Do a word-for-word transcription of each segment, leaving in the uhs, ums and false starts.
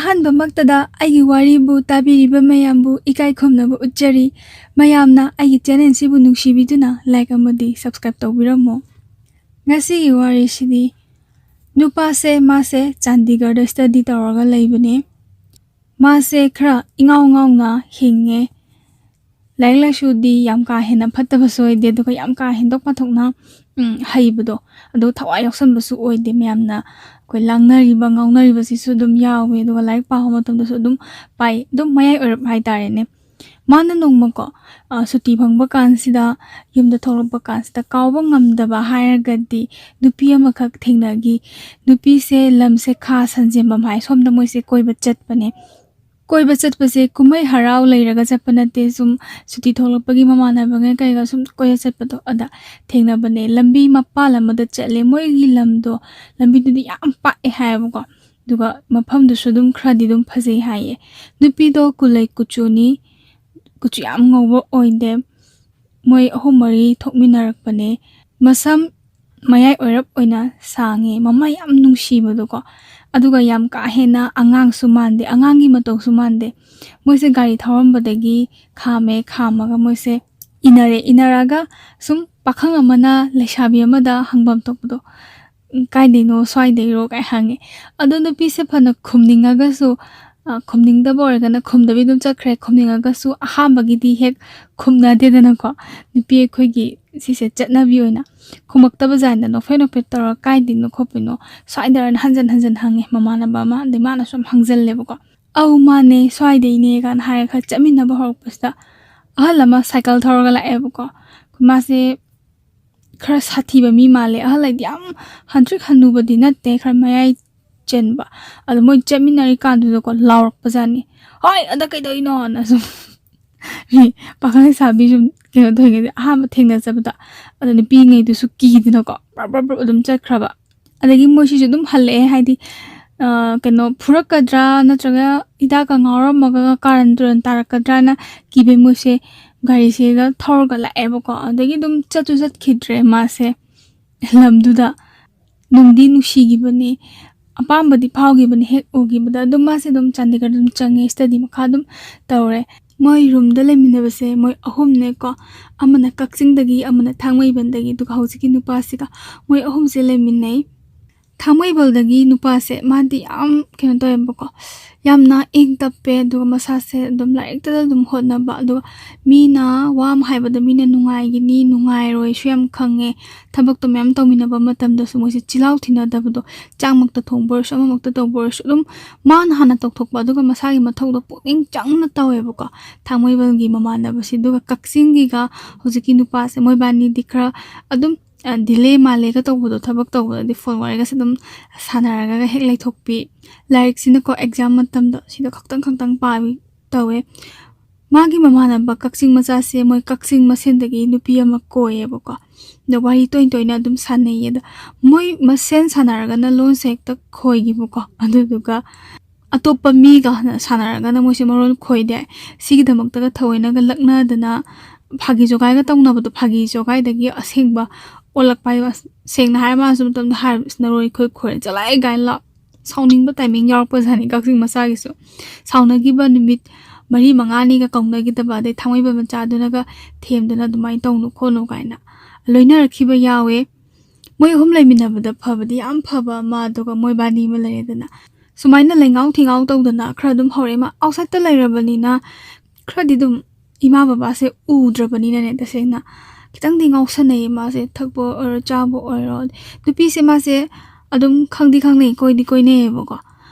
ꯑꯍꯥꯟꯕꯃꯛꯇꯗ ꯑꯩꯒꯤ ꯋꯥꯔꯤꯕꯨ ꯇꯥꯕꯤꯔꯤꯕ ꯃꯌꯥꯝꯕꯨ ꯏꯀꯥꯏ ꯈꯨꯝꯅꯕ ꯎꯠꯆꯔꯤ꯫ ꯃꯌꯥꯝꯅ ꯑꯩꯒꯤ ꯆꯦꯅꯦꯜꯁꯤꯕꯨ ꯅꯨꯡꯁꯤꯕꯤꯗꯨꯅ ꯂꯥꯏꯛ ꯑꯃꯗꯤ ꯁꯕꯁꯀ꯭ꯔꯥꯏꯕ ꯇꯧꯕꯤꯔꯝꯃꯨ꯫ ꯉꯁꯤꯒꯤ ꯋꯥꯔꯤꯁꯤꯗꯤ ꯅꯨꯄꯥꯁꯦ, ꯃꯥꯁꯦ ꯆꯥꯟꯗꯤꯒꯔꯗ ꯁ꯭ꯇꯗꯤ ꯇꯧꯔꯒ ꯂꯩꯕꯅꯦ꯫ ꯃꯥꯁꯦ ꯈꯔ ꯏꯉꯥꯎ ꯉꯥꯎꯅ ꯍꯤꯡꯉꯦ꯫ ꯂꯥꯏꯔꯤꯛ ꯂꯥꯏꯁꯨꯗꯤ ꯌꯥꯝ ꯀꯥ ꯍꯦꯟꯅ ꯐꯠꯇꯕꯁꯨ ꯑꯣꯏꯗꯦ, ꯑꯗꯨꯒ ꯌꯥꯝ ꯀꯥ ꯍꯦꯟꯗꯣꯛ ꯄꯥꯊꯣꯛꯅ, ꯎꯝ, ꯍꯩꯕꯗꯣ, ꯑꯗꯣ ꯊꯋꯥꯏ ꯌꯥꯎꯁꯟꯕꯁꯨ ꯑꯣꯏꯗꯦ꯫ ꯃꯌꯥꯝꯅ ꯑꯩꯈꯣꯏ ꯂꯥꯡꯅꯔꯤꯕ, ꯉꯥꯎꯅꯔꯤꯕꯁꯤꯁꯨ ꯑꯗꯨꯝ ꯌꯥꯎꯋꯦ꯫ ꯑꯗꯨꯒ ꯂꯥꯏꯔꯤꯛ ꯄꯥꯕ ꯃꯇꯝꯗꯁꯨ ꯑꯗꯨꯝ ꯄꯥꯏ, ꯑꯗꯨꯝ ꯃꯌꯥꯏ ꯑꯣꯏꯔꯞ ꯍꯥꯏꯇꯥꯔꯦꯅꯦ꯫ ꯃꯥꯅ ꯅꯣꯡꯃꯀꯣ, ꯑ, ꯁꯨꯇꯤ ꯐꯪꯕ ꯀꯥꯟꯁꯤꯗ, ꯌꯨꯝꯗ ꯊꯣꯛꯂꯛꯄ ꯀꯥꯟꯁꯤꯗ ꯀꯥꯎꯕ ꯉꯝꯗꯕ ꯍꯥꯏꯔꯒꯗꯤ ꯅꯨꯄꯤ ꯑꯃꯈꯛ ꯊꯦꯡꯅꯈꯤ꯫ ꯅꯨꯄꯤꯁꯦ ꯂꯝꯁꯦ ꯈꯥ ꯁꯟꯖꯦꯟꯕꯝ ꯍꯥꯏ, ꯁꯣꯝꯗ ꯃꯣꯏꯁꯦ ꯀꯣꯏꯕ ꯆꯠꯄꯅꯦ꯫ ꯀꯣꯏꯕ ꯆꯠꯄꯁꯦ ꯀꯨꯝꯍꯩ ꯍꯔꯥꯎ ꯂꯩꯔꯒ ꯆꯠꯄ ꯅꯠꯇꯦ, ꯁꯨꯝ ꯁꯨꯇꯤ ꯊꯣꯛꯂꯛꯄꯒꯤ ꯃꯃꯥꯟꯅꯕꯉꯩ ꯀꯩꯒ ꯁꯨꯝ ꯀꯣꯏꯕ ꯆꯠꯄꯗꯣ, ꯑꯗ ꯊꯦꯡꯅꯕꯅꯦ꯫ ꯂꯝꯕꯤ ꯃꯄꯥꯜ ꯑꯃꯗ ꯆꯠꯂꯦ꯫ ꯃꯣꯏꯒꯤ ꯂꯝꯗꯣ, ꯂꯝꯕꯤꯗꯨꯗꯤ ꯌꯥꯝ ꯄꯥꯛꯑꯦ ꯍꯥꯏꯌꯦꯕꯀꯣ, ꯑꯗꯨꯒ ꯃꯐꯝꯗꯨꯁꯨ ꯑꯗꯨꯝ ꯈꯔꯗꯤ ꯑꯗꯨꯝ ꯐꯖꯩ ꯍꯥꯏꯌꯦ꯫ ꯅꯨꯄꯤꯗꯣ ꯀꯨꯂꯩ ꯀꯨꯆꯨꯅꯤ, ꯀꯨꯆꯨ ꯌꯥꯝ ꯉꯧꯕ ꯑꯣꯏꯗꯦ꯫ ꯃꯣꯏ ꯑꯍꯨꯝ ꯃꯔꯤ ꯊꯣꯛꯃꯤꯟꯅꯔꯛꯄꯅꯦ꯫ ꯃꯁꯝ ꯃꯌꯥꯏ ꯑꯣꯏꯔꯞ ꯑꯣꯏꯅ ꯁꯥꯡꯉꯦ, ꯃꯃꯥꯏ ꯌꯥꯝ ꯅꯨꯡꯁꯤꯕꯗꯣꯀꯣ, ꯑꯗꯨꯒ ꯌꯥꯝ ꯀꯥ ꯍꯦꯟꯅ ꯑꯉꯥꯡꯁꯨ ꯃꯥꯟꯗꯦ, ꯑꯉꯥꯡꯒꯤ ꯃꯇꯧꯁꯨ ꯃꯥꯟꯗꯦ꯫ ꯃꯣꯏꯁꯦ ꯒꯥꯔꯤ ꯊꯧꯔꯝꯕꯗꯒꯤ ꯈꯥꯝꯃꯦ, ꯈꯥꯝꯃꯒ ꯃꯣꯏꯁꯦ ꯏꯟꯅꯔꯦ꯫ ꯏꯟꯅꯔꯒ ꯁꯨꯝ ꯄꯥꯈꯪ ꯑꯃꯅ ꯂꯩꯁꯥꯕꯤ ꯑꯃꯗ ꯍꯪꯐꯝ ꯊꯣꯛꯄꯗꯣ, "ꯎꯝ, ꯀꯥꯏꯗꯩꯅꯣ, ꯁ꯭ꯋꯥꯏꯗꯩꯔꯣ?" ꯀꯥꯏ ꯍꯪꯉꯦ꯫ ꯑꯗꯣ ꯅꯨꯄꯤꯁꯦ ꯐꯅ ꯈꯨꯝꯅꯤꯡꯉꯒꯁꯨ, ꯑ, ꯈꯨꯝꯅꯤꯡꯗꯕ ꯑꯣꯏꯔꯒꯅ ꯈꯨꯝꯗꯕꯤ ꯑꯗꯨꯝ ꯆꯠꯈ꯭ꯔꯦ꯫ ꯈꯨꯝꯅꯤꯡꯉꯒꯁꯨ ꯑꯍꯥꯟꯕꯒꯤꯗꯤ ꯍꯦꯛ ꯈꯨꯝꯅꯗꯦꯗꯅꯀꯣ꯫ ꯅꯨꯄꯤ ꯑꯩꯈꯣꯏꯒꯤ ꯁꯤꯁꯦ ꯆꯠꯅꯕꯤ ꯑꯣꯏꯅ ꯈꯨꯝꯃꯛꯇꯕ ꯖꯥꯠꯅ ꯅꯣꯛꯐꯦꯠ ꯅꯣꯛꯐꯦꯠ ꯇꯧꯔꯒ, "ꯀꯥꯏꯗꯩꯅꯣ ꯈꯣꯠꯄꯩꯅꯣ?" ꯁ꯭ꯋꯥꯏꯗꯔꯅ ꯍꯟꯖꯟ ꯍꯟꯖꯟ ꯍꯪꯉꯦ ꯃꯃꯥꯟꯅꯕ ꯑꯃ꯫ ꯑꯗꯩ ꯃꯥꯅꯁꯨ ꯑꯗꯨꯝ ꯍꯪꯖꯜꯂꯦꯕꯀꯣ꯫ "ꯑꯧ, ꯃꯥꯅꯦ, ꯁ꯭ꯋꯥꯏꯗꯩꯅꯦ" ꯀꯥꯏꯅ ꯍꯥꯏꯔꯒ ꯈꯔ ꯆꯠꯃꯤꯟꯅꯕ ꯍꯧꯔꯛꯄꯁꯤꯗ ꯑꯍꯜ ꯑꯃ ꯁꯥꯏꯀꯜ ꯊꯧꯔꯒ ꯂꯥꯛꯑꯦꯕꯀꯣ꯫ ꯃꯥꯁꯦ ꯈꯔ ꯁꯥꯊꯤꯕ ꯃꯤ ꯃꯥꯜꯂꯦ꯫ ꯑꯍꯜ ꯍꯥꯏꯗꯤ ꯌꯥꯝ ꯍꯟꯇ꯭ꯔꯤꯛ ꯍꯟꯅꯨꯕꯗꯤ ꯅꯠꯇꯦ, ꯈꯔ ꯃꯌꯥꯏ ꯆꯟꯕ꯫ ꯑꯗꯣ ꯃꯣꯏ ꯆꯠꯃꯤꯟꯅꯔꯤꯀꯥꯟꯗꯨꯗꯀꯣ ꯂꯥꯎꯔꯛꯄꯖꯥꯠꯅꯤ, "ꯍꯣꯏ, ꯑꯗ ꯀꯩꯗꯧꯔꯤꯅꯣꯅ?" ꯁꯨꯝ ꯃꯤ ꯄꯥꯈꯪ ꯂꯩꯁꯥꯕꯤ ꯁꯨꯝ ꯀꯩꯅꯣ ꯇꯧꯔꯤꯉꯩꯗ ꯑꯍꯥꯟꯕ ꯊꯦꯡꯅꯖꯕꯗ꯫ ꯑꯗꯣ ꯅꯨꯄꯤꯉꯩꯗꯨꯁꯨ ꯀꯤꯗꯅꯀꯣ ꯕ꯭ꯔꯞ ꯕ꯭ꯔꯞ ꯕ꯭ꯔꯞ ꯑꯗꯨꯝ ꯆꯠꯈ꯭ꯔꯕ꯫ ꯑꯗꯒꯤ ꯃꯣꯏꯁꯤꯁꯨ ꯑꯗꯨꯝ ꯍꯜꯂꯛꯑꯦ, ꯍꯥꯏꯗꯤ, ꯑ, ꯀꯩꯅꯣ ꯐꯨꯔꯛꯀꯗ꯭ꯔꯥ ꯅꯠꯇ꯭ꯔꯒ ꯍꯤꯗꯥꯛꯀ ꯉꯥꯎꯔꯝꯃꯒ ꯀꯥꯔꯟ ꯇꯨꯔꯟ ꯇꯥꯔꯛꯀꯗ꯭ꯔꯥꯅ ꯀꯤꯕꯩ ꯃꯣꯏꯁꯦ ꯒꯥꯔꯤꯁꯤꯗ ꯊꯧꯔꯒ ꯂꯥꯛꯑꯦꯕꯀꯣ꯫ ꯑꯗꯒꯤ ꯑꯗꯨꯝ ꯆꯠꯁꯨ ꯆꯠꯈꯤꯗ꯭ꯔꯦ ꯃꯥꯁꯦ ꯂꯝꯗꯨꯗ꯫ ꯅꯨꯡꯗꯤ ꯅꯨꯡꯁꯤꯈꯤꯕꯅꯦ꯫ ꯑꯄꯥꯝꯕꯗꯤ ꯐꯥꯎꯈꯤꯕꯅꯤ ꯍꯦꯛ ꯎꯈꯤꯕꯗ꯫ ꯑꯗꯨꯝ ꯃꯥꯁꯦ ꯑꯗꯨꯝ ꯆꯥꯟꯗꯤꯒꯔꯗ ꯑꯗꯨꯝ ꯆꯪꯉꯦ, ꯁ꯭ꯇꯗꯤ ꯃꯈꯥ ꯑꯗꯨꯝ ꯇꯧꯔꯦ꯫ ꯃꯣꯏ ꯔꯨꯝꯗ ꯂꯩꯃꯤꯟꯅꯕꯁꯦ ꯃꯣꯏ ꯑꯍꯨꯝꯅꯦꯀꯣ꯫ ꯑꯃꯅ ꯀꯛꯆꯤꯡꯗꯒꯤ, ꯑꯃꯅ ꯊꯥꯡꯃꯩꯕꯟꯗꯒꯤ, ꯑꯗꯨꯒ ꯍꯧꯖꯤꯛꯀꯤ ꯅꯨꯄꯥꯁꯤꯒ ꯃꯣꯏ ꯑꯍꯨꯝꯁꯦ ꯂꯩꯃꯤꯟꯅꯩ꯫ ꯊꯥꯡꯃꯩꯕꯟꯗꯒꯤ ꯅꯨꯄꯥꯁꯦ ꯃꯥꯗꯤ ꯌꯥꯝ ꯀꯩꯅꯣ ꯇꯧꯋꯦꯕꯀꯣ, ꯌꯥꯝꯅ ꯏꯪ ꯇꯞꯄꯦ, ꯑꯗꯨꯒ ꯃꯁꯥꯁꯦ ꯑꯗꯨꯝ ꯂꯥꯏꯔꯤꯛꯇꯗ ꯑꯗꯨꯝ ꯍꯣꯠꯅꯕ, ꯑꯗꯨꯒ ꯃꯤꯅ ꯋꯥ ꯑꯃ ꯍꯥꯏꯕꯗ ꯃꯤꯅ ꯅꯨꯡꯉꯥꯏꯒꯅꯤ ꯅꯨꯡꯉꯥꯏꯔꯣꯏꯁꯨ ꯌꯥꯝ ꯈꯪꯉꯦ꯫ ꯊꯕꯛꯇꯣ ꯃꯌꯥꯝ ꯇꯧꯃꯤꯟꯅꯕ ꯃꯇꯝꯗꯁꯨ ꯃꯣꯏꯁꯦ ꯆꯤꯜꯍꯥꯎ ꯊꯤꯅꯗꯕꯗꯣ, ꯆꯥꯛꯃꯛꯇ ꯊꯣꯡꯕ ꯑꯣꯏꯔꯁꯨ ꯑꯃꯃꯛꯇ ꯇꯧꯕ ꯑꯣꯏꯔꯁꯨ ꯑꯗꯨꯝ ꯃꯥꯅ ꯍꯥꯟꯅ ꯇꯧꯊꯣꯛꯄ, ꯑꯗꯨꯒ ꯃꯁꯥꯒꯤ ꯃꯊꯧꯗꯣ ꯄꯨꯛꯅꯤꯡ ꯆꯪꯅ ꯇꯧꯋꯦꯕꯀꯣ꯫ ꯊꯥꯡꯃꯩꯕꯟꯒꯤ ꯃꯃꯥꯟꯅꯕꯁꯤ, ꯑꯗꯨꯒ ꯀꯛꯆꯤꯡꯒꯤꯒ ꯍꯧꯖꯤꯛꯀꯤ ꯅꯨꯄꯥꯁꯦ ꯃꯣꯏꯕꯥꯅꯤꯗꯤ ꯈꯔ ꯑꯗꯨꯝ ꯗꯤꯂꯦ ꯃꯥꯜꯂꯦꯒ ꯇꯧꯕꯗꯣ, ꯊꯕꯛ ꯇꯧꯕꯗꯗꯤ ꯐꯣꯟ ꯋꯥꯔꯤꯒꯁꯦ ꯑꯗꯨꯝ ꯁꯥꯟꯅꯔꯒ ꯍꯦꯛ ꯂꯩꯊꯣꯛꯄꯤ꯫ ꯂꯥꯏꯔꯤꯛꯁꯤꯅꯀꯣ ꯑꯦꯛꯖꯥꯝ ꯃꯇꯝꯗ ꯁꯤꯗ ꯈꯛꯇꯪ ꯈꯛꯇꯪ ꯄꯥꯕꯤ ꯇꯧꯋꯦ꯫ ꯃꯥꯒꯤ ꯃꯃꯥꯟꯅꯕ ꯀꯛꯆꯤꯡ ꯃꯆꯥꯁꯦ ꯃꯣꯏ ꯀꯛꯆꯤꯡ ꯃꯁꯦꯟꯗꯒꯤ ꯅꯨꯄꯤ ꯑꯃ ꯀꯣꯏꯌꯦꯕꯀꯣ꯫ ꯑꯗꯣ ꯋꯥꯔꯤ ꯇꯣꯏ ꯇꯣꯏꯅ ꯑꯗꯨꯝ ꯁꯥꯟꯅꯩꯌꯦ꯫ ꯑꯗꯣ ꯃꯣꯏ ꯃꯁꯦꯟ ꯁꯥꯟꯅꯔꯒꯅ ꯂꯣꯟꯁꯦ ꯍꯦꯛꯇ ꯈꯣꯏꯈꯤꯕꯀꯣ꯫ ꯑꯗꯨꯗꯨꯒ ꯑꯇꯣꯞꯄ ꯃꯤꯒ ꯁꯥꯟꯅꯔꯒꯅ ꯃꯣꯏꯁꯦ ꯃꯔꯣꯟ ꯈꯣꯏꯗꯦ꯫ ꯁꯤꯒꯤꯗꯃꯛꯇꯒ ꯊꯑꯣꯏꯅꯒ ꯂꯛꯅꯗꯅ ꯐꯥꯒꯤ ꯖꯣꯒꯥꯏꯒ ꯇꯧꯅꯕꯗꯣ, ꯐꯥꯒꯤ ꯖꯣꯒꯥꯏꯗꯒꯤ ꯑꯁꯦꯡꯕ ꯑꯣꯜꯂꯛꯄ ꯍꯥꯏꯕ꯫ ꯁꯦꯡꯅ ꯍꯥꯏꯔ ꯃꯥꯅꯁꯨ ꯃꯇꯝꯗ ꯍꯥꯏꯔ, "ꯏꯁ, ꯅꯔꯣꯏ ꯈꯣꯏ ꯈꯣꯏꯔꯦ, ꯆꯠꯂꯍꯦ" ꯀꯥꯏꯅ ꯂꯥꯎ-, ꯁꯥꯎꯅꯤꯡꯕ ꯇꯥꯏꯃꯤꯡ ꯌꯥꯎꯔꯛꯄꯖꯥꯠꯅꯤ ꯀꯛꯆꯤꯡ ꯃꯆꯥꯒꯤꯁꯨ꯫ ꯁꯥꯎꯅꯈꯤꯕ ꯅꯨꯃꯤꯠ ꯃꯔꯤ ꯃꯉꯥꯅꯤꯒ ꯀꯧꯅꯈꯤꯗꯕ, ꯑꯗꯩ ꯊꯥꯡꯃꯩꯕꯟ ꯃꯆꯥꯗꯨꯅꯒ ꯊꯦꯝꯗꯅ ꯑꯗꯨꯃꯥꯏꯅ ꯇꯧꯅꯨ ꯈꯣꯠꯅꯨ ꯀꯥꯏꯅ ꯂꯣꯏꯅꯔꯛꯈꯤꯕ ꯌꯥꯎꯋꯦ꯫ ꯃꯣꯏ ꯑꯍꯨꯝ ꯂꯩꯃꯤꯟꯅꯕꯗ ꯐꯕꯗꯤ ꯌꯥꯝ ꯐꯕ ꯑꯃ, ꯑꯗꯨꯒ ꯃꯣꯏꯕꯥꯅꯤ ꯑꯃ ꯂꯩꯔꯦꯗꯅ꯫ ꯁꯨꯃꯥꯏꯅ ꯂꯩꯉꯥꯎ ꯊꯤꯉꯥꯎ ꯇꯧꯗꯅ ꯈꯔ ꯑꯗꯨꯝ ꯍꯧꯔꯛꯑꯦ꯫ ꯃꯥ ꯑꯥꯎꯠꯁꯥꯏꯗꯠꯇ ꯂꯩꯔꯕꯅꯤꯅ ꯈꯔꯗꯤ ꯑꯗꯨꯝ ꯏꯃꯥ ꯕꯕꯥꯁꯦ ꯎꯗ꯭ꯔꯕꯅꯤꯅꯅꯦ, ꯇꯁꯦꯡꯅ ꯈꯤꯇꯪꯗꯤ ꯉꯥꯎꯁꯟꯅꯩꯌꯦ ꯃꯥꯁꯦ꯫ ꯊꯛꯄ ꯑꯣꯏꯔꯣ, ꯆꯥꯕ ꯑꯣꯏꯔꯣ꯫ ꯅꯨꯄꯤꯁꯦ ꯃꯥꯁꯦ ꯑꯗꯨꯝ ꯈꯪꯗꯤ ꯈꯪꯅꯩ, ꯀꯣꯏꯗꯤ ꯀꯣꯏꯅꯩꯌꯦꯕꯀꯣ꯫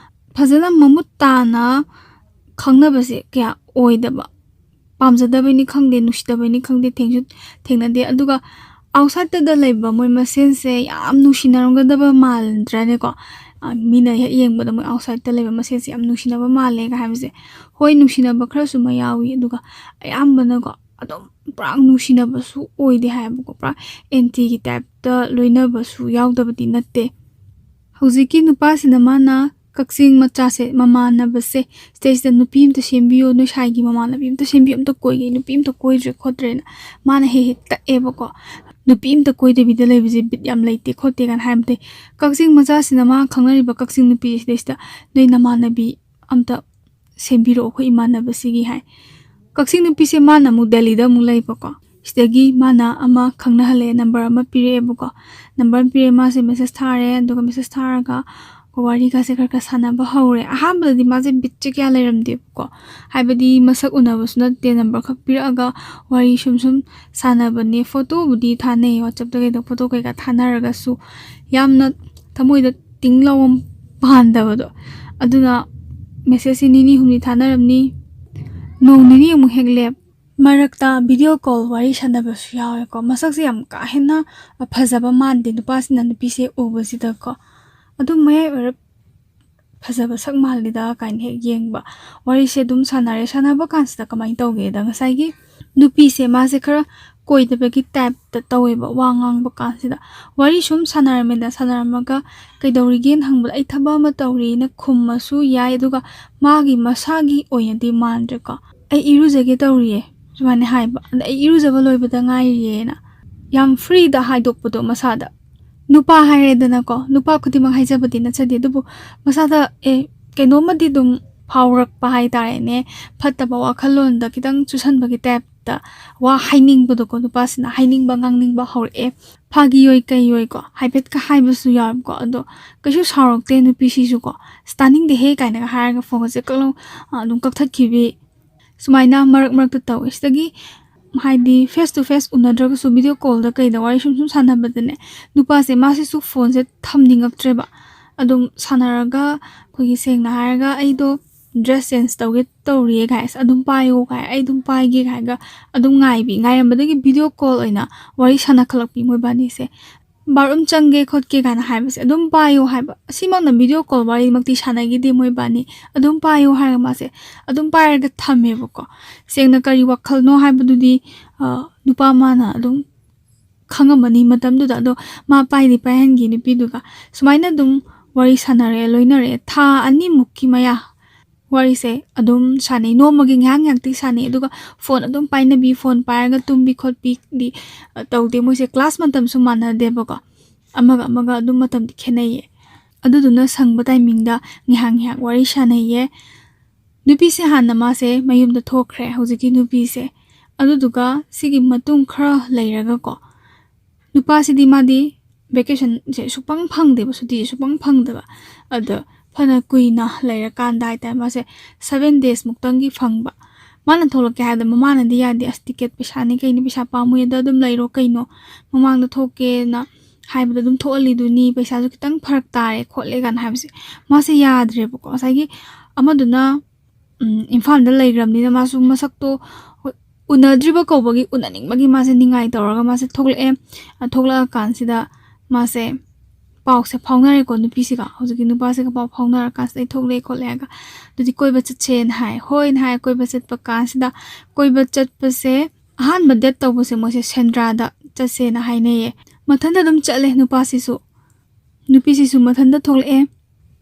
ꯐꯖꯅ ꯃꯃꯨꯠ ꯇꯥꯅ ꯈꯪꯅꯕꯁꯦ ꯀꯌꯥ ꯑꯣꯏꯗꯕ꯫ ꯄꯥꯝꯖꯗꯕꯩꯅꯤ ꯈꯪꯗꯦ, ꯅꯨꯡꯁꯤꯗꯕꯩꯅꯤ ꯈꯪꯗꯦ, ꯊꯦꯡꯁꯨ ꯊꯦꯡꯅꯗꯦ꯫ ꯑꯗꯨꯒ ꯑꯥꯎꯠꯁꯥꯏꯗꯇ ꯂꯩꯕ ꯃꯣꯏ ꯃꯁꯦꯟꯁꯦ ꯌꯥꯝ ꯅꯨꯡꯁꯤꯅꯔꯝꯒꯗꯕ ꯃꯥꯟꯗ꯭ꯔꯅꯦꯀꯣ? ꯑ, ꯃꯤꯅ ꯍꯦꯛ ꯌꯦꯡꯕꯗ ꯃꯣꯏ ꯑꯥꯎꯠꯁꯥꯏꯗꯇ ꯂꯩꯕ ꯃꯁꯦꯟꯁꯦ ꯌꯥꯝ ꯅꯨꯡꯁꯤꯅꯕ ꯃꯥꯜꯂꯦꯒ ꯍꯥꯏꯕꯁꯦ꯫ ꯍꯣꯏ, ꯅꯨꯡꯁꯤꯅꯕ ꯈꯔꯁꯨ ꯑꯃ ꯌꯥꯎꯏ, ꯑꯗꯨꯒ ꯑꯌꯥꯝꯕꯅꯀꯣ ꯑꯗꯨꯝ ꯄꯨꯔꯥ ꯅꯨꯡꯁꯤꯅꯕꯁꯨ ꯑꯣꯏꯗꯦ ꯍꯥꯏꯕꯀꯣ꯫ ꯄꯨꯔꯥ ꯑꯦꯟꯇꯤꯒꯤ ꯇꯥꯏꯞꯇ ꯂꯣꯏꯅꯕꯁꯨ ꯌꯥꯎꯗꯕꯗꯤ ꯅꯠꯇꯦ꯫ ꯍꯧꯖꯤꯛꯀꯤ ꯅꯨꯄꯥꯁꯤꯅ ꯃꯥꯅ ꯀꯛꯆꯤꯡ ꯃꯆꯥꯁꯦ, ꯃꯃꯥꯟꯅꯕꯁꯦ, ꯁꯤꯗꯩꯁꯤꯗ ꯅꯨꯄꯤ ꯑꯝꯇ ꯁꯦꯝꯕꯤꯌꯣ, ꯅꯣꯏ ꯁꯥꯏꯒꯤ ꯃꯃꯥꯟꯅꯕꯤ ꯑꯝꯇ ꯁꯦꯝꯕꯤꯌꯣ, ꯑꯝꯇ ꯀꯣꯏꯒꯦ, ꯅꯨꯄꯤ ꯑꯝꯇ ꯀꯣꯏꯗ꯭ꯔꯦ ꯈꯣꯠꯇ꯭ꯔꯦꯅ ꯃꯥꯅ ꯍꯦꯛ ꯍꯦꯛ ꯇꯛꯑꯦꯕꯀꯣ꯫ ꯅꯨꯄꯤ ꯑꯝꯇ ꯀꯣꯏꯗꯕꯤꯗ ꯂꯩꯕꯁꯦ ꯕꯤꯠ ꯌꯥꯝ ꯂꯩꯇꯦ ꯈꯣꯠꯇꯦ ꯀꯥꯏꯅ ꯍꯥꯏꯕꯗꯩ, ꯀꯛꯆꯤꯡ ꯃꯆꯥꯁꯤꯅ ꯃꯥ ꯈꯪꯅꯔꯤꯕ ꯀꯛꯆꯤꯡ ꯅꯨꯄꯤꯁꯤꯗꯩꯁꯤꯗ, "ꯅꯣꯏ ꯅꯃꯥꯟꯅꯕꯤ ꯑꯝꯇ ꯁꯦꯝꯕꯤꯔꯛꯑꯣ ꯑꯩꯈꯣꯏ ꯏꯃꯥꯟꯅꯕꯁꯤꯒꯤ" ꯍꯥꯏ꯫ ꯀꯛꯆꯤꯡ ꯅꯨꯄꯤꯁꯦ ꯃꯥꯅ ꯑꯃꯨꯛ ꯗꯦꯜꯂꯤꯗ ꯑꯃꯨꯛ ꯂꯩꯕꯀꯣ꯫ ꯁꯤꯗꯒꯤ ꯃꯥꯅ ꯑꯃ ꯈꯪꯅꯍꯜꯂꯦ, ꯅꯝꯕꯔ ꯑꯃ ꯄꯤꯔꯛꯑꯦꯕꯀꯣ꯫ ꯅꯝꯕꯔ ꯑꯃ ꯄꯤꯔꯛꯑꯦ, ꯃꯥꯁꯦ ꯃꯦꯁꯦꯁ ꯊꯥꯔꯦ, ꯑꯗꯨꯒ ꯃꯦꯁꯦꯁ ꯊꯥꯔꯒ ꯋꯥꯔꯤꯒꯁꯦ ꯈꯔ ꯈꯔ ꯁꯥꯟꯅꯕ ꯍꯧꯔꯦ꯫ ꯑꯍꯥꯟꯕꯗꯗꯤ ꯃꯥꯁꯦ ꯕꯤꯠꯁꯦ ꯀꯌꯥ ꯂꯩꯔꯝꯗꯦꯕꯀꯣ, ꯍꯥꯏꯕꯗꯤ ꯃꯁꯛ ꯎꯅꯕꯁꯨ ꯅꯠꯇꯦ, ꯅꯝꯕꯔ ꯈꯛ ꯄꯤꯔꯛꯑꯒ ꯋꯥꯔꯤ ꯁꯨꯝ ꯁꯨꯝ ꯁꯥꯟꯅꯕꯅꯦ꯫ ꯐꯣꯇꯣꯕꯨꯗꯤ ꯊꯥꯅꯩ, ꯋꯥꯆꯞꯇ ꯀꯩꯗ ꯐꯣꯇꯣ ꯀꯩꯀꯥ ꯊꯥꯅꯔꯒꯁꯨ ꯌꯥꯝꯅ ꯊꯃꯣꯏꯗ ꯇꯤꯡ ꯂꯥꯎꯕ ꯄꯥꯟꯗꯕꯗꯣ꯫ ꯑꯗꯨꯅ ꯃꯦꯁꯦꯁꯁꯦ ꯅꯤꯅꯤ ꯍꯨꯝꯅꯤ ꯊꯥꯅꯔꯝꯅꯤ꯫ ꯅꯣꯡ ꯅꯤꯅꯤ ꯑꯃꯨꯛ ꯍꯦꯛ ꯂꯦꯞ꯫ ꯃꯔꯛꯇ ꯚꯤꯗꯤꯑꯣ ꯀꯣꯜ ꯋꯥꯔꯤ ꯁꯥꯟꯅꯕꯁꯨ ꯌꯥꯎꯋꯦꯀꯣ꯫ ꯃꯁꯛꯁꯦ ꯌꯥꯝ ꯀꯥ ꯍꯦꯟꯅ ꯐꯖꯕ ꯃꯥꯟꯗꯦ ꯅꯨꯄꯥꯁꯤꯅ ꯅꯨꯄꯤꯁꯦ ꯎꯕꯁꯤꯗꯀꯣ꯫ ꯑꯗꯨꯝ ꯃꯌꯥꯏ ꯑꯣꯏꯔꯞ ꯐꯖꯕ ꯁꯛ ꯃꯥꯜꯂꯤꯗ ꯀꯥꯏꯅ ꯍꯦꯛ ꯌꯦꯡꯕ꯫ ꯋꯥꯔꯤꯁꯦ ꯑꯗꯨꯝ ꯁꯥꯟꯅꯔꯦ꯫ ꯁꯥꯟꯅꯕ ꯀꯥꯟꯁꯤꯗ ꯀꯃꯥꯏꯅ ꯇꯧꯒꯦꯗ, ꯉꯁꯥꯏꯒꯤ ꯅꯨꯄꯤꯁꯦ ꯃꯥꯁꯦ ꯈꯔ ꯀꯣꯏꯗꯕꯒꯤ ꯇꯥꯏꯞꯇ ꯇꯧꯋꯦꯕ ꯋꯥ ꯉꯥꯡꯕ ꯀꯥꯟꯁꯤꯗ꯫ ꯋꯥꯔꯤ ꯁꯨꯝ ꯁꯥꯟꯅꯔꯝꯃꯦꯗ, ꯁꯥꯟꯅꯔꯝꯃꯒ "ꯀꯩꯗꯧꯔꯤꯒꯦꯅ?" ꯍꯪꯕꯗ "ꯑꯩ ꯊꯕꯛ ꯑꯃ ꯇꯧꯔꯤꯅ" ꯈꯨꯝꯃꯁꯨ ꯌꯥꯏ, ꯑꯗꯨꯒ ꯃꯥꯒꯤ ꯃꯁꯥꯒꯤ ꯑꯣꯏꯅꯗꯤ ꯃꯥꯟꯗ꯭ꯔꯦꯀꯣ꯫ "ꯑꯩ ꯏꯔꯨꯖꯒꯦ ꯇꯧꯔꯤꯌꯦ" ꯁꯨꯃꯥꯏꯅ ꯍꯥꯏꯕ꯫ "ꯑꯗ ꯑꯩ ꯏꯔꯨꯖꯕ ꯂꯣꯏꯕꯗ ꯉꯥꯏꯔꯤꯌꯦꯅ", ꯌꯥꯝ ꯐ꯭ꯔꯤꯗ ꯍꯥꯏꯗꯣꯛꯄꯗꯣ ꯃꯁꯥꯗ꯫ ꯅꯨꯄꯥ ꯍꯥꯏꯔꯦꯗꯅꯀꯣ, ꯅꯨꯄꯥ ꯈꯨꯗꯤꯡꯃꯛ ꯍꯥꯏꯖꯕꯗꯤ ꯅꯠꯆꯗꯦ, ꯑꯗꯨꯕꯨ ꯃꯁꯥꯗ ꯑꯦ ꯀꯩꯅꯣꯝꯃꯗꯤ ꯑꯗꯨꯝ ꯐꯥꯎꯔꯛꯄ ꯍꯥꯏꯇꯥꯔꯦꯅꯦ꯫ ꯐꯠꯇꯕ ꯋꯥꯈꯜꯂꯣꯟꯗ ꯈꯤꯇꯪ ꯆꯨꯁꯟꯕꯒꯤ ꯇꯥꯏꯞꯇ ꯋꯥ ꯍꯥꯏꯅꯤꯡꯕꯗꯣꯀꯣ, ꯅꯨꯄꯥꯁꯤꯅ ꯍꯥꯏꯅꯤꯡꯕ ꯉꯥꯡꯅꯤꯡꯕ ꯍꯧꯔꯛꯑꯦ꯫ ꯐꯥꯒꯤ ꯑꯣꯏ ꯀꯩ ꯑꯣꯏꯀꯣ, ꯍꯥꯏꯐꯦꯠꯀ ꯍꯥꯏꯕꯁꯨ ꯌꯥꯎꯋꯦꯕꯀꯣ꯫ ꯑꯗꯣ ꯀꯩꯁꯨ ꯁꯥꯎꯔꯛꯇꯦ ꯅꯨꯄꯤꯁꯤꯁꯨꯀꯣ꯫ "ꯑꯁ, ꯇꯥꯅꯤꯡꯗꯦꯍꯦ" ꯀꯥꯏꯅꯒ ꯍꯥꯏꯔꯒ ꯐꯣꯟꯒꯁꯦ ꯀꯛ ꯂꯥꯎ, ꯑ, ꯑꯗꯨꯝ ꯀꯛꯊꯠꯈꯤꯕꯤ꯫ ꯁꯨꯃꯥꯏꯅ ꯃꯔꯛ ꯃꯔꯛꯇ ꯇꯧꯋꯦ꯫ ꯁꯤꯗꯒꯤ ꯍꯥꯏꯗꯤ ꯐꯦꯁ ꯇꯨ ꯐꯦꯁ ꯎꯅꯗ꯭ꯔꯒꯁꯨ ꯚꯤꯗꯤꯑꯣ ꯀꯣꯜꯗ ꯀꯩꯗ ꯋꯥꯔꯤ ꯁꯨꯝ ꯁꯨꯝ ꯁꯥꯟꯅꯕꯗꯅꯦ, ꯅꯨꯄꯥꯁꯦ ꯃꯥꯁꯤꯁꯨ ꯐꯣꯟꯁꯦ ꯊꯝꯅꯤꯡꯉꯛꯇ꯭ꯔꯦꯕ꯫ ꯑꯗꯨꯝ ꯁꯥꯟꯅꯔꯒ ꯑꯩꯈꯣꯏꯒꯤ ꯁꯦꯡꯅ ꯍꯥꯏꯔꯒ "ꯑꯩꯗꯣ ꯗ꯭ꯔꯦꯁ ꯆꯦꯟꯖ ꯇꯧꯒꯦ ꯇꯧꯔꯤꯌꯦ" ꯀꯥꯏ, "ꯑꯁ, ꯑꯗꯨꯝ ꯄꯥꯏꯌꯣ" ꯀꯥꯏ, "ꯑꯩ ꯑꯗꯨꯝ ꯄꯥꯏꯒꯦ" ꯀꯥꯏꯒ ꯑꯗꯨꯝ ꯉꯥꯏꯕꯤ꯫ ꯉꯥꯏꯔꯝꯕꯗꯒꯤ ꯚꯤꯗꯤꯑꯣ ꯀꯣꯜ ꯑꯣꯏꯅ ꯋꯥꯔꯤ ꯁꯥꯟꯅꯈꯠꯂꯛꯄꯤ ꯃꯣꯏꯕꯥꯅꯤꯁꯦ꯫ "ꯕꯥꯠꯔꯨꯝ ꯆꯪꯒꯦ ꯈꯣꯠꯀꯦ" ꯀꯥꯏꯅ ꯍꯥꯏꯕꯁꯦ, "ꯑꯗꯨꯝ ꯄꯥꯏꯌꯣ" ꯍꯥꯏꯕ꯫ ꯑꯁꯤꯃꯛꯅ ꯚꯤꯗꯤꯑꯣ ꯀꯣꯜ ꯋꯥꯔꯤꯃꯛꯇꯤ ꯁꯥꯟꯅꯈꯤꯗꯦ ꯃꯣꯏꯕꯥꯅꯤ꯫ "ꯑꯗꯨꯝ ꯄꯥꯏꯌꯣ" ꯍꯥꯏꯔꯒ ꯃꯥꯁꯦ ꯑꯗꯨꯝ ꯄꯥꯏꯔꯒ ꯊꯝꯃꯦꯕꯀꯣ꯫ ꯁꯦꯡꯅ ꯀꯔꯤ ꯋꯥꯈꯜꯅꯣ ꯍꯥꯏꯕꯗꯨꯗꯤ, ꯑ, ꯅꯨꯄꯥ ꯃꯥꯅ ꯑꯗꯨꯝ ꯈꯪꯉꯝꯃꯅꯤ ꯃꯇꯝꯗꯨꯗ꯫ ꯑꯗꯣ ꯃꯥ ꯄꯥꯏꯗꯤ ꯄꯥꯏꯍꯟꯈꯤ ꯅꯨꯄꯤꯗꯨꯒ꯫ ꯁꯨꯃꯥꯏꯅ ꯑꯗꯨꯝ ꯋꯥꯔꯤ ꯁꯥꯟꯅꯔꯦ, ꯂꯣꯏꯅꯔꯦ꯫ ꯊꯥ ꯑꯅꯤꯃꯨꯛꯀꯤ ꯃꯌꯥ ꯋꯥꯔꯤꯁꯦ ꯑꯗꯨꯝ ꯁꯥꯟꯅꯩ, ꯅꯣꯡꯃꯒꯤ ꯉꯥꯏꯍꯥꯛ ꯉꯥꯏꯍꯥꯛꯇꯤ ꯁꯥꯟꯅꯩ꯫ ꯑꯗꯨꯒ ꯐꯣꯟ ꯑꯗꯨꯝ ꯄꯥꯏꯅꯕꯤ, ꯐꯣꯟ ꯄꯥꯏꯔꯒ ꯇꯨꯝꯕꯤ ꯈꯣꯠꯄꯤꯗꯤ, ꯑ, ꯇꯧꯗꯦ꯫ ꯃꯣꯏꯁꯦ ꯀ꯭ꯂꯥꯁ ꯃꯇꯝꯁꯨ ꯃꯥꯟꯅꯗꯦꯕꯀꯣ, ꯑꯃꯒ ꯑꯃꯒ ꯑꯗꯨꯝ ꯃꯇꯝꯗꯤ ꯈꯦꯠꯅꯩꯌꯦ꯫ ꯑꯗꯨꯗꯨꯅ ꯁꯪꯕ ꯇꯥꯏꯃꯤꯡꯗ ꯉꯥꯏꯍꯥꯛ ꯉꯥꯏꯍꯥꯛ ꯋꯥꯔꯤ ꯁꯥꯟꯅꯩꯌꯦ꯫ ꯅꯨꯄꯤꯁꯦ ꯍꯥꯟꯅ ꯃꯥꯁꯦ ꯃꯌꯨꯝꯗ ꯊꯣꯛꯈ꯭ꯔꯦ, ꯍꯧꯖꯤꯛꯀꯤ ꯅꯨꯄꯤꯁꯦ꯫ ꯑꯗꯨꯗꯨꯒ ꯁꯤꯒꯤ ꯃꯇꯨꯡ ꯈꯔ ꯂꯩꯔꯒꯀꯣ, ꯅꯨꯄꯥꯁꯤꯗꯤ ꯃꯥꯗꯤ ꯚꯦꯀꯦꯁꯟꯁꯦ ꯁꯨꯛꯐꯪ ꯐꯪꯗꯦꯕ, ꯁꯨꯇꯤꯁꯦ ꯁꯨꯛꯐꯪ ꯐꯪꯗꯕ꯫ ꯑꯗꯣ ꯐꯅ ꯀꯨꯏꯅ ꯂꯩꯔꯀꯥꯟꯗ ꯍꯥꯏꯇꯥꯔꯦ, ꯃꯥꯁꯦ ꯁꯚꯦꯟ ꯗꯦꯖ ꯃꯨꯛꯇꯪꯒꯤ ꯐꯪꯕ꯫ ꯃꯥꯅ ꯊꯣꯛꯂꯛꯀꯦ ꯍꯥꯏꯕꯗ ꯃꯃꯥꯅꯗꯤ ꯌꯥꯗꯦ, "ꯑꯁ, ꯇꯤꯀꯦꯠ ꯄꯩꯁꯥꯅꯤ ꯀꯩꯅꯤ, ꯄꯩꯁꯥ ꯄꯥꯝꯃꯨꯏ, ꯑꯗ ꯑꯗꯨꯝ ꯂꯩꯔꯣ ꯀꯩꯅꯣ, ꯃꯃꯥꯡꯗ ꯊꯣꯛꯀꯦꯅ ꯍꯥꯏꯕꯗ ꯑꯗꯨꯝ ꯊꯣꯛꯍꯜꯂꯤꯗꯨꯅꯤ, ꯄꯩꯁꯥꯁꯨ ꯈꯤꯇꯪ ꯐꯔꯛ ꯇꯥꯔꯦ ꯈꯣꯠꯂꯦ" ꯀꯥꯏꯅ ꯍꯥꯏꯕꯁꯦ ꯃꯥꯁꯦ ꯌꯥꯗ꯭ꯔꯦꯕꯀꯣ꯫ ꯉꯁꯥꯏꯒꯤ ꯑꯃꯗꯨꯅ, ꯎꯝ, ꯏꯝꯐꯥꯜꯗ ꯂꯩꯈ꯭ꯔꯕꯅꯤꯅ ꯃꯥꯁꯨ ꯃꯁꯛꯇꯣ, ꯍꯣꯏ, ꯎꯅꯗ꯭ꯔꯤꯕ ꯀꯧꯕꯒꯤ ꯎꯅꯅꯤꯡꯕꯒꯤ ꯃꯥꯁꯦ ꯅꯤꯡꯉꯥꯏ ꯇꯧꯔꯒ ꯃꯥꯁꯦ ꯊꯣꯛꯂꯛꯑꯦ꯫ ꯑ, ꯊꯣꯛꯂꯛꯑꯀꯥꯟꯁꯤꯗ ꯃꯥꯁꯦ ꯄꯥꯎꯁꯦ ꯐꯥꯎꯅꯔꯦꯀꯣ, ꯅꯨꯄꯤꯁꯤꯒ, ꯍꯧꯖꯤꯛꯀꯤ ꯅꯨꯄꯥꯁꯤꯒ ꯄꯥꯎ ꯐꯥꯎꯅꯔꯀꯥꯟꯁꯤꯗ, "ꯑꯩ ꯊꯣꯛꯂꯛꯑꯦ" ꯈꯣꯠꯂꯦ ꯍꯥꯏꯔꯒ, "ꯑꯗꯨꯗꯤ ꯀꯣꯏꯕ ꯆꯠꯁꯦꯅ" ꯍꯥꯏ꯫ ꯍꯣꯏꯅ ꯍꯥꯏ꯫ ꯀꯣꯏꯕ ꯆꯠꯄ ꯀꯥꯟꯁꯤꯗ, ꯀꯣꯏꯕ ꯆꯠꯄꯁꯦ, ꯑꯍꯥꯟꯕ ꯗꯦꯠ ꯇꯧꯕꯁꯦ ꯃꯣꯏꯁꯦ ꯁꯦꯟꯗ꯭ꯔꯥꯗ ꯆꯠꯁꯦꯅ ꯍꯥꯏꯅꯩꯌꯦ꯫ ꯃꯊꯟꯇ ꯑꯗꯨꯝ ꯆꯠꯂꯦ ꯅꯨꯄꯥꯁꯤꯁꯨ꯫ ꯅꯨꯄꯤꯁꯤꯁꯨ ꯃꯊꯟꯇ ꯊꯣꯛꯂꯛꯑꯦ꯫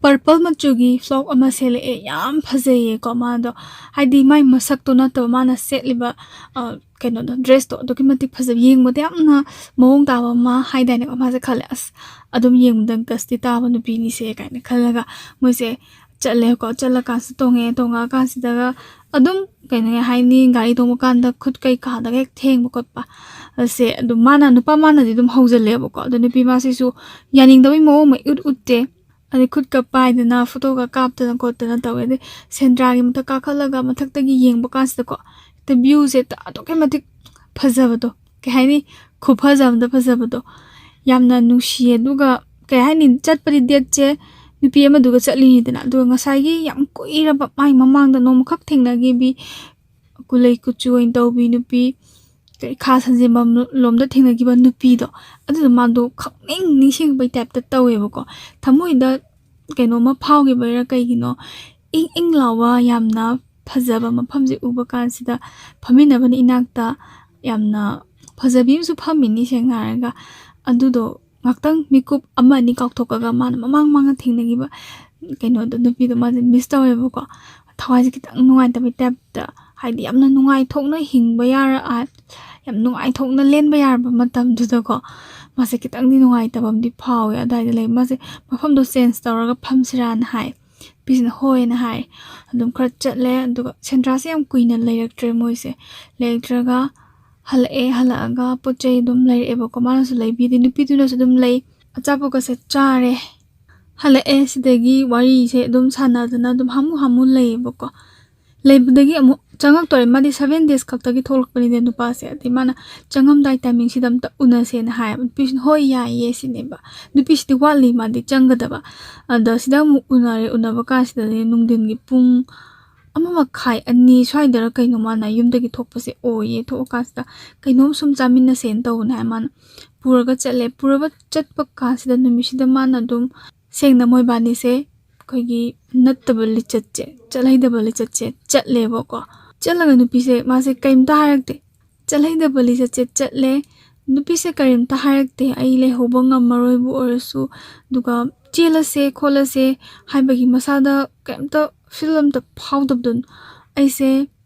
ꯄꯔꯄꯜ ꯃꯆꯨꯒꯤ ꯐ꯭ꯔꯣꯛ ꯑꯃ ꯁꯦꯠꯂꯛꯑꯦ, ꯌꯥꯝ ꯐꯖꯩꯌꯦꯀꯣ ꯃꯥꯗꯣ꯫ ꯍꯥꯏꯗꯤ ꯃꯥꯏ ꯃꯁꯛꯇꯣ ꯅꯠꯇꯕ, ꯃꯥꯅ ꯁꯦꯠꯂꯤꯕ, ꯑ, ꯀꯩꯅꯣꯗꯣ, ꯗ꯭ꯔꯦꯁꯇꯣ ꯑꯗꯨꯛꯀꯤ ꯃꯇꯤꯛ ꯐꯖꯕ, ꯌꯦꯡꯕꯗ ꯌꯥꯝꯅ ꯃꯑꯣꯡ ꯇꯥꯕ ꯑꯃ ꯍꯥꯏꯗꯥꯏꯅꯦꯀꯣ꯫ ꯃꯥꯁꯦ ꯈꯜꯂꯦ, "ꯑꯁ, ꯑꯗꯨꯝ ꯌꯦꯡꯕꯗ ꯒꯁꯇꯤ ꯇꯥꯕ ꯅꯨꯄꯤꯅꯤꯁꯦ" ꯀꯥꯏꯅ ꯈꯜꯂꯒ ꯃꯣꯏꯁꯦ ꯆꯠꯂꯦꯀꯣ꯫ ꯆꯠꯂꯀꯥꯟꯁꯤꯗ ꯇꯣꯡꯉꯦ, ꯇꯣꯡꯉꯛꯑꯀꯥꯟꯁꯤꯗꯒ ꯑꯗꯨꯝ, ꯀꯩꯅꯣ ꯍꯥꯏꯅꯤ, ꯒꯥꯔꯤ ꯇꯣꯡꯕ ꯀꯥꯟꯗ ꯈꯨꯠ ꯀꯩꯀꯥꯗꯒ ꯍꯦꯛ ꯊꯦꯡꯕ ꯈꯣꯠꯄ ꯑꯁꯦ ꯑꯗꯨꯝ ꯃꯥꯅ, ꯅꯨꯄꯥ ꯃꯥꯅꯗꯤ ꯑꯗꯨꯝ ꯍꯧꯖꯜꯂꯦꯕꯀꯣ꯫ ꯑꯗꯣ ꯅꯨꯄꯤ ꯃꯥꯁꯤꯁꯨ ꯌꯥꯅꯤꯡꯗꯕꯩ ꯃꯑꯣꯡ ꯑꯃ ꯏꯎꯠ ꯎꯠꯇꯦ꯫ ꯑꯗꯩ ꯈꯨꯠꯀ ꯄꯥꯏꯗꯅ, ꯐꯣꯇꯣꯒ ꯀꯥꯞꯇꯅ ꯈꯣꯠꯇꯅ ꯇꯧꯋꯦ꯫ ꯑꯗꯩ ꯁꯦꯟꯗ꯭ꯔꯥꯒꯤ ꯃꯊꯛ ꯀꯥꯈꯠꯂꯒ ꯃꯊꯛꯇꯒꯤ ꯌꯦꯡꯕ ꯀꯥꯟꯁꯤꯗꯀꯣ, ꯍꯦꯛꯇ ꯚ꯭ꯌꯨꯁꯦ ꯍꯦꯛꯇ ꯑꯗꯨꯛꯀꯤ ꯃꯇꯤꯛ ꯐꯖꯕꯗꯣ, ꯀꯩ ꯍꯥꯏꯅꯤ, ꯈꯨꯐꯖ ꯑꯃꯗ ꯐꯖꯕꯗꯣ, ꯌꯥꯝꯅ ꯅꯨꯡꯁꯤꯌꯦ꯫ ꯑꯗꯨꯒ, ꯀꯩ ꯍꯥꯏꯅꯤ, ꯆꯠꯄꯗꯤ ꯗꯦꯠꯁꯦ ꯅꯨꯄꯤ ꯑꯃꯗꯨꯒ ꯆꯠꯂꯤꯅꯤꯗꯅ, ꯑꯗꯨꯒ ꯉꯁꯥꯏꯒꯤ ꯌꯥꯝ ꯀꯨꯏꯔꯕ ꯃꯥꯏ ꯃꯃꯥꯡꯗ ꯅꯣꯡꯃꯈꯛ ꯊꯦꯡꯅꯈꯤꯕꯤ, ꯀꯨꯂꯩ ꯀꯨꯆꯨ ꯑꯣꯏꯅ ꯇꯧꯕꯤ ꯅꯨꯄꯤ, ꯀꯔꯤ, ꯈꯥ ꯁꯟꯖꯦꯟꯕꯝ ꯂꯣꯝꯗ ꯊꯦꯡꯅꯈꯤꯕ ꯅꯨꯄꯤꯗꯣ, ꯑꯗꯨꯗꯣ ꯃꯥꯗꯣ ꯈꯪꯅꯤꯡ ꯅꯤꯡꯁꯤꯡꯕꯩ ꯇꯥꯏꯞꯇ ꯇꯧꯋꯦꯕꯀꯣ꯫ ꯊꯃꯣꯏꯗ ꯀꯩꯅꯣꯝꯃ ꯐꯥꯎꯈꯤꯕꯩꯔꯥ ꯀꯩꯒꯤꯅꯣ, ꯏꯪ ꯏꯪ ꯂꯥꯎꯕ ꯌꯥꯝꯅ ꯐꯖꯕ ꯃꯐꯝꯁꯦ ꯎꯕ ꯀꯥꯟꯁꯤꯗ, ꯐꯝꯃꯤꯟꯅꯕꯅ ꯏꯅꯥꯛꯇ ꯌꯥꯝꯅ ꯐꯖꯕꯤ ꯑꯃꯁꯨ ꯐꯝꯃꯤꯅꯤ, ꯁꯦꯡꯅ ꯍꯥꯏꯔꯒ꯫ ꯑꯗꯨꯗꯣ ꯉꯥꯛꯇꯪ ꯃꯤꯀꯨꯞ ꯑꯃ ꯑꯅꯤ ꯀꯥꯎꯊꯣꯛꯑꯒ ꯃꯥꯅ ꯃꯃꯥꯡ ꯃꯃꯥꯡꯗ ꯊꯦꯡꯅꯈꯤꯕ ꯀꯩꯅꯣꯗꯣ, ꯅꯨꯄꯤꯗꯣ ꯃꯥꯁꯦ ꯃꯤꯁ ꯇꯧꯋꯦꯕꯀꯣ꯫ ꯊꯋꯥꯏꯁꯦ ꯈꯤꯇꯪ ꯅꯨꯡꯉꯥꯏꯇꯕꯩ ꯇꯥꯏꯞꯇ, ꯍꯥꯏꯗꯤ ꯌꯥꯝꯅ ꯅꯨꯡꯉꯥꯏꯊꯣꯛꯅ ꯍꯤꯡꯕ ꯌꯥꯔ-, ꯑ, ꯌꯥꯝ ꯅꯨꯡꯉꯥꯏꯊꯣꯛꯅ ꯂꯦꯟꯕ ꯌꯥꯔꯕ ꯃꯇꯝꯗꯨꯗꯀꯣ, ꯃꯥꯁꯦ ꯈꯤꯇꯪꯗꯤ ꯅꯨꯡꯉꯥꯏꯇꯕ ꯑꯃꯗꯤ ꯐꯥꯎꯋꯦ꯫ ꯑꯗꯨꯋꯥꯏꯗ ꯂꯩ ꯃꯥꯁꯦ ꯃꯐꯝꯗꯣ change ꯇꯧꯔꯒ ꯐꯝꯁꯤꯔꯥꯅ ꯍꯥꯏ꯫ ꯅꯨꯄꯤꯁꯤꯅ ꯍꯣꯏꯅ ꯍꯥꯏ꯫ ꯑꯗꯨꯝ ꯈꯔ ꯆꯠꯂꯦ, ꯑꯗꯨꯒ ꯁꯦꯟꯗ꯭ꯔꯥꯁꯦ ꯌꯥꯝ ꯀꯨꯏꯅ ꯂꯩꯔꯛꯇ꯭ꯔꯦ ꯃꯣꯏꯁꯦ꯫ ꯂꯩꯔꯛꯇ꯭ꯔꯒ ꯍꯜꯂꯛꯑꯦ, ꯍꯜꯂꯛꯑꯒ ꯄꯣꯠ ꯆꯩ ꯑꯗꯨꯝ ꯂꯩꯔꯛꯑꯦꯕꯀꯣ, ꯃꯥꯅꯁꯨ ꯂꯩꯕꯤꯗꯦ, ꯅꯨꯄꯤꯗꯨꯅꯁꯨ ꯑꯗꯨꯝ ꯂꯩ꯫ ꯑꯆꯥꯄꯣꯠꯀꯁꯦ ꯆꯥꯔꯦ꯫ ꯍꯜꯂꯛꯑꯦ, ꯁꯤꯗꯒꯤ ꯋꯥꯔꯤꯁꯦ ꯑꯗꯨꯝ ꯁꯥꯟꯅꯗꯅ ꯑꯗꯨꯝ ꯍꯥꯃꯨ ꯍꯥꯃꯨ ꯂꯩꯌꯦꯕꯀꯣ꯫ ꯂꯩꯕꯗꯒꯤ ꯑꯃꯨꯛ ꯆꯪꯉꯛꯇꯣꯔꯦ꯫ ꯃꯥꯗꯤ seven days ꯈꯛꯇꯒꯤ ꯊꯣꯛꯂꯛꯄꯅꯤꯅ ꯅꯨꯄꯥꯁꯦ꯫ ꯑꯗꯩ ꯃꯥꯅ ꯆꯪꯉꯝꯗꯥꯏ timingꯁꯤꯗ ꯑꯝꯇ ꯎꯅꯁꯦꯅ ꯍꯥꯏꯌꯦꯕ꯫ ꯅꯨꯄꯤꯁꯤꯅ "ꯍꯣꯏ, ꯌꯥꯏꯌꯦ" ꯁꯤꯅꯦꯕ꯫ ꯅꯨꯄꯤꯁꯤꯗꯤ ꯋꯥꯠꯂꯤ, ꯃꯥꯗꯤ ꯆꯪꯒꯗꯕ꯫ ꯑꯗ ꯁꯤꯗ ꯑꯃꯨꯛ ꯎꯅꯔꯦ꯫ ꯎꯅꯕ ꯀꯥꯟꯁꯤꯗꯗꯤ ꯅꯨꯡꯊꯤꯟꯒꯤ ꯄꯨꯡ ꯑꯃ ꯃꯈꯥꯏ, ꯑꯅꯤ ꯁ꯭ꯋꯥꯏꯗꯔ ꯀꯩꯅꯣ ꯃꯥꯅ ꯌꯨꯝꯗꯒꯤ ꯊꯣꯛꯄꯁꯦ ꯑꯣꯏꯌꯦ꯫ ꯊꯣꯛꯑꯀꯥꯟꯁꯤꯗ ꯀꯩꯅꯣꯝ ꯁꯨꯝ ꯆꯥꯃꯤꯟꯅꯁꯦꯅ ꯇꯧꯕꯅꯦ ꯍꯥꯏ ꯃꯥꯅ꯫ ꯄꯨꯔꯒ ꯆꯠꯂꯦ꯫ ꯄꯨꯔꯒ ꯆꯠꯄ ꯀꯥꯟꯁꯤꯗ ꯅꯨꯃꯤꯠꯁꯤꯗ ꯃꯥꯅ ꯑꯗꯨꯝ ꯁꯦꯡꯅ ꯃꯣꯏꯕꯥꯅꯤꯁꯦ ꯑꯩꯈꯣꯏꯒꯤ ꯅꯠꯇꯕ ꯂꯤꯆꯠꯁꯦ, ꯆꯠꯍꯩꯗꯕ ꯂꯤꯆꯠꯁꯦ ꯆꯠꯂꯦꯕꯀꯣ꯫ ꯆꯠꯂꯒ ꯅꯨꯄꯤꯁꯦ ꯃꯥꯁꯦ ꯀꯩꯝꯇ ꯍꯥꯏꯔꯛꯇꯦ꯫ ꯆꯠꯍꯩꯗꯕ ꯂꯤꯆꯠꯁꯦ ꯆꯠꯂꯦ꯫ ꯅꯨꯄꯤꯁꯦ ꯀꯔꯤꯝꯇ ꯍꯥꯏꯔꯛꯇꯦ꯫ "ꯑꯩ ꯂꯩꯍꯧꯕ ꯉꯝꯃꯔꯣꯏꯕꯨ ꯑꯣꯏꯔꯁꯨ, ꯑꯗꯨꯒ ꯆꯦꯜꯂꯁꯦ ꯈꯣꯠꯂꯁꯦ" ꯍꯥꯏꯕꯒꯤ ꯃꯁꯥꯗ ꯀꯩꯝꯇ feel ꯑꯝꯇ ꯐꯥꯎꯗꯕꯗꯣ꯫ ꯑꯩꯁꯦ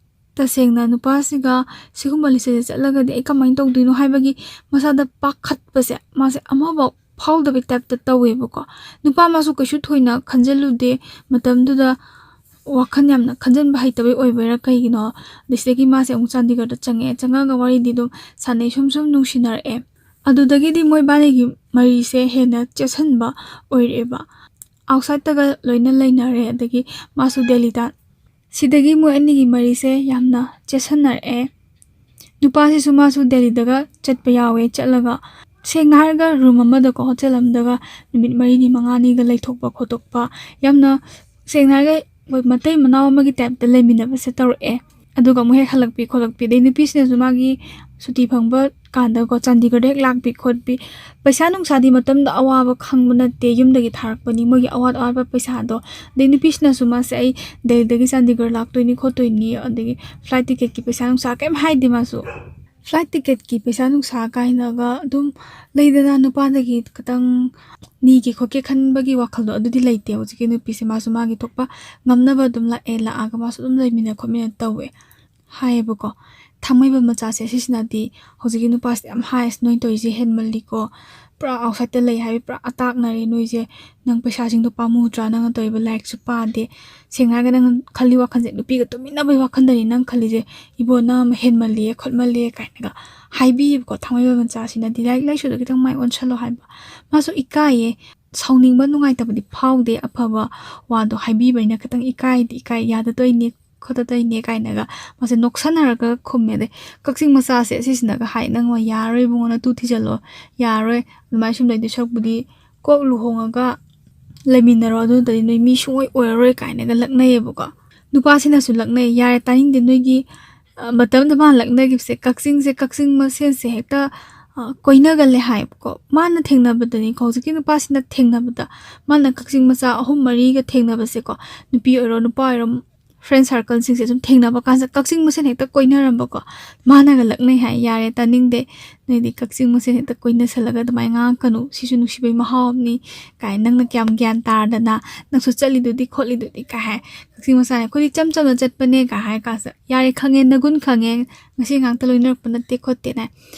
ꯇꯁꯦꯡꯅ ꯅꯨꯄꯥꯁꯤꯒ ꯁꯤꯒꯨꯝꯕ ꯂꯤꯆꯠꯁꯦ ꯆꯠꯂꯒꯗꯤ ꯑꯩ ꯀꯃꯥꯏꯅ ꯇꯧꯗꯣꯏꯅꯣ ꯍꯥꯏꯕꯒꯤ ꯃꯁꯥꯗ ꯄꯥꯈꯠꯄꯁꯦ ꯃꯥꯁꯦ ꯑꯃꯐꯥꯎ ꯐꯥꯎꯗꯕꯩ typeꯇ ꯇꯧꯋꯦꯕꯀꯣ꯫ ꯅꯨꯄꯥ ꯃꯥꯁꯨ ꯀꯩꯁꯨ ꯊꯣꯏꯅ ꯈꯟꯖꯤꯜꯂꯨꯗꯦ꯫ ꯃꯇꯝꯗꯨꯗ ꯋꯥꯈꯜ ꯌꯥꯝꯅ ꯈꯟꯖꯤꯟꯕ ꯍꯩꯇꯕꯩ ꯑꯣꯏꯕꯩꯔꯥ ꯀꯩꯒꯤꯅꯣ, ꯑꯗꯩ ꯁꯤꯗꯒꯤ ꯃꯥꯁꯦ ꯑꯃꯨꯛ ꯆꯥꯟꯗꯤꯒꯔꯗ ꯆꯪꯉꯛꯑꯦ꯫ ꯆꯪꯉꯛꯑꯒ ꯋꯥꯔꯤꯗꯤ ꯑꯗꯨꯝ ꯁꯥꯟꯅꯩ, ꯁꯨꯝ ꯁꯨꯝ ꯅꯨꯡꯁꯤꯅꯔꯛꯑꯦ꯫ ꯑꯗꯨꯗꯒꯤꯗꯤ ꯃꯣꯏꯕꯥꯅꯤꯒꯤ ꯃꯔꯤꯁꯦ ꯍꯦꯟꯅ ꯆꯦꯠꯁꯤꯟꯕ ꯑꯣꯏꯔꯛꯑꯦꯕ꯫ Outsideꯇꯒ ꯂꯣꯏꯅ ꯂꯩꯅꯔꯦ, ꯑꯗꯒꯤ ꯃꯥꯁꯨ ꯗꯦꯜꯂꯤꯗ꯫ ꯁꯤꯗꯒꯤ ꯃꯣꯏ ꯑꯅꯤꯒꯤ ꯃꯔꯤꯁꯦ ꯌꯥꯝꯅ ꯆꯦꯠꯁꯤꯟꯅꯔꯛꯑꯦ꯫ ꯅꯨꯄꯥꯁꯤꯁꯨ ꯃꯥꯁꯨ ꯗꯦꯜꯂꯤꯗꯒ ꯆꯠꯄ ꯌꯥꯎꯋꯦ꯫ ꯆꯠꯂꯒ ꯁꯦꯡꯅ ꯍꯥꯏꯔꯒ room ꯑꯃꯗꯀꯣ, hotel ꯑꯃꯗꯒ ꯅꯨꯃꯤꯠ ꯃꯔꯤꯅꯤ ꯃꯉꯥꯅꯤꯒ ꯂꯩꯊꯣꯛꯄ ꯈꯣꯠꯇꯣꯛꯄ, ꯌꯥꯝꯅ ꯁꯦꯡꯅ ꯍꯥꯏꯔꯒ ꯃꯣꯏ ꯃꯇꯩ ꯃꯅꯥꯎ ꯑꯃꯒꯤ typeꯇ ꯂꯩꯃꯤꯟꯅꯕꯁꯦ ꯇꯧꯔꯛꯑꯦ꯫ ꯑꯗꯨꯒ ꯑꯃꯨꯛ ꯍꯦꯛ ꯍꯜꯂꯛꯄꯤ ꯈꯣꯠꯂꯛꯄꯤ, ꯑꯗꯩ ꯅꯨꯄꯤꯁꯤꯅꯁꯨ ꯃꯥꯒꯤ ꯁꯨꯇꯤ ꯐꯪꯕ ꯀꯥꯟꯗꯀꯣ ꯆꯥꯟꯗꯤꯒꯔꯗ ꯍꯦꯛ ꯂꯥꯛꯄꯤ ꯈꯣꯠꯄꯤ꯫ ꯄꯩꯁꯥ ꯅꯨꯡꯁꯥꯗꯤ ꯃꯇꯝꯗ ꯑꯋꯥꯕ ꯈꯪꯕ ꯅꯠꯇꯦ, ꯌꯨꯝꯗꯒꯤ ꯊꯥꯔꯛꯄꯅꯤ ꯃꯣꯏꯒꯤ ꯑꯋꯥꯠ ꯑꯋꯥꯠꯄ ꯄꯩꯁꯥꯗꯣ꯫ ꯑꯗꯩ ꯅꯨꯄꯤꯁꯤꯅꯁꯨ ꯃꯥꯁꯦ "ꯑꯩ ꯗꯦꯜꯂꯤꯗꯒꯤ ꯆꯥꯟꯗꯤꯒꯔ ꯂꯥꯛꯇꯣꯏꯅꯤ ꯈꯣꯠꯇꯣꯏꯅꯤ", ꯑꯗꯒꯤ flight ticketꯀꯤ ꯄꯩꯁꯥ ꯅꯨꯡꯁꯥ ꯀꯩꯝ ꯍꯥꯏꯗꯦ ꯃꯥꯁꯨ꯫ Flight ticketꯀꯤ ꯄꯩꯁꯥ ꯅꯨꯡꯁꯥ ꯀꯥꯏꯅꯒ ꯑꯗꯨꯝ ꯂꯩꯗꯅ, ꯅꯨꯄꯥꯗꯒꯤ ꯈꯤꯇꯪ ꯅꯤꯒꯦ ꯈꯣꯠꯀꯦ ꯈꯟꯕꯒꯤ ꯋꯥꯈꯜꯗꯣ ꯑꯗꯨꯗꯤ ꯂꯩꯇꯦ꯫ ꯍꯧꯖꯤꯛꯀꯤ ꯅꯨꯄꯤꯁꯦ ꯃꯥꯁꯨ ꯃꯥꯒꯤ ꯊꯣꯛꯄ ꯉꯝꯅꯕ ꯑꯗꯨꯝ ꯂꯥꯛꯑꯦ, ꯂꯥꯛꯑꯒ ꯃꯥꯁꯨ ꯑꯗꯨꯝ ꯂꯩꯃꯤꯟꯅ ꯈꯣꯠꯃꯤꯟꯅ ꯇꯧꯋꯦ ꯍꯥꯏꯌꯦꯕꯀꯣ꯫ ꯊꯥꯡꯃꯩꯕꯟ ꯃꯆꯥꯁꯦ ꯁꯤꯁꯤꯅꯗꯤ ꯍꯧꯖꯤꯛꯀꯤ ꯅꯨꯄꯥꯁꯦ ꯌꯥꯝ ꯍꯥꯏ, "ꯑꯁ, ꯅꯣꯏ ꯇꯧꯔꯤꯁꯦ ꯍꯦꯟꯃꯜꯂꯤꯀꯣ, ꯄꯨꯔꯥ outsideꯇ ꯂꯩ ꯍꯥꯏꯕꯒꯤ ꯄꯨꯔꯥ ꯑꯇꯥꯛꯅꯔꯦ ꯅꯣꯏꯁꯦ, ꯅꯪ ꯄꯩꯁꯥꯁꯤꯡꯗꯣ ꯄꯥꯝꯃꯨꯗ꯭ꯔꯥ, ꯅꯪꯅ ꯇꯧꯔꯤꯕ ꯂꯥꯏꯔꯤꯛꯁꯨ ꯄꯥꯗꯦ, ꯁꯦꯡꯅ ꯍꯥꯏꯔꯒ ꯅꯪ ꯈꯜꯂꯤ ꯋꯥꯈꯜꯁꯦ ꯅꯨꯄꯤꯒ ꯇꯨꯃꯤꯟꯅꯕꯒꯤ ꯋꯥꯈꯜꯗꯅꯤ ꯅꯪ ꯈꯜꯂꯤꯁꯦ, ꯏꯕꯣ ꯅꯪ ꯑꯃ ꯍꯦꯟꯃꯜꯂꯤꯌꯦ ꯈꯣꯠꯃꯜꯂꯤꯌꯦ" ꯀꯥꯏꯅꯒ ꯍꯥꯏꯕꯤꯌꯦꯕꯀꯣ꯫ ꯊꯥꯡꯃꯩꯕꯟ ꯃꯆꯥꯁꯤꯅꯗꯤ ꯂꯥꯏꯔꯤꯛ ꯂꯥꯏꯁꯨꯗꯣ ꯈꯤꯇꯪ ꯃꯥꯏ ꯑꯣꯟꯁꯜꯂꯣ ꯍꯥꯏꯕ꯫ ꯃꯥꯁꯨ ꯏꯀꯥꯏꯌꯦ, ꯁꯥꯎꯅꯤꯡꯕ ꯅꯨꯡꯉꯥꯏꯇꯕꯗꯤ ꯐꯥꯎꯗꯦ, ꯑꯐꯕ ꯋꯥꯗꯣ ꯍꯥꯏꯕꯤꯕꯅꯤꯅ ꯈꯤꯇꯪ ꯏꯀꯥꯏꯗꯤ ꯏꯀꯥꯏ, "ꯌꯥꯗꯗꯣꯏꯅꯦ ꯈꯣꯠꯇꯗꯣꯏꯅꯦ" ꯀꯥꯏꯅꯒ ꯃꯥꯁꯦ ꯅꯣꯛꯁꯟꯅꯔꯒ ꯈꯨꯝꯃꯦ꯫ ꯑꯗꯩ ꯀꯛꯆꯤꯡ ꯃꯆꯥꯁꯦ ꯁꯤꯁꯤꯅꯒ ꯍꯥꯏ, "ꯅꯪ ꯌꯥꯔꯔꯣꯏ ꯏꯕꯨꯡꯉꯣ, ꯅꯇꯨ ꯊꯤꯖꯜꯂꯣ, ꯌꯥꯔꯔꯣꯏ, ꯑꯗꯨꯃꯥꯏꯅ ꯁꯨꯝ ꯂꯩꯗꯣꯏ ꯁꯔꯨꯛꯄꯨꯗꯤ ꯀꯣꯛ ꯂꯨꯍꯣꯡꯉꯒ ꯂꯩꯃꯤꯟꯅꯔꯣ, ꯑꯗꯨ ꯅꯠꯇꯗꯤ ꯅꯣꯏ ꯃꯤ ꯁꯨꯡꯑꯣꯏ ꯑꯣꯏꯔꯔꯣꯏ" ꯀꯥꯏꯅꯒ ꯂꯛꯅꯩꯌꯦꯕꯀꯣ꯫ ꯅꯨꯄꯥꯁꯤꯅꯁꯨ ꯂꯛꯅꯩ, "ꯌꯥꯔꯦ, ꯇꯥꯅꯤꯡꯗꯦ ꯅꯣꯏꯒꯤ, ꯑ, ꯃꯇꯝꯗ ꯃꯥꯅ ꯂꯛꯅꯈꯤꯕꯁꯦ, ꯀꯛꯆꯤꯡꯁꯦ, ꯀꯛꯆꯤꯡ ꯃꯁꯦꯟꯁꯦ ꯍꯦꯛꯇ, ꯑ, ꯀꯣꯏꯅꯒꯜꯂꯦ" ꯍꯥꯏꯌꯦꯕꯀꯣ꯫ ꯃꯥꯅ ꯊꯦꯡꯅꯕꯗꯅꯤꯀꯣ, ꯍꯧꯖꯤꯛꯀꯤ ꯅꯨꯄꯥꯁꯤꯅ ꯊꯦꯡꯅꯕꯗ, ꯃꯥꯅ ꯀꯛꯆꯤꯡ ꯃꯆꯥ ꯑꯍꯨꯝ ꯃꯔꯤꯒ ꯊꯦꯡꯅꯕꯁꯦꯀꯣ, ꯅꯨꯄꯤ ꯑꯣꯏꯔꯣ ꯅꯨꯄꯥ ꯑꯣꯏꯔꯣ, friend circleꯁꯤꯡꯁꯦ ꯁꯨꯝ ꯊꯦꯡꯅꯕ ꯀꯥꯟꯁꯤꯗ ꯀꯛꯆꯤꯡ ꯃꯁꯦꯟ ꯍꯦꯛꯇ ꯀꯣꯏꯅꯔꯝꯕꯀꯣ꯫ ꯃꯥꯅꯒ ꯂꯛꯅꯩ ꯍꯥꯏ, "ꯌꯥꯔꯦ, ꯇꯥꯅꯤꯡꯗꯦ, ꯅꯣꯏꯗꯤ ꯀꯛꯆꯤꯡ ꯃꯁꯦꯟ ꯍꯦꯛꯇ ꯀꯣꯏꯅꯁꯜꯂꯒ ꯑꯗꯨꯃꯥꯏꯅ ꯉꯥꯡꯉꯛꯀꯅꯨ, ꯁꯤꯁꯨ ꯅꯨꯡꯁꯤꯕꯩ ꯃꯍꯥꯎ ꯑꯃꯅꯤ" ꯀꯥꯏ, "ꯅꯪꯅ ꯀꯌꯥꯝ ꯒ꯭ꯌꯥꯟ ꯇꯥꯔꯗꯅ, ꯅꯪꯁꯨ ꯆꯠꯂꯤꯗꯨꯗꯤ ꯈꯣꯠꯂꯤꯗꯨꯗꯤ" ꯀꯥꯏ ꯍꯥꯏ꯫ ꯀꯛꯆꯤꯡ ꯃꯆꯥꯅ, "ꯑꯩꯈꯣꯏꯗꯤ ꯏꯆꯝ ꯆꯝꯅ ꯆꯠꯄꯅꯦ" ꯀꯥꯏ ꯍꯥꯏ ꯀꯥꯟꯁꯤꯗ, "ꯌꯥꯔꯦ, ꯈꯪꯉꯦ, ꯅꯒꯨꯟ ꯈꯪꯉꯦ, ꯉꯁꯤ ꯉꯥꯛꯇ ꯂꯣꯏꯅꯔꯛꯄ ꯅꯠꯇꯦ ꯈꯣꯠꯇꯦꯅꯦ"꯫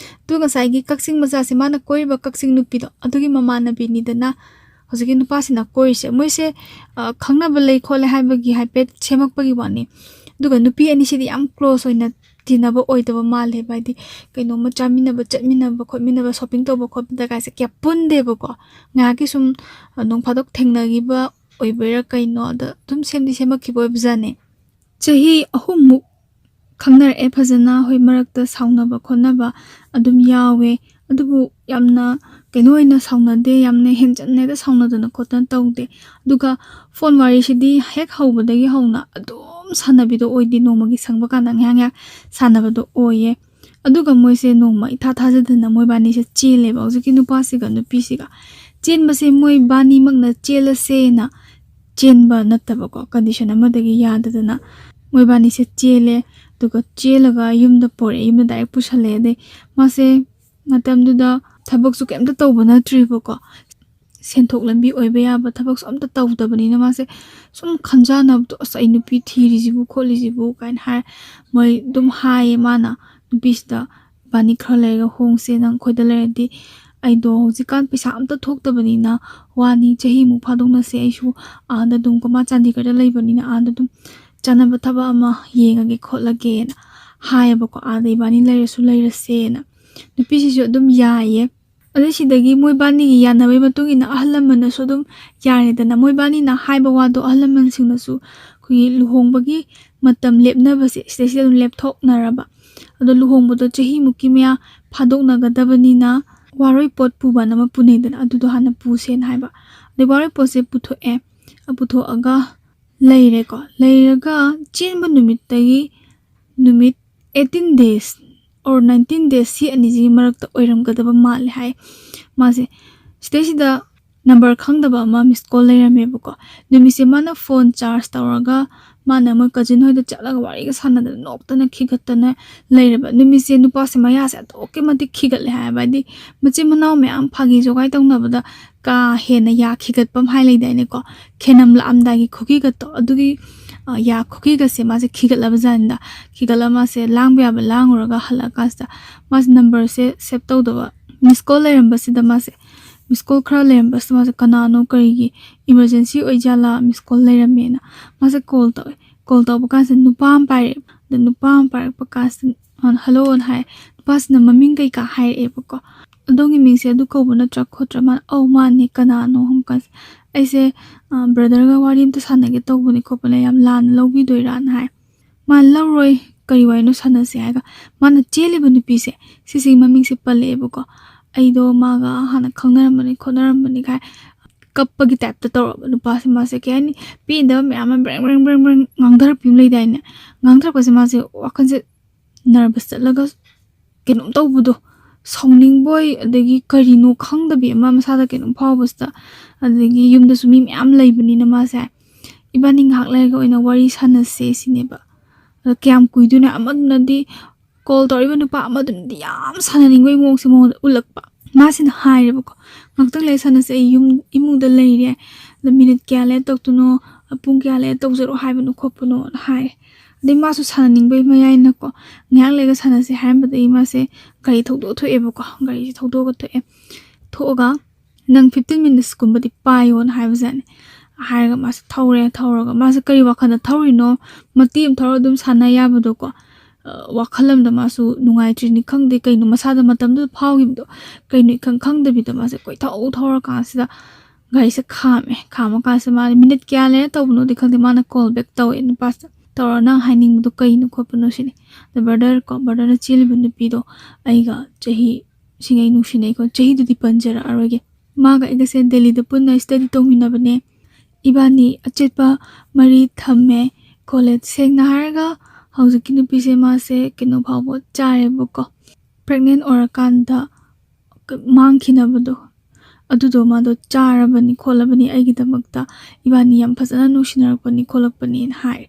ꯑꯗꯨ ꯉꯁꯥꯏꯒꯤ ꯀꯛꯆꯤꯡ ꯃꯆꯥꯁꯦ, ꯃꯥꯅ ꯀꯣꯏꯔꯤꯕ ꯀꯛꯆꯤꯡ ꯅꯨꯄꯤꯗꯣ, ꯑꯗꯨꯒꯤ ꯃꯃꯥꯟꯅꯕꯤꯅꯤꯗꯅ ꯍꯧꯖꯤꯛꯀꯤ ꯅꯨꯄꯥꯁꯤꯅ ꯀꯣꯏꯔꯤꯁꯦ꯫ ꯃꯣꯏꯁꯦ, ꯑ, ꯈꯪꯅꯕ ꯂꯩ ꯈꯣꯠꯂꯦ ꯍꯥꯏꯕꯒꯤ ꯍꯥꯏꯐꯦꯠ ꯁꯦꯝꯃꯛꯄꯒꯤ ꯋꯥꯅꯤ꯫ ꯑꯗꯨꯒ ꯅꯨꯄꯤ ꯑꯅꯤꯁꯤꯗꯤ ꯌꯥꯝ close ꯑꯣꯏꯅ ꯇꯤꯟꯅꯕ ꯑꯣꯏꯗꯕ ꯃꯥꯜꯂꯦꯕ, ꯍꯥꯏꯗꯤ ꯀꯩꯅꯣꯝꯃ ꯆꯥꯃꯤꯟꯅꯕ, ꯆꯠꯃꯤꯟꯅꯕ, ꯈꯣꯠꯃꯤꯟꯅꯕ, shopping ꯇꯧꯕ ꯈꯣꯠꯄꯗ ꯀꯥꯏꯁꯦ ꯀꯌꯥ ꯄꯨꯟꯗꯦꯕꯀꯣ꯫ ꯉꯥꯏꯍꯥꯛꯀꯤ ꯁꯨꯝ, ꯑ, ꯅꯣꯡ ꯐꯥꯗꯣꯛ ꯊꯦꯡꯅꯈꯤꯕ ꯑꯣꯏꯕꯩꯔꯥ ꯀꯩꯅꯣ, ꯑꯗ ꯑꯗꯨꯝ ꯁꯦꯝꯗꯤ ꯁꯦꯝꯃꯛꯈꯤꯕ ꯑꯣꯏꯕꯖꯥꯠꯅꯦ꯫ ꯆꯍꯤ ꯑꯍꯨꯝꯃꯨꯛ ꯈꯪꯅꯔꯛꯑꯦ ꯐꯖꯅ꯫ ꯍꯣꯏ, ꯃꯔꯛꯇ ꯁꯥꯎꯅꯕ ꯈꯣꯠꯅꯕ ꯑꯗꯨꯝ ꯌꯥꯎꯋꯦ, ꯑꯗꯨꯕꯨ ꯌꯥꯝꯅ ꯀꯩꯅꯣ ꯑꯣꯏꯅ ꯁꯥꯎꯅꯗꯦ, ꯌꯥꯝꯅ ꯍꯦꯟꯖꯟꯅ ꯍꯦꯛꯇ ꯁꯥꯎꯅꯗꯅ ꯈꯣꯠꯇꯅ ꯇꯧꯗꯦ꯫ ꯑꯗꯨꯒ phone ꯋꯥꯔꯤꯁꯤꯗꯤ ꯍꯦꯛ ꯍꯧꯕꯗꯒꯤ ꯍꯧꯅ ꯑꯗꯨꯝ ꯁꯥꯟꯅꯕꯤꯗꯣ ꯑꯣꯏꯗꯦ, ꯅꯣꯡꯃꯒꯤ ꯁꯪꯕ ꯀꯥꯟꯗ ꯉꯥꯏꯍꯥꯛ ꯉꯥꯏꯍꯥꯛ ꯁꯥꯟꯅꯕꯗꯣ ꯑꯣꯏꯌꯦ꯫ ꯑꯗꯨꯒ ꯃꯣꯏꯁꯦ ꯅꯣꯡꯃ ꯏꯊꯥ ꯊꯥꯖꯗꯅ ꯃꯣꯏꯕꯥꯅꯤꯁꯦ ꯆꯦꯜꯂꯦꯕ, ꯍꯧꯖꯤꯛꯀꯤ ꯅꯨꯄꯥꯁꯤꯒ ꯅꯨꯄꯤꯁꯤꯒ꯫ ꯆꯦꯟꯕꯁꯦ ꯃꯣꯏꯕꯥꯅꯤꯃꯛꯅ ꯆꯦꯜꯂꯁꯦꯅ ꯆꯦꯟꯕ ꯅꯠꯇꯕꯀꯣ, condition ꯑꯃꯗꯒꯤ ꯌꯥꯗꯗꯅ ꯃꯣꯏꯕꯥꯅꯤꯁꯦ ꯆꯦꯜꯂꯦ꯫ ꯑꯗꯨꯒ ꯆꯦꯜꯂꯒ ꯌꯨꯝꯗ ꯄꯣꯔꯛꯑꯦ, ꯌꯨꯝꯗ ꯗꯥꯏꯔꯦꯛ ꯄꯨꯁꯜꯂꯛꯑꯦ꯫ ꯑꯗꯩ ꯃꯥꯁꯦ ꯃꯇꯝꯗꯨꯗ ꯊꯕꯛꯁꯨ ꯀꯩꯝꯇ ꯇꯧꯕ ꯅꯠꯇ꯭ꯔꯤꯕꯀꯣ, ꯁꯦꯟꯊꯣꯛ ꯂꯝꯕꯤ ꯑꯣꯏꯕ ꯌꯥꯕ ꯊꯕꯛꯁꯨ ꯑꯝꯇ ꯇꯧꯗꯕꯅꯤꯅ ꯃꯥꯁꯦ ꯁꯨꯝ ꯈꯟꯖꯥꯟꯅꯕꯗꯣ, "ꯑꯁ, ꯑꯩ ꯅꯨꯄꯤ ꯊꯤꯔꯤꯁꯤꯕꯨ ꯈꯣꯠꯂꯤꯁꯤꯕꯨ" ꯀꯥꯏꯅ ꯍꯥꯏꯔ ꯃꯣꯏ ꯑꯗꯨꯝ ꯍꯥꯏꯌꯦ꯫ ꯃꯥꯅ ꯅꯨꯄꯤꯁꯤꯗ, "ꯏꯕꯥꯅꯤ ꯈꯔ ꯂꯩꯔꯒ ꯍꯣꯡꯁꯦ, ꯅꯪ ꯑꯩꯈꯣꯏꯗ ꯂꯩꯔꯗꯤ ꯑꯩꯗꯣ ꯍꯧꯖꯤꯛꯀꯥꯟ ꯄꯩꯁꯥ ꯑꯝꯇ ꯊꯣꯛꯇꯕꯅꯤꯅ ꯋꯥꯅꯤ, ꯆꯍꯤꯃꯨꯛ ꯐꯥꯗꯣꯛꯅꯁꯦ, ꯑꯩꯁꯨ ꯑꯥꯗ ꯑꯗꯨꯝ ꯀꯃꯥ ꯆꯥꯟꯗꯤꯒꯔꯗ ꯂꯩꯕꯅꯤꯅ ꯑꯥꯗ ꯑꯗꯨꯝ ꯆꯥꯅꯕ ꯊꯕꯛ ꯑꯃ ꯌꯦꯡꯉꯒꯦ ꯈꯣꯠꯂꯒꯦꯅ" ꯍꯥꯏꯌꯦꯕꯀꯣ꯫ "ꯑꯥꯗ ꯏꯕꯥꯅꯤ ꯂꯩꯔꯁꯨ ꯂꯩꯔꯁꯦꯅ" ꯅꯨꯄꯤꯁꯤꯁꯨ ꯑꯗꯨꯝ ꯌꯥꯏꯌꯦ꯫ ꯑꯗꯩ ꯁꯤꯗꯒꯤ ꯃꯣꯏꯕꯥꯅꯤꯒꯤ ꯌꯥꯅꯕꯒꯤ ꯃꯇꯨꯡ ꯏꯟꯅ ꯑꯍꯜ ꯂꯃꯟꯅꯁꯨ ꯑꯗꯨꯝ ꯌꯥꯔꯦꯗꯅ꯫ ꯃꯣꯏꯕꯥꯅꯤꯅ ꯍꯥꯏꯕ ꯋꯥꯗꯣ ꯑꯍꯜ ꯂꯃꯟꯁꯤꯡꯅꯁꯨ ꯑꯩꯈꯣꯏꯒꯤ ꯂꯨꯍꯣꯡꯕꯒꯤ ꯃꯇꯝ ꯂꯦꯞꯅꯕꯁꯦ ꯁꯤꯗꯩꯁꯤꯗ ꯑꯗꯨꯝ ꯂꯦꯞꯊꯣꯛꯅꯔꯕ꯫ ꯑꯗꯣ ꯂꯨꯍꯣꯡꯕꯗꯣ ꯆꯍꯤꯃꯨꯛꯀꯤ ꯃꯌꯥ ꯐꯥꯗꯣꯛꯅꯒꯗꯕꯅꯤꯅ ꯋꯥꯔꯣꯏ ꯄꯣꯠ ꯄꯨꯕꯅ ꯑꯃ ꯄꯨꯅꯩꯗꯅ, ꯑꯗꯨꯗꯣ ꯍꯥꯟꯅ ꯄꯨꯁꯦꯅ ꯍꯥꯏꯕ꯫ ꯑꯗꯩ ꯋꯥꯔꯣꯏ ꯄꯣꯠꯁꯦ ꯄꯨꯊꯣꯛꯑꯦ꯫ ꯄꯨꯊꯣꯛꯑꯒ ꯂꯩꯔꯦꯀꯣ꯫ ꯂꯩꯔꯒ ꯆꯦꯟꯕ ꯅꯨꯃꯤꯠꯇꯒꯤ ꯅꯨꯃꯤꯠ eighteen days or nineteen days, ꯁꯤ ꯑꯅꯤꯁꯤꯒꯤ ꯃꯔꯛꯇ ꯑꯣꯏꯔꯝꯒꯗꯕ ꯃꯥꯜꯂꯦ ꯍꯥꯏ꯫ ꯃꯥꯁꯦ ꯁꯤꯗꯩꯁꯤꯗ ꯅꯝꯕꯔ ꯈꯪꯗꯕ ꯑꯃ ꯃꯤꯁ ꯀꯣꯜ ꯂꯩꯔꯝꯃꯦꯕꯀꯣ꯫ ꯅꯨꯃꯤꯠꯁꯦ ꯃꯥꯅ ꯐꯣꯟ ꯆꯥꯔꯖ ꯇꯧꯔꯒ ꯃꯥꯅ ꯃꯣꯏ ꯀꯖꯤꯟ ꯍꯣꯏꯗ ꯆꯠꯂꯒ ꯋꯥꯔꯤꯒ ꯁꯥꯟꯅꯗꯅ ꯅꯣꯛꯇꯅ ꯈꯤꯒꯠꯇꯅ ꯂꯩꯔꯕ꯫ ꯅꯨꯃꯤꯠꯁꯦ ꯅꯨꯄꯥꯁꯦ ꯃꯌꯥꯁꯦ ꯑꯗꯨꯛꯀꯤ ꯃꯇꯤꯛ ꯈꯤꯒꯠꯂꯦ ꯍꯥꯏꯕ꯫ ꯍꯥꯏꯗꯤ ꯃꯆꯤꯟ ꯃꯅꯥꯎ ꯃꯌꯥꯝ ꯐꯥꯒꯤ ꯖꯣꯒꯥꯏ ꯇꯧꯅꯕꯗ ꯀꯥ ꯍꯦꯟꯅ ꯌꯥ ꯈꯤꯒꯠꯄ ꯑꯃ ꯍꯥꯏ ꯂꯩꯗꯥꯏꯅꯦꯀꯣ, ꯈꯦꯅꯝ ꯂꯥꯛꯑꯝꯗꯥꯏꯒꯤ ꯈꯨꯈꯤꯒꯠꯇꯣ, ꯑꯗꯨꯒꯤ, ꯑ, ꯌꯥ ꯈꯨꯈꯤꯒꯠꯁꯦ ꯃꯥꯁꯦ ꯈꯤꯒꯠꯂꯕ ꯖꯥꯠꯅꯤꯗ꯫ ꯈꯤꯒꯠꯂ ꯃꯥꯁꯦ ꯂꯥꯡꯕ ꯌꯥꯕ ꯂꯥꯡꯉꯨꯔꯒ ꯍꯜꯂꯛꯑꯀꯥꯟꯁꯤꯗ ꯃꯥꯁꯦ ꯅꯝꯕꯔꯁꯦ ꯁꯦꯞ ꯇꯧꯗꯕ, ꯃꯤꯁ ꯀꯣꯜ ꯂꯩꯔꯝꯕꯁꯤꯗ ꯃꯥꯁꯦ, ꯃꯤꯁ ꯀꯣꯜ ꯈꯔ ꯂꯩꯔꯝꯕꯁꯤꯗ ꯃꯥꯁꯦ ꯀꯅꯥꯅꯣ, ꯀꯔꯤꯒꯤ ꯏꯃꯔꯖꯦꯟꯁꯤ ꯑꯣꯏꯖꯥꯠꯂꯥ, ꯃꯤꯁ ꯀꯣꯜ ꯂꯩꯔꯝꯃꯦꯅ ꯃꯥꯁꯦ ꯀꯣꯜ ꯇꯧꯋꯦ꯫ ꯀꯣꯜ ꯇꯧꯕ ꯀꯥꯟꯁꯤꯗ ꯅꯨꯄꯥ ꯑꯃ ꯄꯥꯏꯔꯛꯑꯦ꯫ ꯑꯗ ꯅꯨꯄꯥ ꯑꯃ ꯄꯥꯏꯔꯛꯄ ꯀꯥꯟꯁꯤꯗ ꯃꯥꯅ "ꯍꯜꯂꯣꯅ" ꯍꯥꯏ꯫ ꯅꯨꯄꯥꯁꯤꯅ ꯃꯃꯤꯡ ꯀꯩꯀꯥ ꯍꯥꯏꯔꯛꯑꯦꯕꯀꯣ꯫ "ꯑꯗꯣꯝꯒꯤ ꯃꯤꯡꯁꯦ ꯑꯗꯨ ꯀꯧꯕ ꯅꯠꯇ꯭ꯔꯥ ꯈꯣꯠꯇ꯭ꯔꯥ?" ꯃꯥꯅ "ꯑꯧ, ꯃꯥꯅꯦ, ꯀꯅꯥꯅꯣ?" ꯍꯪꯕ ꯀꯥꯟꯁꯤꯗ "ꯑꯩꯁꯦ, ꯑ, ꯕ꯭ꯔꯗꯔꯒ ꯋꯥꯔꯤ ꯑꯝꯇ ꯁꯥꯟꯅꯒꯦ ꯇꯧꯕꯅꯦ ꯈꯣꯠꯄꯅꯦ, ꯌꯥꯝ ꯂꯥꯟꯅ ꯂꯧꯕꯤꯗꯣꯏꯔꯥꯅ" ꯍꯥꯏ꯫ ꯃꯥꯅ "ꯂꯧꯔꯣꯏ, ꯀꯔꯤ ꯋꯥꯔꯤꯅꯣ ꯁꯥꯟꯅꯁꯦ" ꯍꯥꯏꯔꯒ ꯃꯥꯅ ꯆꯦꯜꯂꯤꯕ ꯅꯨꯄꯤꯁꯦ ꯁꯤꯁꯤꯒꯤ ꯃꯃꯤꯡꯁꯦ ꯄꯜꯂꯛꯑꯦꯕꯀꯣ꯫ "ꯑꯩꯗꯣ ꯃꯥꯒ ꯍꯥꯟꯅ ꯈꯪꯅꯔꯝꯕꯅꯤ ꯈꯣꯠꯅꯔꯝꯕꯅꯤ" ꯀꯥꯏ ꯀꯞꯄꯒꯤ ꯇꯥꯏꯞꯇ ꯇꯧꯔꯕ ꯅꯨꯄꯥꯁꯦ꯫ ꯃꯥꯁꯦ ꯀꯩ ꯍꯥꯏꯅꯤ, ꯄꯦꯟꯗꯕ ꯃꯌꯥꯝ ꯑꯃ ꯕ꯭ꯔꯦꯡ ꯕ꯭ꯔꯦꯡ ꯕ꯭ꯔꯦꯡ ꯕ꯭ꯔꯦꯡ ꯉꯥꯡꯊꯔꯛꯄꯤ ꯑꯃ ꯂꯩꯗꯥꯏꯅꯦ꯫ ꯉꯥꯡꯊꯔꯛꯄꯁꯦ ꯃꯥꯁꯦ ꯋꯥꯈꯜꯁꯦ ꯅꯔꯚꯁ ꯆꯠꯂꯒ ꯀꯩꯅꯣꯝ ꯇꯧꯕꯗꯣ, ꯁꯥꯎꯅꯤꯡꯕꯣꯏ ꯑꯗꯒꯤ ꯀꯔꯤꯅꯣ ꯈꯪꯗꯕꯤ ꯑꯃ ꯃꯁꯥꯗ ꯀꯩꯅꯣꯝ ꯐꯥꯎꯕꯁꯤꯗ, ꯑꯗꯒꯤ ꯌꯨꯝꯗꯁꯨ ꯃꯤ ꯃꯌꯥꯝ ꯂꯩꯕꯅꯤꯅ ꯃꯥꯁꯦ "ꯏꯕꯥꯅꯤ ꯉꯥꯏꯍꯥꯛ ꯂꯩꯔꯒ ꯑꯣꯏꯅ ꯋꯥꯔꯤ ꯁꯥꯟꯅꯁꯦ" ꯁꯤꯅꯦꯕ꯫ ꯑꯗꯣ ꯀꯌꯥꯝ ꯀꯨꯏꯗꯣꯏꯅꯣ? ꯑꯃꯗꯨꯅꯗꯤ, ꯀꯣꯜ ꯇꯧꯔꯛꯏꯕ ꯅꯨꯄꯥ ꯑꯃꯗꯨꯅꯗꯤ ꯌꯥꯝ ꯁꯥꯟꯅꯅꯤꯡꯕꯒꯤ ꯃꯑꯣꯡꯁꯦ ꯃꯉꯣꯟꯗ ꯎꯠꯂꯛꯄ꯫ ꯃꯥꯁꯤꯅ ꯍꯥꯏꯔꯦꯕꯀꯣ, "ꯉꯥꯛꯇꯪ ꯂꯩꯔ ꯁꯥꯟꯅꯁꯦ, ꯑꯩ ꯌꯨꯝ, ꯏꯃꯨꯡꯗ ꯂꯩꯔꯦ, ꯑꯗꯣ ꯃꯤꯅꯤꯠ ꯀꯌꯥ ꯂꯩꯔ ꯇꯧꯔꯛꯇꯣꯏꯅꯣ, ꯄꯨꯡ ꯀꯌꯥ ꯂꯩꯔ ꯇꯧꯖꯔꯛꯑꯣ ꯍꯥꯏꯕꯅꯣ ꯈꯣꯠꯄꯅꯣꯅ" ꯍꯥꯏꯔꯦ꯫ ꯑꯗꯩ ꯃꯥꯁꯨ ꯁꯥꯟꯅꯅꯤꯡꯕꯩ ꯃꯌꯥꯏꯅꯀꯣ, "ꯉꯥꯏꯍꯥꯛ ꯂꯩꯔꯒ ꯁꯥꯟꯅꯁꯦ" ꯍꯥꯏꯔꯝꯕꯗꯒꯤ ꯃꯥꯁꯦ ꯒꯥꯔꯤ ꯊꯧꯗꯣꯛꯑ ꯊꯣꯛꯑꯦꯕꯀꯣ꯫ ꯒꯥꯔꯤꯁꯦ ꯊꯧꯗꯣꯛꯑꯒ ꯊꯣꯛꯑꯦ꯫ ꯊꯣꯛꯑꯒ, "ꯅꯪ ꯐꯤꯐꯇꯤꯟ ꯃꯤꯅꯤꯠꯁꯀꯨꯝꯕꯗꯤ ꯄꯥꯏꯌꯣꯅ" ꯍꯥꯏꯕꯖꯥꯠꯅꯤ꯫ ꯍꯥꯏꯔꯒ ꯃꯥꯁꯦ ꯊꯧꯔꯦ꯫ ꯊꯧꯔꯒ ꯃꯥꯁꯦ ꯀꯔꯤ ꯋꯥꯈꯜꯗ ꯊꯧꯔꯤꯅꯣ? ꯃꯇꯦꯛ ꯑꯃ ꯊꯧꯔ ꯑꯗꯨꯝ ꯁꯥꯟꯅ ꯌꯥꯕꯗꯣꯀꯣ꯫ ꯑ, ꯋꯥꯈꯜ ꯑꯃꯗ ꯃꯥꯁꯨ ꯅꯨꯡꯉꯥꯏꯇ꯭ꯔꯤꯅꯤ ꯈꯪꯗꯦ, ꯀꯩꯅꯣ ꯃꯁꯥꯗ ꯃꯇꯝꯗꯨꯗ ꯐꯥꯎꯈꯤꯕꯗꯣ, ꯀꯩꯅꯣ ꯏꯈꯪ ꯈꯪꯗꯕꯤꯗ ꯃꯥꯁꯦ ꯀꯣꯏꯊꯧ ꯊꯧꯔꯀꯥꯟꯁꯤꯗ ꯒꯥꯔꯤꯁꯦ ꯈꯥꯝꯃꯦ꯫ ꯈꯥꯝꯃꯀꯥꯟꯁꯤꯗ ꯃꯥꯅ ꯃꯤꯅꯤꯠ ꯀꯌꯥ ꯂꯩꯔ ꯇꯧꯕꯅꯣꯗꯤ ꯈꯪꯗꯦ, ꯃꯥꯅ ꯀꯣꯜ ꯕꯦꯛ ꯇꯧꯋꯦ ꯅꯨꯄꯥꯁꯤꯗ꯫ "ꯇꯧꯔ ꯅꯪ ꯍꯥꯏꯅꯤꯡꯕꯗꯣ ꯀꯩꯅꯣ ꯈꯣꯠꯄꯅꯣ?" ꯁꯤꯅꯤ꯫ ꯑꯗ ꯕ꯭ꯔꯗꯔ ꯀꯣ, ꯕ꯭ꯔꯗꯔꯅ ꯆꯦꯜꯂꯤꯕ ꯅꯨꯄꯤꯗꯣ ꯑꯩꯒ ꯆꯍꯤ ꯁꯤꯡꯉꯩ ꯅꯨꯡꯁꯤꯅꯩꯀꯣ꯫ ꯆꯍꯤꯗꯨꯗꯤ ꯄꯟꯖꯔꯛꯑꯔꯣꯏꯒꯦ꯫ ꯃꯥꯒ ꯑꯩꯒꯁꯦ ꯗꯦꯜꯂꯤꯗ ꯄꯨꯟꯅ ꯁ꯭ꯇꯗꯤ ꯇꯧꯃꯤꯟꯅꯕꯅꯦ꯫ ꯏꯕꯥꯅꯤ ꯑꯆꯦꯠꯄ ꯃꯔꯤ ꯊꯝꯃꯦ꯫ ꯀꯣꯂꯦꯖ, ꯁꯦꯡꯅ ꯍꯥꯏꯔꯒ ꯍꯧꯖꯤꯛꯀꯤ ꯅꯨꯄꯤꯁꯦ ꯃꯥꯁꯦ ꯀꯩꯅꯣ ꯐꯥꯎꯕ ꯆꯥꯔꯦꯕꯀꯣ꯫ ꯄ꯭ꯔꯦꯒꯅꯦꯟ ꯑꯣꯏꯔꯀꯥꯟꯗ ꯃꯥꯡꯈꯤꯅꯕꯗꯣ, ꯑꯗꯨꯗꯣ ꯃꯥꯗꯣ ꯆꯥꯔꯕꯅꯤ ꯈꯣꯠꯂꯕꯅꯤ ꯑꯩꯒꯤꯗꯃꯛꯇ, ꯏꯕꯥꯅꯤ ꯌꯥꯝ ꯐꯖꯅ ꯅꯨꯡꯁꯤꯅꯔꯛꯄꯅꯤ ꯈꯣꯠꯂꯛꯄꯅꯤꯅ ꯍꯥꯏ꯫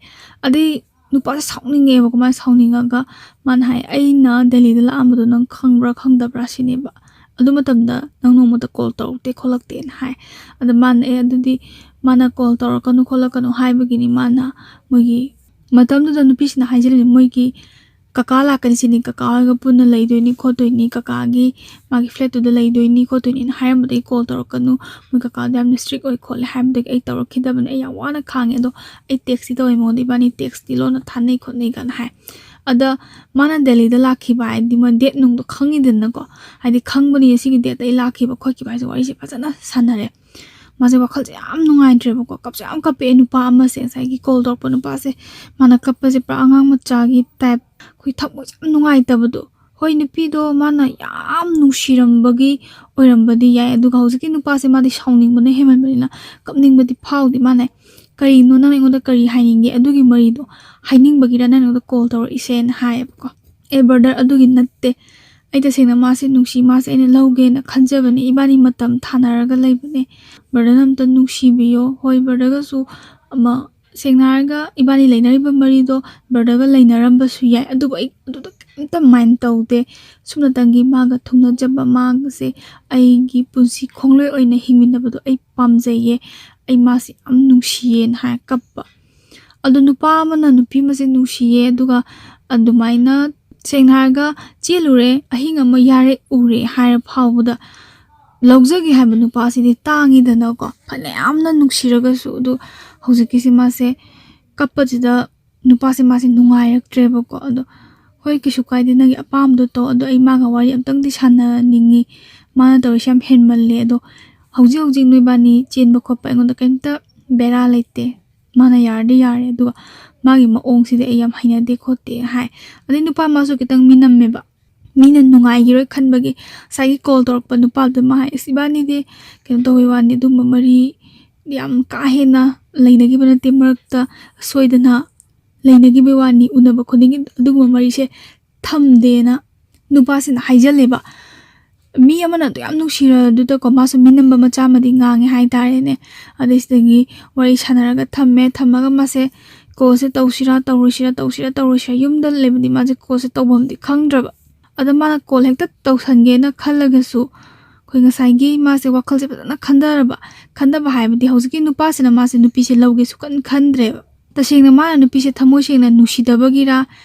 ꯑꯗꯩ ꯅꯨꯄꯥꯁꯦ ꯁꯥꯎꯅꯤꯡꯉꯦꯕꯀꯣ꯫ ꯃꯥꯅ ꯁꯥꯎꯅꯤꯡꯉꯒ ꯃꯥꯅ ꯍꯥꯏ, "ꯑꯩꯅ ꯗꯦꯜꯂꯤꯗ ꯂꯥꯛꯑꯝꯕꯗꯣ ꯅꯪ ꯈꯪꯕ꯭ꯔꯥ ꯈꯪꯗꯕ꯭ꯔꯥ?" ꯁꯤꯅꯦꯕ꯫ "ꯑꯗꯨ ꯃꯇꯝꯗ ꯅꯪ ꯅꯣꯡꯃꯇ ꯀꯣꯜ ꯇꯧꯔꯛꯇꯦ ꯈꯣꯠꯂꯛꯇꯦꯅ" ꯍꯥꯏ꯫ ꯑꯗ ꯃꯥꯅ, "ꯑꯦ, ꯑꯗꯨꯗꯤ ꯃꯥꯅ ꯀꯣꯜ ꯇꯧꯔꯛꯀꯅꯨ ꯈꯣꯠꯂꯛꯀꯅꯨ ꯍꯥꯏꯕꯒꯤꯅꯤ", ꯃꯥꯅ ꯃꯣꯏꯒꯤ ꯃꯇꯝꯗꯨꯗ ꯅꯨꯄꯤꯁꯤꯅ ꯍꯥꯏꯖꯤꯜꯂꯤ, ꯃꯣꯏꯒꯤ ꯀꯀꯥ ꯂꯥꯛꯀꯅꯤ ꯁꯤꯅꯤ, ꯀꯀꯥ ꯍꯣꯏꯒ ꯄꯨꯟꯅ ꯂꯩꯗꯣꯏꯅꯤ ꯈꯣꯠꯇꯣꯏꯅꯤ, ꯀꯀꯥꯒꯤ ꯃꯥꯒꯤ ꯐ꯭ꯂꯦꯠꯇꯨꯗ ꯂꯩꯗꯣꯏꯅꯤ ꯈꯣꯠꯇꯣꯏꯅꯤꯅ ꯍꯥꯏꯔꯝꯕꯗꯒꯤ ꯀꯣꯜ ꯇꯧꯔꯛꯀꯅꯨ, ꯃꯣꯏ ꯀꯀꯥꯗꯣ ꯌꯥꯝꯅ ꯏꯁꯇ꯭ꯔꯤꯛ ꯑꯣꯏ ꯈꯣꯠꯂꯦ ꯍꯥꯏꯔꯝꯕꯗꯒꯤ ꯑꯩ ꯇꯧꯔꯛꯈꯤꯗꯕꯅꯦ꯫ ꯑꯩ ꯌꯥꯝ ꯋꯥꯅ ꯈꯥꯡꯉꯦ, ꯑꯗꯣ ꯑꯩ ꯇꯦꯛꯁꯇꯤ ꯇꯧꯋꯦ ꯃꯉꯣꯟꯗ, ꯏꯕꯥꯅꯤ ꯇꯦꯛꯁꯇꯤ ꯂꯣꯟꯅ ꯊꯥꯅꯩ ꯈꯣꯠꯅꯩ ꯀꯥꯏꯅ ꯍꯥꯏ꯫ ꯑꯗ ꯃꯥꯅ ꯗꯦꯜꯂꯤꯗ ꯂꯥꯛꯈꯤꯕ ꯍꯥꯏꯗꯤ ꯃꯣꯏ ꯗꯦꯠ ꯅꯨꯡꯗꯣ ꯈꯪꯉꯤꯗꯅꯀꯣ, ꯍꯥꯏꯗꯤ ꯈꯪꯕꯅꯤ ꯁꯤꯒꯤ ꯗꯦꯠꯇ ꯑꯩ ꯂꯥꯛꯈꯤꯕ ꯈꯣꯠꯈꯤꯕ ꯍꯥꯏꯁꯦ, ꯋꯥꯔꯤꯁꯦ ꯐꯖꯅ ꯁꯥꯟꯅꯔꯦ꯫ ꯃꯥꯁꯦ ꯋꯥꯈꯜꯁꯦ ꯌꯥꯝ ꯅꯨꯡꯉꯥꯏꯇ꯭ꯔꯦꯕꯀꯣ, ꯀꯞꯁꯨ ꯌꯥꯝ ꯀꯞꯄꯛꯑꯦ ꯅꯨꯄꯥ ꯑꯃꯁꯦ, ꯉꯁꯥꯏꯒꯤ ꯀꯣꯜ ꯇꯧꯔꯛꯄ ꯅꯨꯄꯥꯁꯦ꯫ ꯃꯥꯅ ꯀꯞꯄꯁꯦ ꯄꯨꯔꯥ ꯑꯉꯥꯡ ꯃꯆꯥꯒꯤ ꯇꯥꯏꯞ, ꯑꯩꯈꯣꯏ ꯊꯃꯣꯏꯁꯦ ꯌꯥꯝ ꯅꯨꯡꯉꯥꯏꯇꯕꯗꯣ꯫ ꯍꯣꯏ, ꯅꯨꯄꯤꯗꯣ ꯃꯥꯅ ꯌꯥꯝ ꯅꯨꯡꯁꯤꯔꯝꯕꯒꯤ ꯑꯣꯏꯔꯝꯕꯗꯤ ꯌꯥꯏ, ꯑꯗꯨꯒ ꯍꯧꯖꯤꯛꯀꯤ ꯅꯨꯄꯥꯁꯦ ꯃꯥꯗꯤ ꯁꯥꯎꯅꯤꯡꯕꯅ ꯍꯦꯟꯃꯟꯕꯅꯤꯅ ꯀꯞꯅꯤꯡꯕꯗꯤ ꯐꯥꯎꯗꯦ꯫ ꯃꯥꯅ, "ꯀꯔꯤꯅꯣ ꯅꯪ ꯑꯩꯉꯣꯟꯗ ꯀꯔꯤ ꯍꯥꯏꯅꯤꯡꯒꯦ? ꯑꯗꯨꯒꯤ ꯃꯔꯤꯗꯣ ꯍꯥꯏꯅꯤꯡꯕꯒꯤꯔ ꯅꯪ ꯑꯩꯉꯣꯟꯗ ꯀꯣꯜ ꯇꯧꯔꯛꯏꯁꯦꯅ?" ꯍꯥꯏꯌꯦꯕꯀꯣ꯫ "ꯑꯦ ꯕ꯭ꯔꯗꯔ, ꯑꯗꯨꯒꯤ ꯅꯠꯇꯦ, ꯑꯩ ꯇꯁꯦꯡꯅ ꯃꯥꯁꯦ ꯅꯨꯡꯁꯤ, ꯃꯥꯁꯦ ꯑꯩꯅ ꯂꯧꯒꯦꯅ ꯈꯟꯖꯕꯅꯦ, ꯏꯕꯥꯅꯤ ꯃꯇꯝ ꯊꯥꯅꯔꯒ ꯂꯩꯕꯅꯦ, ꯕ꯭ꯔꯗꯔꯅ ꯑꯝꯇ ꯅꯨꯡꯁꯤꯕꯤꯌꯣ꯫ ꯍꯣꯏ, ꯕ꯭ꯔꯗꯔꯒꯁꯨ ꯑꯃ ꯁꯦꯡꯅ ꯍꯥꯏꯔꯒ ꯏꯕꯥꯅꯤ ꯂꯩꯅꯔꯤꯕ ꯃꯔꯤꯗꯣ ꯕ꯭ꯔꯗꯔꯒ ꯂꯩꯅꯔꯝꯕꯁꯨ ꯌꯥꯏ, ꯑꯗꯨꯕꯨ ꯑꯩ ꯑꯗꯨꯗ ꯀꯩꯝꯇ ꯃꯥꯏꯟ ꯇꯧꯗꯦ꯫ ꯁꯨꯞꯅꯇꯪꯒꯤ ꯃꯥꯒ ꯊꯨꯡꯅꯖꯕ, ꯃꯥꯒꯁꯦ ꯑꯩꯒꯤ ꯄꯨꯟꯁꯤ ꯈꯣꯡꯂꯣꯏ ꯑꯣꯏꯅ ꯍꯤꯡꯃꯤꯟꯅꯕꯗꯣ ꯑꯩ ꯄꯥꯝꯖꯩꯌꯦ, ꯑꯩ ꯃꯥꯁꯦ ꯌꯥꯝ ꯅꯨꯡꯁꯤꯌꯦꯅ ꯍꯥꯏꯔ ꯀꯞꯄ꯫ ꯑꯗꯣ ꯅꯨꯄꯥ ꯑꯃꯅ ꯅꯨꯄꯤ ꯑꯃꯁꯦ ꯅꯨꯡꯁꯤꯌꯦ, ꯑꯗꯨꯒ ꯑꯗꯨꯃꯥꯏꯅ ꯁꯦꯡꯅ ꯍꯥꯏꯔꯒ ꯆꯦꯜꯂꯨꯔꯦ, ꯑꯍꯤꯡ ꯑꯃ ꯌꯥꯔꯦ ꯎꯔꯦ ꯍꯥꯏꯔ ꯐꯥꯎꯕꯗ ꯂꯧꯖꯒꯦ ꯍꯥꯏꯕ ꯅꯨꯄꯥꯁꯤꯗꯤ ꯇꯥꯡꯉꯤꯗꯅꯀꯣ, ꯐꯅꯌꯥꯝꯅ ꯅꯨꯡꯁꯤꯔꯒꯁꯨ꯫ ꯑꯗꯨ ꯍꯧꯖꯤꯛꯀꯤꯁꯤ ꯃꯥꯁꯦ ꯀꯞꯄꯁꯤꯗ ꯅꯨꯄꯥꯁꯦ ꯃꯥꯁꯦ ꯅꯨꯡꯉꯥꯏꯔꯛꯇ꯭ꯔꯦꯕꯀꯣ꯫ ꯑꯗꯣ ꯍꯣꯏ, ꯀꯩꯁꯨ ꯀꯥꯏꯗꯦ, ꯅꯪꯒꯤ ꯑꯄꯥꯝꯕꯗꯣ ꯇꯧ, ꯑꯗꯣ ꯑꯩ ꯃꯥꯒ ꯋꯥꯔꯤ ꯑꯝꯇꯪꯗꯤ ꯁꯥꯟꯅꯅꯤꯡꯉꯤ, ꯃꯥꯅ ꯇꯧꯔꯤꯁꯦ ꯌꯥꯝ ꯍꯦꯟꯃꯜꯂꯦ꯫ ꯑꯗꯣ ꯍꯧꯖꯤꯛ ꯍꯧꯖꯤꯛ ꯅꯣꯏꯕꯥꯅꯤ ꯆꯦꯟꯕ ꯈꯣꯠꯄ ꯑꯩꯉꯣꯟꯗ ꯀꯩꯝꯇ ꯕꯦꯔꯥ ꯂꯩꯇꯦ, ꯃꯥꯅ ꯌꯥꯔꯗꯤ ꯌꯥꯔꯦ, ꯑꯗꯨꯒ ꯃꯥꯒꯤ ꯃꯑꯣꯡꯁꯤꯗꯤ ꯑꯩ ꯌꯥꯝ ꯍꯩꯅꯗꯦ ꯈꯣꯠꯇꯦ ꯍꯥꯏ꯫ ꯑꯗꯩ ꯅꯨꯄꯥ ꯃꯥꯁꯨ ꯈꯤꯇꯪ ꯃꯤꯅꯝꯃꯦꯕ, ꯃꯤꯅ ꯅꯨꯡꯉꯥꯏꯈꯤꯔꯣꯏ ꯈꯟꯕꯒꯤ ꯉꯁꯥꯏꯒꯤ ꯀꯣꯜ ꯇꯧꯔꯛꯄ ꯅꯨꯄꯥꯗꯨ ꯃꯥ ꯍꯥꯏ, "ꯑꯁ, ꯏꯕꯥꯅꯤꯗꯤ ꯀꯩꯅꯣ ꯇꯧꯕꯩ ꯋꯥꯅꯤ, ꯑꯗꯨꯝꯕ ꯃꯔꯤ ꯌꯥꯝ ꯀꯥ ꯍꯦꯟꯅ ꯂꯩꯅꯈꯤꯕ ꯅꯠꯇꯦ, ꯃꯔꯛꯇ ꯁꯣꯏꯗꯅ ꯂꯩꯅꯈꯤꯕꯩ ꯋꯥꯅꯤ, ꯎꯅꯕ ꯈꯨꯗꯤꯡꯒꯤ ꯑꯗꯨꯒꯨꯝꯕ ꯃꯔꯤꯁꯦ ꯊꯝꯗꯦꯅ" ꯅꯨꯄꯥꯁꯤꯅ ꯍꯥꯏꯖꯜꯂꯦꯕ꯫ ꯃꯤ ꯑꯃꯅ ꯑꯗꯨ ꯌꯥꯝ ꯅꯨꯡꯁꯤꯔꯗꯨꯗꯀꯣ, ꯃꯥꯁꯨ ꯃꯤꯅꯝꯕ ꯃꯆꯥ ꯑꯃꯗꯤ ꯉꯥꯡꯉꯦ ꯍꯥꯏꯇꯥꯔꯦꯅꯦ꯫ ꯑꯗꯩ ꯁꯤꯗꯒꯤ ꯋꯥꯔꯤ ꯁꯥꯟꯅꯔꯒ ꯊꯝꯃꯦ, ꯊꯝꯃꯒ ꯃꯥꯁꯦ ꯀꯣꯜꯁꯦ ꯇꯧꯁꯤꯔꯥ ꯇꯧꯔꯣꯏꯁꯤꯔꯥ, ꯇꯧꯁꯤꯔꯥ ꯇꯧꯔꯣꯏꯁꯤꯔꯥ, ꯌꯨꯝꯗ ꯂꯩꯕꯗꯤ ꯃꯥꯁꯦ ꯀꯣꯜꯁꯦ ꯇꯧꯐꯝꯗꯤ ꯈꯪꯗ꯭ꯔꯕ꯫ ꯑꯗꯣ ꯃꯥꯅ ꯀꯣꯜ ꯍꯦꯛꯇ ꯇꯧꯁꯟꯒꯦꯅ ꯈꯜꯂꯒꯁꯨ, ꯑꯩꯈꯣꯏ ꯉꯁꯥꯏꯒꯤ ꯃꯥꯁꯦ ꯋꯥꯈꯜꯁꯦ ꯐꯖꯅ ꯈꯟꯊꯔꯕ, ꯈꯟꯊꯕ ꯍꯥꯏꯕꯗꯤ ꯍꯧꯖꯤꯛꯀꯤ ꯅꯨꯄꯥꯁꯤꯅ ꯃꯥꯁꯦ ꯅꯨꯄꯤꯁꯦ ꯂꯧꯒꯦ ꯁꯨꯛꯈꯟ ꯈꯟꯗ꯭ꯔꯦꯕ꯫ ꯇꯁꯦꯡꯅ ꯃꯥꯅ ꯅꯨꯄꯤꯁꯦ ꯊꯃꯣꯏ ꯁꯦꯡꯅ ꯅꯨꯡꯁꯤꯗꯕꯒꯤꯔ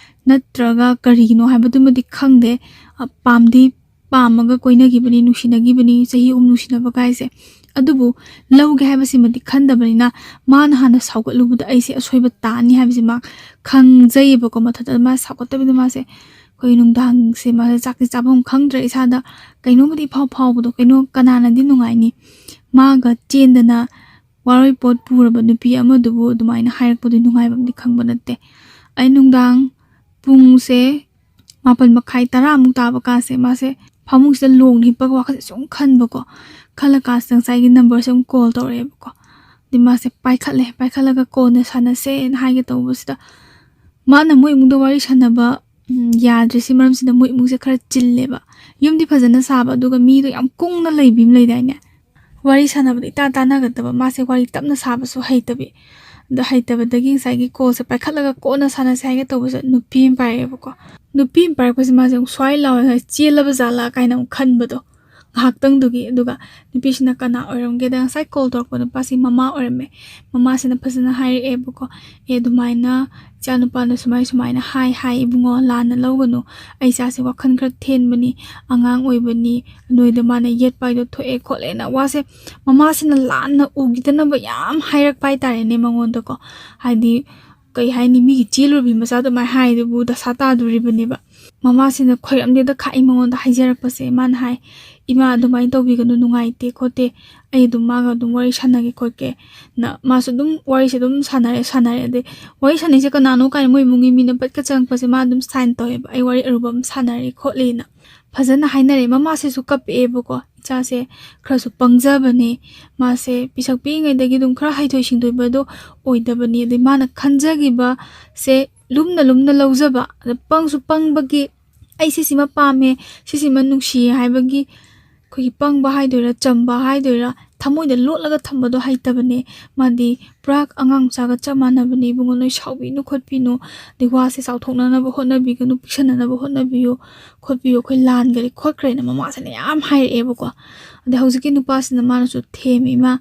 ꯅꯠꯇ꯭ꯔꯒ ꯀꯔꯤꯒꯤꯅꯣ ꯍꯥꯏꯕꯗꯨꯃꯗꯤ ꯈꯪꯗꯦ꯫ ꯑ, ꯄꯥꯝꯗꯤ ꯄꯥꯝꯃꯒ ꯀꯣꯏꯅꯈꯤꯕꯅꯤ, ꯅꯨꯡꯁꯤꯅꯈꯤꯕꯅꯤ, ꯆꯍꯤ ꯑꯍꯨꯝ ꯅꯨꯡꯁꯤꯅꯕ ꯀꯥꯏꯁꯦ꯫ ꯑꯗꯨꯕꯨ ꯂꯧꯒꯦ ꯍꯥꯏꯕꯁꯤꯃꯗꯤ ꯈꯟꯗꯕꯅꯤꯅ, ꯃꯥꯅ ꯍꯥꯟꯅ ꯁꯥꯎꯒꯠꯂꯨꯕꯗ ꯑꯩꯁꯦ ꯑꯁꯣꯏꯕ ꯇꯥꯅꯤ ꯍꯥꯏꯕꯁꯤ ꯃꯥ ꯈꯪꯖꯩꯌꯦꯕꯀꯣ꯫ ꯃꯊꯟꯇ ꯃꯥ ꯁꯥꯎꯒꯠꯇꯕꯤꯗ ꯃꯥꯁꯦ ꯑꯩꯈꯣꯏ ꯅꯨꯡꯗꯥꯡꯁꯦ ꯃꯥꯁꯦ ꯆꯥꯛꯁꯦ ꯆꯥꯐꯝ ꯈꯪꯗ꯭ꯔꯦ, ꯏꯁꯥꯗ ꯀꯩꯅꯣꯝꯃꯗꯤ ꯏꯐꯥꯎ ꯐꯥꯎꯕꯗꯣ, ꯀꯩꯅꯣ ꯀꯅꯥꯅꯗꯤ ꯅꯨꯡꯉꯥꯏꯅꯤ? ꯃꯥꯒ ꯆꯦꯟꯗꯅ ꯋꯥꯔꯣꯏ ꯄꯣꯠ ꯄꯨꯔꯕ ꯅꯨꯄꯤ ꯑꯃꯗꯨꯕꯨ ꯑꯗꯨꯃꯥꯏꯅ ꯍꯥꯏꯔꯛꯄꯗꯤ ꯅꯨꯡꯉꯥꯏꯕꯝꯗꯤ ꯈꯪꯕ ꯅꯠꯇꯦ꯫ ꯑꯩ ꯅꯨꯡꯗꯥꯡ ꯄꯨꯡꯁꯦ ꯃꯥꯄꯟ ꯃꯈꯥꯏ, ꯇꯔꯥꯃꯨꯛ ꯇꯥꯕ ꯀꯥꯟꯁꯦ ꯃꯥꯁꯦ ꯐꯃꯨꯡꯁꯤꯗ ꯂꯣꯡꯅ ꯍꯤꯞꯄꯒ ꯋꯥꯈꯜꯁꯦ ꯁꯨꯝ ꯈꯟꯕꯀꯣ꯫ ꯈꯜꯂ ꯀꯥꯟꯁꯤꯗ ꯉꯁꯥꯏꯒꯤ ꯅꯝꯕꯔꯁꯦ ꯑꯃꯨꯛ ꯀꯣꯜ ꯇꯧꯔꯛꯑꯦꯕꯀꯣ꯫ ꯑꯗꯩ ꯃꯥꯁꯦ ꯄꯥꯏꯈꯠꯂꯦ, ꯄꯥꯏꯈꯠꯂꯒ ꯀꯣꯟꯅ ꯁꯥꯟꯅꯁꯦꯅ ꯍꯥꯏꯒꯦ ꯇꯧꯕꯁꯤꯗ, ꯃꯥꯅ ꯃꯣꯏ ꯏꯃꯨꯡꯗ ꯋꯥꯔꯤ ꯁꯥꯟꯅꯕ, ꯎꯝ, ꯌꯥꯗ꯭ꯔꯤꯁꯤ ꯃꯔꯝꯁꯤꯅ ꯃꯣꯏ ꯏꯃꯨꯡꯁꯦ ꯈꯔ ꯆꯤꯜꯂꯦꯕ꯫ ꯌꯨꯝꯗꯤ ꯐꯖꯅ ꯁꯥꯕ, ꯑꯗꯨꯒ ꯃꯤꯗꯣ ꯌꯥꯝ ꯀꯨꯡꯅ ꯂꯩꯕꯤ ꯑꯃ ꯂꯩꯗꯥꯏꯅꯦ? ꯋꯥꯔꯤ ꯁꯥꯟꯅꯕꯗ ꯏꯇꯥ ꯇꯥꯟꯅꯒꯗꯕ, ꯃꯥꯁꯦ ꯋꯥꯔꯤ ꯇꯞꯅ ꯁꯥꯕꯁꯨ ꯍꯩꯇꯕꯤ꯫ ꯍꯩꯇꯕꯗꯒꯤ ꯉꯁꯥꯏꯒꯤ ꯀꯣꯜꯁꯦ ꯄꯥꯏꯈꯠꯂꯒ ꯀꯣꯟꯅ ꯁꯥꯟꯅꯁꯦ ꯍꯥꯏꯒꯦ ꯇꯧꯕꯁꯦ ꯅꯨꯄꯤ ꯑꯃ ꯄꯥꯏꯔꯛꯑꯦꯕꯀꯣ꯫ ꯅꯨꯄꯤ ꯑꯃ ꯄꯥꯏꯔꯛꯄꯁꯦ ꯃꯥꯁꯦ ꯑꯃꯨꯛ ꯁ꯭ꯋꯥꯏ ꯂꯥꯎꯔꯒ ꯆꯦꯜꯂꯕ ꯖꯥꯠꯂꯥ ꯀꯥꯏꯅ ꯑꯃꯨꯛ ꯈꯟꯕꯗꯣ ꯉꯥꯏꯍꯥꯛꯇꯪꯗꯨꯒꯤ꯫ ꯑꯗꯨꯒ ꯅꯨꯄꯤꯁꯤꯅ ꯀꯅꯥ ꯑꯣꯏꯔꯝꯒꯦꯗ, ꯉꯁꯥꯏ ꯀꯣꯜ ꯇꯧꯔꯛꯄ ꯅꯨꯄꯥꯁꯤ ꯃꯃꯥ ꯑꯣꯏꯔꯝꯃꯦ꯫ ꯃꯃꯥꯁꯤꯅ ꯐꯖꯅ ꯍꯥꯏꯔꯛꯑꯦꯕꯀꯣ, "ꯑꯦ, ꯑꯗꯨꯃꯥꯏꯅ ꯏꯆꯥ ꯅꯨꯄꯥꯅ ꯁꯨꯃꯥꯏ ꯁꯨꯃꯥꯏꯅ ꯍꯥꯏ ꯍꯥꯏ ꯏꯕꯨꯡꯉꯣ, ꯂꯥꯟꯅ ꯂꯧꯒꯅꯨ꯫ ꯑꯩ ꯏꯆꯥꯁꯦ ꯋꯥꯈꯜ ꯈꯔ ꯊꯦꯟꯕꯅꯤ, ꯑꯉꯥꯡ ꯑꯣꯏꯕꯅꯤ, ꯅꯣꯏꯗ ꯃꯥꯅ ꯌꯦꯠꯄ ꯍꯥꯏꯗꯣ ꯊꯣꯛꯑꯦ ꯈꯣꯠꯂꯦꯅ" ꯋꯥꯁꯦ ꯃꯃꯥꯁꯤꯅ ꯂꯥꯟꯅ ꯎꯈꯤꯗꯅꯕ ꯌꯥꯝ ꯍꯥꯏꯔꯛꯄ ꯍꯥꯏꯇꯥꯔꯦꯅꯦ ꯃꯉꯣꯟꯗꯀꯣ꯫ ꯍꯥꯏꯗꯤ, ꯀꯩ ꯍꯥꯏꯅꯤ, ꯃꯤꯒꯤ ꯆꯦꯜꯂꯨꯔꯕꯤ ꯃꯆꯥ ꯑꯗꯨꯃꯥꯏꯅ ꯍꯥꯏꯗꯨꯕꯨ ꯗꯁꯥ ꯇꯥꯗꯣꯔꯤꯕꯅꯦꯕ꯫ ꯃꯃꯥꯁꯤꯅ ꯈꯣꯏꯔꯝꯗꯦꯗ ꯈꯥꯛꯏ ꯃꯉꯣꯟꯗ ꯍꯥꯏꯖꯔꯛꯄꯁꯦ꯫ ꯃꯥꯅ ꯍꯥꯏ, "ꯏꯃꯥ, ꯑꯗꯨꯃꯥꯏꯅ ꯇꯧꯕꯤꯒꯅꯨ, ꯅꯨꯡꯉꯥꯏꯇꯦ ꯈꯣꯠꯇꯦ, ꯑꯩ ꯑꯗꯨꯝ ꯃꯥꯒ ꯑꯗꯨꯝ ꯋꯥꯔꯤ ꯁꯥꯟꯅꯒꯦ ꯈꯣꯠꯀꯦ"ꯅ ꯃꯥꯁꯨ ꯑꯗꯨꯝ ꯋꯥꯔꯤꯁꯦ ꯑꯗꯨꯝ ꯁꯥꯟꯅꯔꯦ ꯁꯥꯟꯅꯔꯦ꯫ ꯑꯗꯩ ꯋꯥꯔꯤ ꯁꯥꯟꯅꯩꯁꯦ ꯀꯅꯥꯅꯣ ꯀꯥꯏꯅ ꯃꯣꯏ ꯏꯃꯨꯡꯒꯤ ꯃꯤꯅ ꯄꯠꯀ ꯆꯪꯉꯛꯄꯁꯦ ꯃꯥ ꯑꯗꯨꯝ ꯁꯥꯏꯟ ꯇꯧꯋꯦꯕ, "ꯑꯩ ꯋꯥꯔꯤ ꯑꯔꯨꯕ ꯑꯃ ꯁꯥꯟꯅꯔꯦ" ꯈꯣꯠꯂꯦꯅ꯫ ꯐꯖꯅ ꯍꯥꯏꯅꯔꯦ꯫ ꯃꯃꯥꯁꯤꯁꯨ ꯀꯞꯄꯛꯑꯦꯕꯀꯣ, "ꯏꯆꯥꯁꯦ ꯈꯔꯁꯨ ꯄꯪꯖꯕꯅꯦ, ꯃꯥꯁꯦ ꯄꯤꯁꯛ ꯄꯤꯛꯏꯉꯩꯗꯒꯤ ꯑꯗꯨꯝ ꯈꯔ ꯍꯩꯊꯣꯏ ꯁꯤꯡꯊꯣꯏꯕꯗꯣ ꯑꯣꯏꯗꯕꯅꯤ, ꯑꯗꯩ ꯃꯥꯅ ꯈꯟꯖꯈꯤꯕꯁꯦ ꯂꯨꯝꯅ ꯂꯨꯝꯅ ꯂꯧꯖꯕ, ꯑꯗ ꯄꯪꯁꯨ ꯄꯪꯕꯒꯤ, ꯑꯩ ꯁꯤꯁꯤꯃ ꯄꯥꯝꯃꯦ, ꯁꯤꯁꯤꯃ ꯅꯨꯡꯁꯤꯌꯦ ꯍꯥꯏꯕꯒꯤ ꯑꯩꯈꯣꯏꯒꯤ ꯄꯪꯕ ꯍꯥꯏꯗꯣꯏꯔꯥ, ꯆꯝꯕ ꯍꯥꯏꯗꯣꯏꯔꯥ, ꯊꯃꯣꯏꯗ ꯂꯣꯠꯂꯒ ꯊꯝꯕꯗꯣ ꯍꯩꯇꯕꯅꯦ꯫ ꯃꯥꯗꯤ ꯄꯨꯔꯥ ꯑꯉꯥꯡ ꯃꯆꯥꯒ ꯆꯞ ꯃꯥꯟꯅꯕꯅꯦ ꯏꯕꯨꯡꯉꯣ, ꯅꯣꯏ ꯁꯥꯎꯕꯤꯅꯨ ꯈꯣꯠꯄꯤꯅꯨ, ꯑꯗꯩ ꯋꯥꯁꯦ ꯆꯥꯎꯊꯣꯛꯅꯅꯕ ꯍꯣꯠꯅꯕꯤꯒꯅꯨ, ꯄꯤꯛꯁꯟꯅꯅꯕ ꯍꯣꯠꯅꯕꯤꯌꯨ ꯈꯣꯠꯄꯤꯌꯨ, ꯑꯩꯈꯣꯏ ꯂꯥꯟꯈꯔꯦ ꯈꯣꯠꯈ꯭ꯔꯦꯅ ꯃꯃꯥꯁꯤꯅ ꯌꯥꯝ ꯍꯥꯏꯔꯛꯑꯦꯕꯀꯣ꯫ ꯑꯗꯩ ꯍꯧꯖꯤꯛꯀꯤ ꯅꯨꯄꯥꯁꯤꯅ ꯃꯥꯅꯁꯨ ꯊꯦꯝꯃꯦ, "ꯏꯃꯥ,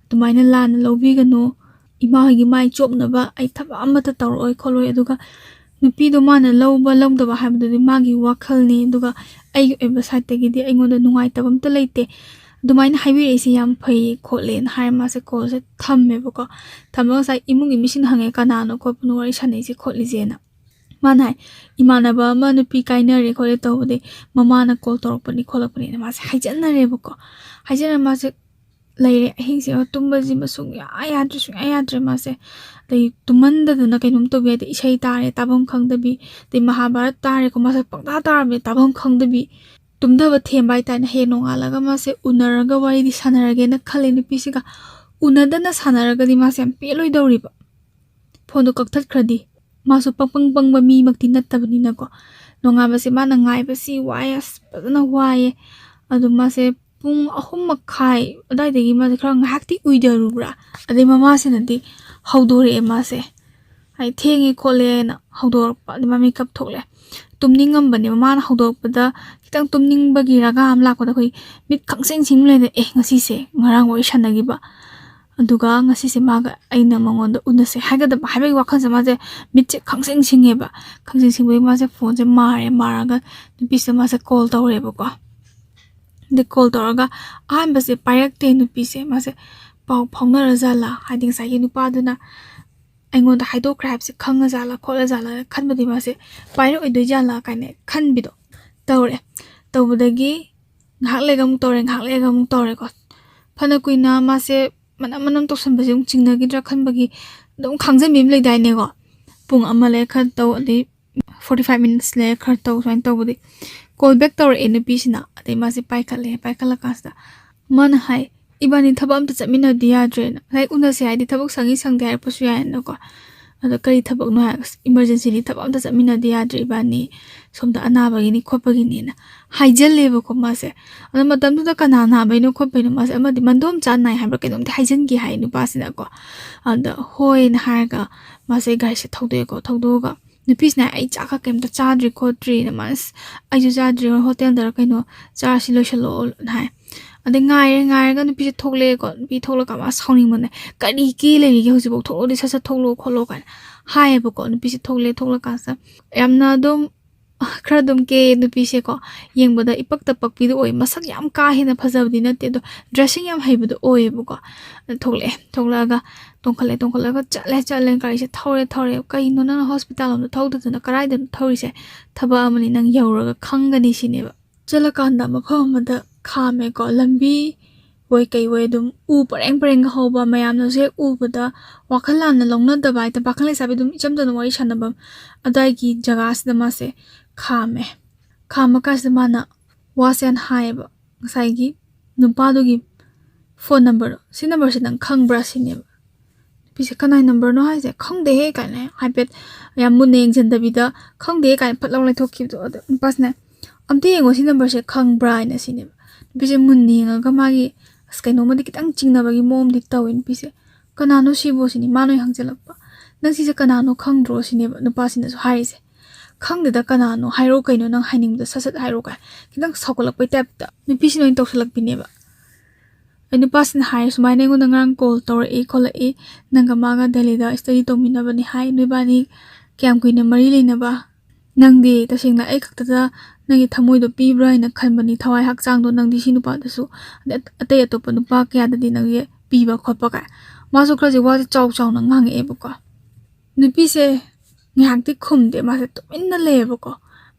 ꯑꯗꯨꯃꯥꯏꯅ ꯂꯥꯟꯅ ꯂꯧꯕꯤꯒꯅꯨ, ꯏꯃꯥ ꯍꯣꯏꯒꯤ ꯃꯥꯏ ꯆꯣꯞꯅꯕ ꯑꯩ ꯊꯕꯛ ꯑꯃꯠꯇ ꯇꯧꯔꯛꯑꯣꯏ ꯈꯣꯠꯂꯣꯏ, ꯑꯗꯨꯒ ꯅꯨꯄꯤꯗꯣ ꯃꯥꯅ ꯂꯧꯕ ꯂꯧꯗꯕ ꯍꯥꯏꯕꯗꯨꯗꯤ ꯃꯥꯒꯤ ꯋꯥꯈꯜꯅꯤ, ꯑꯗꯨꯒ ꯑꯩꯒꯤ ꯑꯣꯏꯕ ꯁꯥꯏꯠꯇꯒꯤꯗꯤ ꯑꯩꯉꯣꯟꯗ ꯅꯨꯡꯉꯥꯏꯇꯕ ꯑꯝꯇ ꯂꯩꯇꯦ, ꯑꯗꯨꯃꯥꯏꯅ ꯍꯥꯏꯕꯤꯔꯛꯏꯁꯦ ꯌꯥꯝ ꯐꯩꯌꯦ" ꯈꯣꯠꯂꯦꯅ ꯍꯥꯏꯔ ꯃꯥꯁꯦ ꯀꯣꯜꯁꯦ ꯊꯝꯃꯦꯕꯀꯣ꯫ ꯊꯝꯃꯒ ꯉꯁꯥꯏ ꯏꯃꯨꯡꯒꯤ ꯃꯤꯁꯤꯡꯅ ꯍꯪꯉꯦ, "ꯀꯅꯥꯅꯣ ꯈꯣꯠꯄꯅꯣ ꯋꯥꯔꯤ ꯁꯥꯟꯅꯩꯁꯦ ꯈꯣꯠꯂꯤꯁꯦꯅ?" ꯃꯥꯅ ꯍꯥꯏ, "ꯏꯃꯥꯟꯅꯕ ꯑꯃ ꯅꯨꯄꯤ ꯀꯥꯏꯅꯔꯦ ꯈꯣꯠꯂꯦ ꯇꯧꯕꯗꯤ ꯃꯃꯥꯅ ꯀꯣꯜ ꯇꯧꯔꯛꯄꯅꯤ ꯈꯣꯠꯂꯛꯄꯅꯤꯅ" ꯃꯥꯁꯦ ꯍꯥꯏꯖꯟꯅꯔꯦꯕꯀꯣ꯫ ꯍꯥꯏꯖꯟꯅ ꯃꯥꯁꯦ ꯂꯩꯔꯦ꯫ ꯑꯍꯤꯡꯁꯦ ꯇꯨꯝꯕꯁꯤꯃ ꯁꯨꯡꯌꯥ ꯌꯥꯗ꯭ꯔꯦ, ꯁꯨꯡꯌꯥ ꯌꯥꯗ꯭ꯔꯦ ꯃꯥꯁꯦ꯫ ꯑꯗꯩ ꯇꯨꯝꯃꯟꯗꯗꯅ ꯀꯩꯅꯣꯝ ꯇꯧꯕꯤ ꯍꯥꯏꯗꯤ ꯏꯁꯩ ꯇꯥꯔꯦ, ꯇꯥꯐꯝ ꯈꯪꯗꯕꯤ, ꯑꯗꯩ ꯃꯍꯥꯚꯥꯔꯠ ꯇꯥꯔꯦꯀꯣ, ꯃꯥꯁꯦ ꯄꯪꯇꯥ ꯇꯥꯔꯕꯅꯦ, ꯇꯥꯐꯝ ꯈꯪꯗꯕꯤ꯫ ꯇꯨꯝꯊꯕ ꯊꯦꯝꯕ ꯍꯥꯏꯇꯥꯔꯦꯅꯦ꯫ ꯍꯌꯦꯡ ꯅꯣꯡꯉꯥꯜꯂꯒ ꯃꯥꯁꯦ ꯎꯅꯔꯒ ꯋꯥꯔꯤꯗꯤ ꯁꯥꯟꯅꯔꯒꯦꯅ ꯈꯜꯂꯦ ꯅꯨꯄꯤꯁꯤꯒ꯫ ꯎꯅꯗꯅ ꯁꯥꯟꯅꯔꯒꯗꯤ ꯃꯥꯁꯦ ꯌꯥꯝ ꯄꯦꯜꯂꯣꯏꯗꯧꯔꯤꯕ꯫ ꯐꯣꯟꯗꯣ ꯀꯛꯊꯠꯈ꯭ꯔꯗꯤ꯫ ꯃꯥꯁꯨ ꯄꯪ ꯄꯪ ꯄꯪꯕ ꯃꯤꯃꯛꯇꯤ ꯅꯠꯇꯕꯅꯤꯅꯀꯣ꯫ ꯅꯣꯡꯉꯥꯟꯕꯁꯦ ꯃꯥꯅ ꯉꯥꯏꯕꯁꯤ ꯋꯥꯏ, ꯑꯁ, ꯐꯖꯅ ꯋꯥꯏꯌꯦ꯫ ꯑꯗꯨ ꯃꯥꯁꯦ ꯄꯨꯡ ꯑꯍꯨꯝ ꯃꯈꯥꯏ ꯑꯗꯨꯋꯥꯏꯗꯒꯤ ꯃꯥꯁꯦ ꯈꯔ ꯉꯥꯏꯍꯥꯛꯇꯤ ꯎꯏꯊꯔꯨꯕ꯭ꯔꯥ, ꯑꯗꯩ ꯃꯃꯥꯁꯤꯅꯗꯤ ꯍꯧꯗꯣꯔꯛꯑꯦ ꯃꯥꯁꯦ꯫ ꯍꯥꯏꯗꯤ ꯊꯦꯡꯉꯦ ꯈꯣꯠꯂꯦꯅ ꯍꯧꯗꯣꯔꯛꯄ, ꯑꯗꯩ ꯃꯥ ꯃꯤꯀꯞ ꯊꯣꯛꯂꯛꯑꯦ꯫ ꯇꯨꯝꯅꯤꯡꯉꯝꯕꯅꯦꯕ꯫ ꯃꯥꯅ ꯍꯧꯗꯣꯔꯛꯄꯗ ꯈꯤꯇꯪ ꯇꯨꯝꯅꯤꯡꯕꯒꯤ ꯔꯒꯥ ꯑꯃ ꯂꯥꯛꯄꯗ ꯑꯩꯈꯣꯏ ꯃꯤꯠ ꯈꯪꯁꯤꯡ ꯁꯤꯡ ꯂꯩꯗꯅ, "ꯑꯦ, ꯉꯁꯤꯁꯦ ꯉꯔꯥꯡ ꯋꯥꯔꯤ ꯁꯥꯟꯅꯈꯤꯕ, ꯑꯗꯨꯒ ꯉꯁꯤꯁꯦ ꯃꯥꯒ, ꯑꯩꯅ ꯃꯉꯣꯟꯗ ꯎꯅꯁꯦ ꯍꯥꯏꯒꯗꯕ" ꯍꯥꯏꯕꯒꯤ ꯋꯥꯈꯜꯁꯦ ꯃꯥꯁꯦ ꯃꯤꯠꯁꯦ ꯈꯪꯁꯤꯡ ꯁꯤꯡꯉꯦꯕ꯫ ꯈꯪꯁꯤꯡ ꯁꯤꯡꯕꯒꯤ ꯃꯥꯁꯦ ꯐꯣꯟꯁꯦ ꯃꯥꯔꯦ, ꯃꯥꯔꯒ ꯅꯨꯄꯤꯁꯤꯗ ꯃꯥꯁꯦ ꯀꯣꯜ ꯇꯧꯔꯦꯕꯀꯣ꯫ ꯑꯗꯩ ꯀꯣꯜ ꯇꯧꯔꯒ ꯑꯍꯥꯟꯕꯁꯦ ꯄꯥꯏꯔꯛꯇꯦ ꯅꯨꯄꯤꯁꯦ꯫ ꯃꯥꯁꯦ ꯄꯥꯎ ꯐꯥꯎꯅꯔꯖꯥꯠꯂꯥ, ꯍꯥꯏꯗꯤ ꯉꯁꯥꯏꯒꯤ ꯅꯨꯄꯥꯗꯨꯅ ꯑꯩꯉꯣꯟꯗ ꯍꯥꯏꯗꯣꯛꯈ꯭ꯔꯦ ꯍꯥꯏꯕꯁꯦ ꯈꯪꯉꯖꯥꯠꯂꯥ ꯈꯣꯠꯂꯖꯥꯠꯂꯥ ꯈꯟꯕꯗꯤ ꯃꯥꯁꯦ ꯄꯥꯏꯔꯛꯑꯣꯏꯗꯣꯏ ꯖꯥꯠꯂꯥ ꯀꯥꯏꯅ ꯈꯟꯕꯤꯗꯣ ꯇꯧꯔꯦ꯫ ꯇꯧꯕꯗꯒꯤ ꯉꯥꯏꯍꯥꯛ ꯂꯩꯔꯒ ꯑꯃꯨꯛ ꯇꯧꯔꯦ, ꯉꯥꯏꯍꯥꯛ ꯂꯩꯔꯒ ꯑꯃꯨꯛ ꯇꯧꯔꯦꯀꯣ꯫ ꯐꯅ ꯀꯨꯏꯅ ꯃꯥꯁꯦ ꯃꯅꯝ ꯃꯅꯝ ꯇꯧꯁꯟꯕꯁꯦ ꯑꯃꯨꯛ ꯆꯤꯡꯅꯈꯤꯗ꯭ꯔꯥ ꯈꯟꯕꯒꯤ ꯑꯗꯨꯝ ꯈꯥꯡꯖꯟꯕꯤ ꯑꯃ ꯂꯩꯗꯥꯏꯅꯦꯀꯣ꯫ ꯄꯨꯡ ꯑꯃ ꯂꯩꯔ ꯈꯔ ꯇꯧ, ꯑꯗꯩ forty five minutes ꯂꯩꯔ ꯈꯔ ꯇꯧ, ꯁꯨꯃꯥꯏꯅ ꯇꯧꯕꯗꯤ꯫ ꯀꯣꯜ ꯕꯦꯛ ꯇꯧꯔꯛꯑꯦ ꯅꯨꯄꯤꯁꯤꯅ꯫ ꯑꯗꯩ ꯃꯥꯁꯦ ꯄꯥꯏꯈꯠꯂꯦ꯫ ꯄꯥꯏꯈꯠꯂꯀꯥꯟꯁꯤꯗ ꯃꯥꯅ ꯍꯥꯏ, "ꯏꯕꯥꯅꯤ ꯊꯕꯛ ꯑꯝꯇ ꯆꯠꯃꯤꯟꯅꯗꯤ ꯌꯥꯗ꯭ꯔꯦꯅ꯫ ꯉꯁꯥꯏ ꯎꯅꯁꯦ ꯍꯥꯏꯗꯤ ꯊꯕꯛ ꯁꯪꯉꯤ ꯁꯪꯗꯦ ꯍꯥꯏꯔꯛꯄꯁꯨ ꯌꯥꯏꯅꯀꯣ꯫ ꯑꯗꯣ ꯀꯔꯤ ꯊꯕꯛꯅꯣ ꯍꯥꯏ, ꯑꯁ, emergencyꯅꯤ, ꯊꯕꯛ ꯑꯝꯇ ꯆꯠꯃꯤꯟꯅꯗꯤ ꯌꯥꯗ꯭ꯔꯦ ꯏꯕꯥꯅꯤ꯫ ꯁꯣꯝꯗ ꯑꯅꯥꯕꯒꯤꯅꯤ ꯈꯣꯠꯄꯒꯤꯅꯦꯅ" ꯍꯥꯏꯖꯜꯂꯦꯕꯀꯣ ꯃꯥꯁꯦ꯫ ꯑꯗꯣ ꯃꯇꯝꯗꯨꯗ ꯀꯅꯥ ꯅꯥꯕꯩꯅꯣ ꯈꯣꯠꯄꯩꯅꯣ ꯃꯥꯁꯦ ꯑꯃꯗꯤ ꯃꯟꯗꯣꯝꯆꯥ ꯅꯥꯏ ꯍꯥꯏꯕ꯭ꯔꯥ ꯀꯩꯅꯣꯝꯗꯤ ꯍꯥꯏꯖꯟꯒꯦ ꯍꯥꯏ ꯅꯨꯄꯥꯁꯤꯅꯀꯣ꯫ ꯑꯗ ꯍꯣꯏꯅ ꯍꯥꯏꯔꯒ ꯃꯥꯁꯦ ꯒꯥꯔꯤꯁꯦ ꯊꯧꯗꯣꯛꯑꯦꯀꯣ꯫ ꯊꯧꯗꯣꯛꯑꯒ ꯅꯨꯄꯤꯁꯤꯅ, "ꯑꯩ ꯆꯥꯛꯀ ꯀꯩꯝꯇ ꯆꯥꯗ꯭ꯔꯤ ꯈꯣꯠꯇ꯭ꯔꯤꯅ", ꯃꯥꯅ, "ꯑꯁ, ꯑꯩꯁꯨ ꯆꯥꯗ꯭ꯔꯤ, ꯍꯣꯇꯦꯜꯗꯔ ꯀꯩꯅꯣ ꯆꯥꯔꯁꯤ ꯂꯣꯏꯁꯜꯂꯛꯑꯣꯅ" ꯍꯥꯏ꯫ ꯑꯗꯩ ꯉꯥꯏꯔꯦ, ꯉꯥꯏꯔꯒ ꯅꯨꯄꯤꯁꯦ ꯊꯣꯛꯂꯛꯑꯦꯀꯣ꯫ ꯅꯨꯄꯤ ꯊꯣꯛꯂꯒ ꯃꯥ ꯁꯥꯎꯅꯤꯡꯕꯅꯦ, "ꯀꯔꯤ ꯀꯦ ꯂꯩꯔꯤꯒꯦ ꯍꯧꯖꯤꯛꯐꯥꯎ? ꯊꯣꯛꯂꯛꯑꯣꯗꯤ ꯁꯠ ꯁꯠ ꯊꯣꯛꯂꯛꯑꯣ ꯈꯣꯠꯂꯣ" ꯀꯥꯏꯅ ꯍꯥꯏꯌꯦꯕꯀꯣ꯫ ꯅꯨꯄꯤꯁꯦ ꯊꯣꯛꯂꯛꯑꯦ꯫ ꯊꯣꯛꯂꯛꯀꯥꯟꯁꯤꯗ ꯌꯥꯝꯅ ꯑꯗꯨꯝ ꯈꯔ ꯑꯗꯨꯝ ꯀꯦ ꯅꯨꯄꯤꯁꯦꯀꯣ꯫ ꯌꯦꯡꯕꯗ ꯏꯄꯛꯇ ꯄꯛꯄꯤꯗꯣ ꯑꯣꯏ꯫ ꯃꯁꯛ ꯌꯥꯝ ꯀꯥ ꯍꯦꯟꯅ ꯐꯖꯕꯗꯤ ꯅꯠꯇꯦ, ꯑꯗꯣ dressing ꯌꯥꯝ ꯍꯩꯕꯗꯣ ꯑꯣꯏꯌꯦꯕꯀꯣ꯫ ꯑꯗ ꯊꯣꯛꯂꯛꯑꯦ꯫ ꯊꯣꯛꯂꯛꯑꯒ ꯇꯣꯡꯈꯠꯂꯦ꯫ ꯇꯣꯡꯈꯠꯂꯒ ꯆꯠꯂꯦ꯫ ꯆꯠꯂꯦ꯫ ꯒꯥꯔꯤꯁꯦ ꯊꯧꯔꯦ꯫ ꯊꯧꯔꯦ꯫ "ꯀꯩꯅꯣ ꯅꯪꯅ ꯍꯣꯁꯄꯤꯇꯥꯜ ꯂꯣꯝꯗ ꯊꯧꯗꯗꯅ ꯀꯗꯥꯏꯗꯅꯣ ꯊꯧꯔꯤꯁꯦ? ꯊꯕꯛ ꯑꯃꯅꯤ, ꯅꯪ ꯌꯧꯔꯒ ꯈꯪꯒꯅꯤ" ꯁꯤꯅꯦꯕ꯫ ꯆꯠꯂꯀꯥꯟꯗ ꯃꯐꯝ ꯑꯃꯗ ꯈꯥꯝꯃꯦꯀꯣ꯫ ꯂꯝꯕꯤ ꯑꯣꯏ ꯀꯩ ꯑꯣꯏ ꯑꯗꯨꯝ ꯎ ꯄꯔꯦꯡ ꯄꯔꯦꯡꯒ ꯍꯧꯕ, ꯃꯌꯥꯝꯅꯁꯨ ꯍꯦꯛ ꯎꯕꯗ ꯋꯥꯈꯜ ꯂꯥꯟꯅ ꯂꯧꯅꯗꯕ ꯍꯥꯏꯇꯥꯔꯦ꯫ ꯄꯥꯈꯪ ꯂꯩꯁꯥꯕꯤ ꯑꯗꯨꯝ ꯏꯆꯝ ꯆꯝꯅ ꯋꯥꯔꯤ ꯁꯥꯟꯅꯕ ꯑꯗꯨꯋꯥꯏꯒꯤ ꯖꯒꯥꯁꯤꯗ ꯃꯥꯁꯦ ꯈꯥꯝꯃꯦ꯫ ꯈꯥꯝꯃ ꯀꯥꯟꯁꯤꯗ ꯃꯥꯅ ꯋꯥꯁꯦ ꯍꯥꯟꯅ ꯍꯥꯏꯌꯦꯕ, ꯉꯁꯥꯏꯒꯤ ꯅꯨꯄꯥꯗꯨꯒꯤ ꯐꯣꯟ ꯅꯝꯕꯔꯗꯣ, "ꯁꯤ ꯅꯝꯕꯔꯁꯦ ꯅꯪ ꯈꯪꯕ꯭ꯔꯥ?" ꯁꯤꯅꯦꯕ꯫ ꯅꯨꯄꯤꯁꯦ, "ꯀꯅꯥꯏ ꯅꯝꯕꯔꯅꯣ ꯍꯥꯏꯁꯦ? ꯈꯪꯗꯦꯍꯦ" ꯀꯥꯏꯅ ꯍꯥꯏꯐꯦꯠ ꯌꯥꯝ ꯃꯨꯟꯅ ꯌꯦꯡꯁꯤꯟꯗꯕꯤꯗ "ꯈꯪꯗꯦ" ꯀꯥꯏꯅ ꯐꯠ ꯂꯥꯎ ꯂꯩꯊꯣꯛꯈꯤꯕꯗꯣ꯫ ꯑꯗ ꯅꯨꯄꯥꯁꯤꯅ, "ꯑꯝꯇ ꯌꯦꯡꯉꯣ, ꯁꯤ ꯅꯝꯕꯔꯁꯦ ꯈꯪꯕ꯭ꯔꯥ?" ꯍꯥꯏꯅ ꯁꯤꯅꯦꯕ꯫ ꯅꯨꯄꯤꯁꯦ ꯃꯨꯟꯅ ꯌꯦꯡꯉꯒ ꯃꯥꯒꯤ ꯑꯁ ꯀꯩꯅꯣꯝꯃꯗꯤ ꯈꯤꯇꯪ ꯆꯤꯡꯅꯕꯒꯤ ꯃꯑꯣꯡꯗꯤ ꯇꯧꯋꯦ ꯅꯨꯄꯤꯁꯦ꯫ "ꯀꯅꯥꯅꯣ ꯁꯤꯕꯣ?" ꯁꯤꯅꯤ ꯃꯥꯅ ꯑꯣꯏꯅ ꯍꯪꯖꯜꯂꯛꯄ꯫ "ꯅꯪ ꯁꯤꯁꯦ ꯀꯅꯥꯅꯣ ꯈꯪꯗ꯭ꯔꯣ?" ꯁꯤꯅꯦꯕ ꯅꯨꯄꯥꯁꯤꯅꯁꯨ ꯍꯥꯏꯔꯤꯁꯦ꯫ "ꯈꯪꯗꯦꯗ ꯀꯅꯥꯅꯣ, ꯍꯥꯏꯔꯛꯑꯣ ꯀꯩꯅꯣ ꯅꯪ ꯍꯥꯏꯅꯤꯡꯕꯗꯣ ꯁꯠ ꯁꯠ ꯍꯥꯏꯔꯛꯑꯣ" ꯀꯥꯏ ꯈꯤꯇꯪ ꯁꯥꯎꯒꯠꯂꯛꯄꯩ ꯇꯥꯏꯞꯇ ꯅꯨꯄꯤꯁꯤꯅ ꯑꯣꯏꯅ ꯇꯧꯁꯜꯂꯛꯄꯤꯅꯦꯕ꯫ ꯑꯩ ꯅꯨꯄꯥꯁꯤꯅ ꯍꯥꯏ, "ꯁꯨꯃꯥꯏꯅ ꯑꯩꯉꯣꯟꯗ ꯉꯔꯥꯡ ꯀꯣꯜ ꯇꯧꯔꯛꯏ ꯈꯣꯠꯂꯛꯏ, ꯅꯪꯒ ꯃꯥꯒ ꯗꯦꯜꯂꯤꯗ ꯁ꯭ꯇꯗꯤ ꯇꯧꯃꯤꯟꯅꯕꯅꯤ ꯍꯥꯏ, ꯅꯣꯏꯕꯥꯅꯤ ꯀꯌꯥꯝ ꯀꯨꯏꯅ ꯃꯔꯤ ꯂꯩꯅꯕ? ꯅꯪꯗꯤ ꯇꯁꯦꯡꯅ ꯑꯩ ꯈꯛꯇꯗ ꯅꯪꯒꯤ ꯊꯃꯣꯏꯗꯣ ꯄꯤꯕ꯭ꯔꯥ ꯍꯥꯏꯅ ꯈꯟꯕꯅꯤ, ꯊꯋꯥꯏ ꯍꯛꯆꯥꯡꯗꯣ ꯅꯪꯗꯤ ꯁꯤ ꯅꯨꯄꯥꯗꯁꯨ, ꯑꯗꯩ ꯑꯇꯩ ꯑꯇꯣꯞꯄ ꯅꯨꯄꯥ ꯀꯌꯥꯗꯗꯤ ꯅꯪꯁꯦ ꯄꯤꯕ ꯈꯣꯠꯄ" ꯀꯥꯏ꯫ ꯃꯥꯁꯨ ꯈꯔꯁꯦ ꯋꯥꯁꯦ ꯆꯥꯎ ꯆꯥꯎꯅ ꯉꯥꯡꯉꯛꯑꯦꯕꯀꯣ꯫ ꯅꯨꯄꯤꯁꯦ ꯉꯥꯏꯍꯥꯛꯇꯤ ꯈꯨꯝꯗꯦ, ꯃꯥꯁꯦ ꯇꯨꯃꯤꯟꯅ ꯂꯩꯌꯦꯕꯀꯣ꯫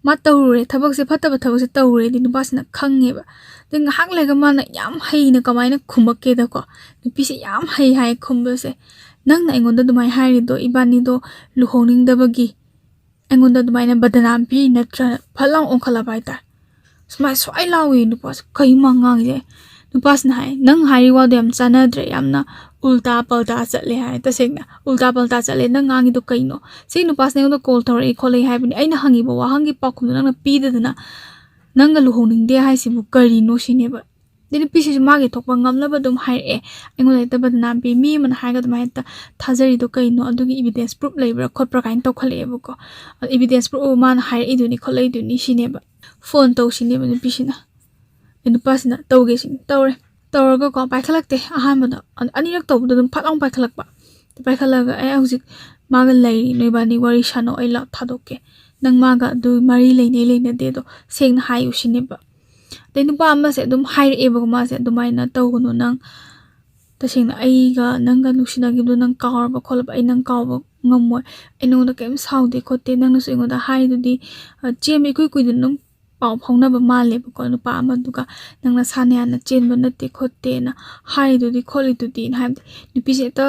ꯃꯥ ꯇꯧꯔꯨꯔꯦ, ꯊꯕꯛꯁꯦ, ꯐꯠꯇꯕ ꯊꯕꯛꯁꯦ ꯇꯧꯔꯨꯔꯦꯗꯤ ꯅꯨꯄꯥꯁꯤꯅ ꯈꯪꯉꯦꯕ꯫ ꯑꯗꯩ ꯉꯥꯏꯍꯥꯛ ꯂꯩꯔꯒ ꯃꯥꯅ ꯌꯥꯝ ꯍꯩꯅ ꯀꯃꯥꯏꯅ ꯈꯨꯝꯃꯛꯀꯦꯗꯀꯣ, ꯅꯨꯄꯤꯁꯦ ꯌꯥꯝ ꯍꯩ ꯍꯥꯏ ꯈꯨꯝꯕꯁꯦ, "ꯅꯪꯅ ꯑꯩꯉꯣꯟꯗ ꯑꯗꯨꯃꯥꯏꯅ ꯍꯥꯏꯔꯤꯗꯣ ꯏꯕꯥꯅꯤꯗꯣ ꯂꯨꯍꯣꯡꯅꯤꯡꯗꯕꯒꯤ ꯑꯩꯉꯣꯟꯗ ꯑꯗꯨꯃꯥꯏꯅ ꯕꯗꯅꯥꯝ ꯄꯤꯔꯤ ꯅꯠꯇ꯭ꯔꯥ?" ꯐꯠ ꯂꯥꯎ ꯑꯣꯟꯈꯠꯂꯕ ꯍꯥꯏꯇꯥꯔꯦ꯫ ꯁꯨꯃꯥꯏꯅ ꯁ꯭ꯋꯥꯏ ꯂꯥꯎꯏ ꯅꯨꯄꯥꯁꯦ, "ꯀꯩ ꯃꯥ ꯉꯥꯡꯉꯤꯁꯦ?" ꯅꯨꯄꯥꯁꯤꯅ ꯍꯥꯏ, "ꯅꯪ ꯍꯥꯏꯔꯤ ꯋꯥꯗꯣ ꯌꯥꯝ ꯆꯥꯟꯅꯗ꯭ꯔꯦ, ꯌꯥꯝꯅ ꯎꯜꯇꯥ ꯄꯜꯇꯥ ꯆꯠꯂꯦ" ꯍꯥꯏ꯫ "ꯇꯁꯦꯡꯅ ꯎꯜꯇꯥ ꯄꯜꯇꯥ ꯆꯠꯂꯦ, ꯅꯪ ꯉꯥꯡꯉꯤꯗꯣ ꯀꯩꯅꯣ? ꯁꯤ ꯅꯨꯄꯥꯁꯤꯅ ꯑꯩꯉꯣꯟꯗ ꯀꯣꯜ ꯇꯧꯔꯛꯏ ꯈꯣꯠꯂꯛꯏ ꯍꯥꯏꯕꯅꯤ, ꯑꯩꯅ ꯍꯪꯉꯤꯕ ꯋꯥꯍꯪꯒꯤ ꯄꯥꯎꯈꯨꯝꯗꯣ ꯅꯪꯅ ꯄꯤꯗꯗꯅ ꯅꯪꯒ ꯂꯨꯍꯣꯡꯅꯤꯡꯗꯦ ꯍꯥꯏꯁꯤꯕꯨ ꯀꯔꯤꯅꯣ?" ꯁꯤꯅꯦꯕ꯫ ꯑꯗꯩ ꯅꯨꯄꯤꯁꯤꯁꯨ ꯃꯥꯒꯤ ꯊꯣꯛꯄ ꯉꯝꯅꯕ ꯑꯗꯨꯝ ꯍꯥꯏꯔꯛꯑꯦ꯫ ꯑꯩꯉꯣꯟꯗ ꯍꯦꯛꯇ ꯕꯗꯅꯥꯝ ꯄꯤ, ꯃꯤ ꯑꯃꯅ ꯍꯥꯏꯔꯒ ꯑꯗꯨꯃꯥꯏꯅ ꯍꯦꯛꯇ ꯊꯥꯖꯔꯤꯗꯣ ꯀꯩꯅꯣ? ꯑꯗꯨꯒꯤ evidence proof ꯂꯩꯕ꯭ꯔꯥ ꯈꯣꯠꯄ꯭ꯔꯥ ꯀꯥꯏꯅ ꯇꯧꯈꯠꯂꯛꯑꯦꯕꯀꯣ꯫ ꯑꯗꯣ evidence proof ꯃꯥꯅ ꯍꯥꯏꯔꯛꯏꯗꯨꯅꯤ ꯈꯣꯠꯂꯛꯏꯗꯨꯅꯤ ꯁꯤꯅꯦꯕ꯫ ꯐꯣꯟ ꯇꯧꯁꯤꯅꯦꯕ ꯅꯨꯄꯤꯁꯤꯅ꯫ ꯑꯦ, ꯅꯨꯄꯥꯁꯤꯅ ꯇꯧꯒꯦ ꯁꯤꯅꯤ꯫ ꯇꯧꯔꯦ꯫ ꯇꯧꯔꯒꯀꯣ ꯄꯥꯏꯈꯠꯂꯛꯇꯦ ꯑꯍꯥꯟꯕꯗ꯫ ꯑꯅꯤꯔꯛ ꯇꯧꯕꯗ ꯑꯗꯨꯝ ꯐꯠ ꯂꯥꯎ ꯄꯥꯏꯈꯠꯂꯛꯄ꯫ ꯄꯥꯏꯈꯠꯂꯒ, "ꯑꯩ ꯍꯧꯖꯤꯛ ꯃꯥꯒ ꯂꯩꯔꯤ, ꯅꯣꯏꯕꯥꯅꯤ ꯋꯥꯔꯤ ꯁꯥꯟꯅꯧ, ꯑꯩ ꯂꯥꯎ ꯊꯥꯗꯣꯛꯀꯦ꯫ ꯅꯪ ꯃꯥꯒ ꯑꯗꯨ ꯃꯔꯤ ꯂꯩꯅꯩ ꯂꯩꯅꯗꯦ ꯑꯗꯣ ꯁꯦꯡꯅ ꯍꯥꯏꯌꯨ" ꯁꯤꯅꯦꯕ꯫ ꯑꯗꯩ ꯅꯨꯄꯥ ꯑꯃꯁꯦ ꯑꯗꯨꯝ ꯍꯥꯏꯔꯛꯑꯦꯕꯀꯣ, ꯃꯥꯁꯦ, "ꯑꯗꯨꯃꯥꯏꯅ ꯇꯧꯒꯅꯨ ꯅꯪ, ꯇꯁꯦꯡꯅ ꯑꯩꯒ ꯅꯪꯒ ꯅꯨꯡꯁꯤꯅꯈꯤꯕꯗꯣ ꯅꯪ ꯀꯥꯎꯔꯕ ꯈꯣꯠꯂꯕ? ꯑꯩ ꯅꯪ ꯀꯥꯎꯕ ꯉꯝꯃꯣꯏ꯫ ꯑꯩ ꯅꯉꯣꯟꯗ ꯀꯔꯤꯝ ꯁꯥꯎꯗꯦ ꯈꯣꯠꯇꯦ, ꯅꯪꯅꯁꯨ ꯑꯩꯉꯣꯟꯗ ꯍꯥꯏꯗꯨꯗꯤ, ꯑ, ꯆꯦꯟꯕ ꯏꯀꯨꯏ ꯀꯨꯏꯗꯅ ꯑꯗꯨꯝ ꯄꯥꯎ ꯐꯥꯎꯅꯕ ꯃꯥꯜꯂꯦꯕꯀꯣ ꯅꯨꯄꯥ ꯑꯃꯗꯨꯒ꯫ ꯅꯪ ꯅꯁꯥꯅ ꯌꯥꯅ ꯆꯦꯟꯕ ꯅꯠꯇꯦ ꯈꯣꯠꯇꯦꯅ ꯍꯥꯏꯔꯤꯗꯨꯗꯤ ꯈꯣꯠꯂꯤꯗꯨꯗꯤꯅ" ꯍꯥꯏꯕꯗꯤ ꯅꯨꯄꯤꯁꯦ ꯍꯦꯛꯇ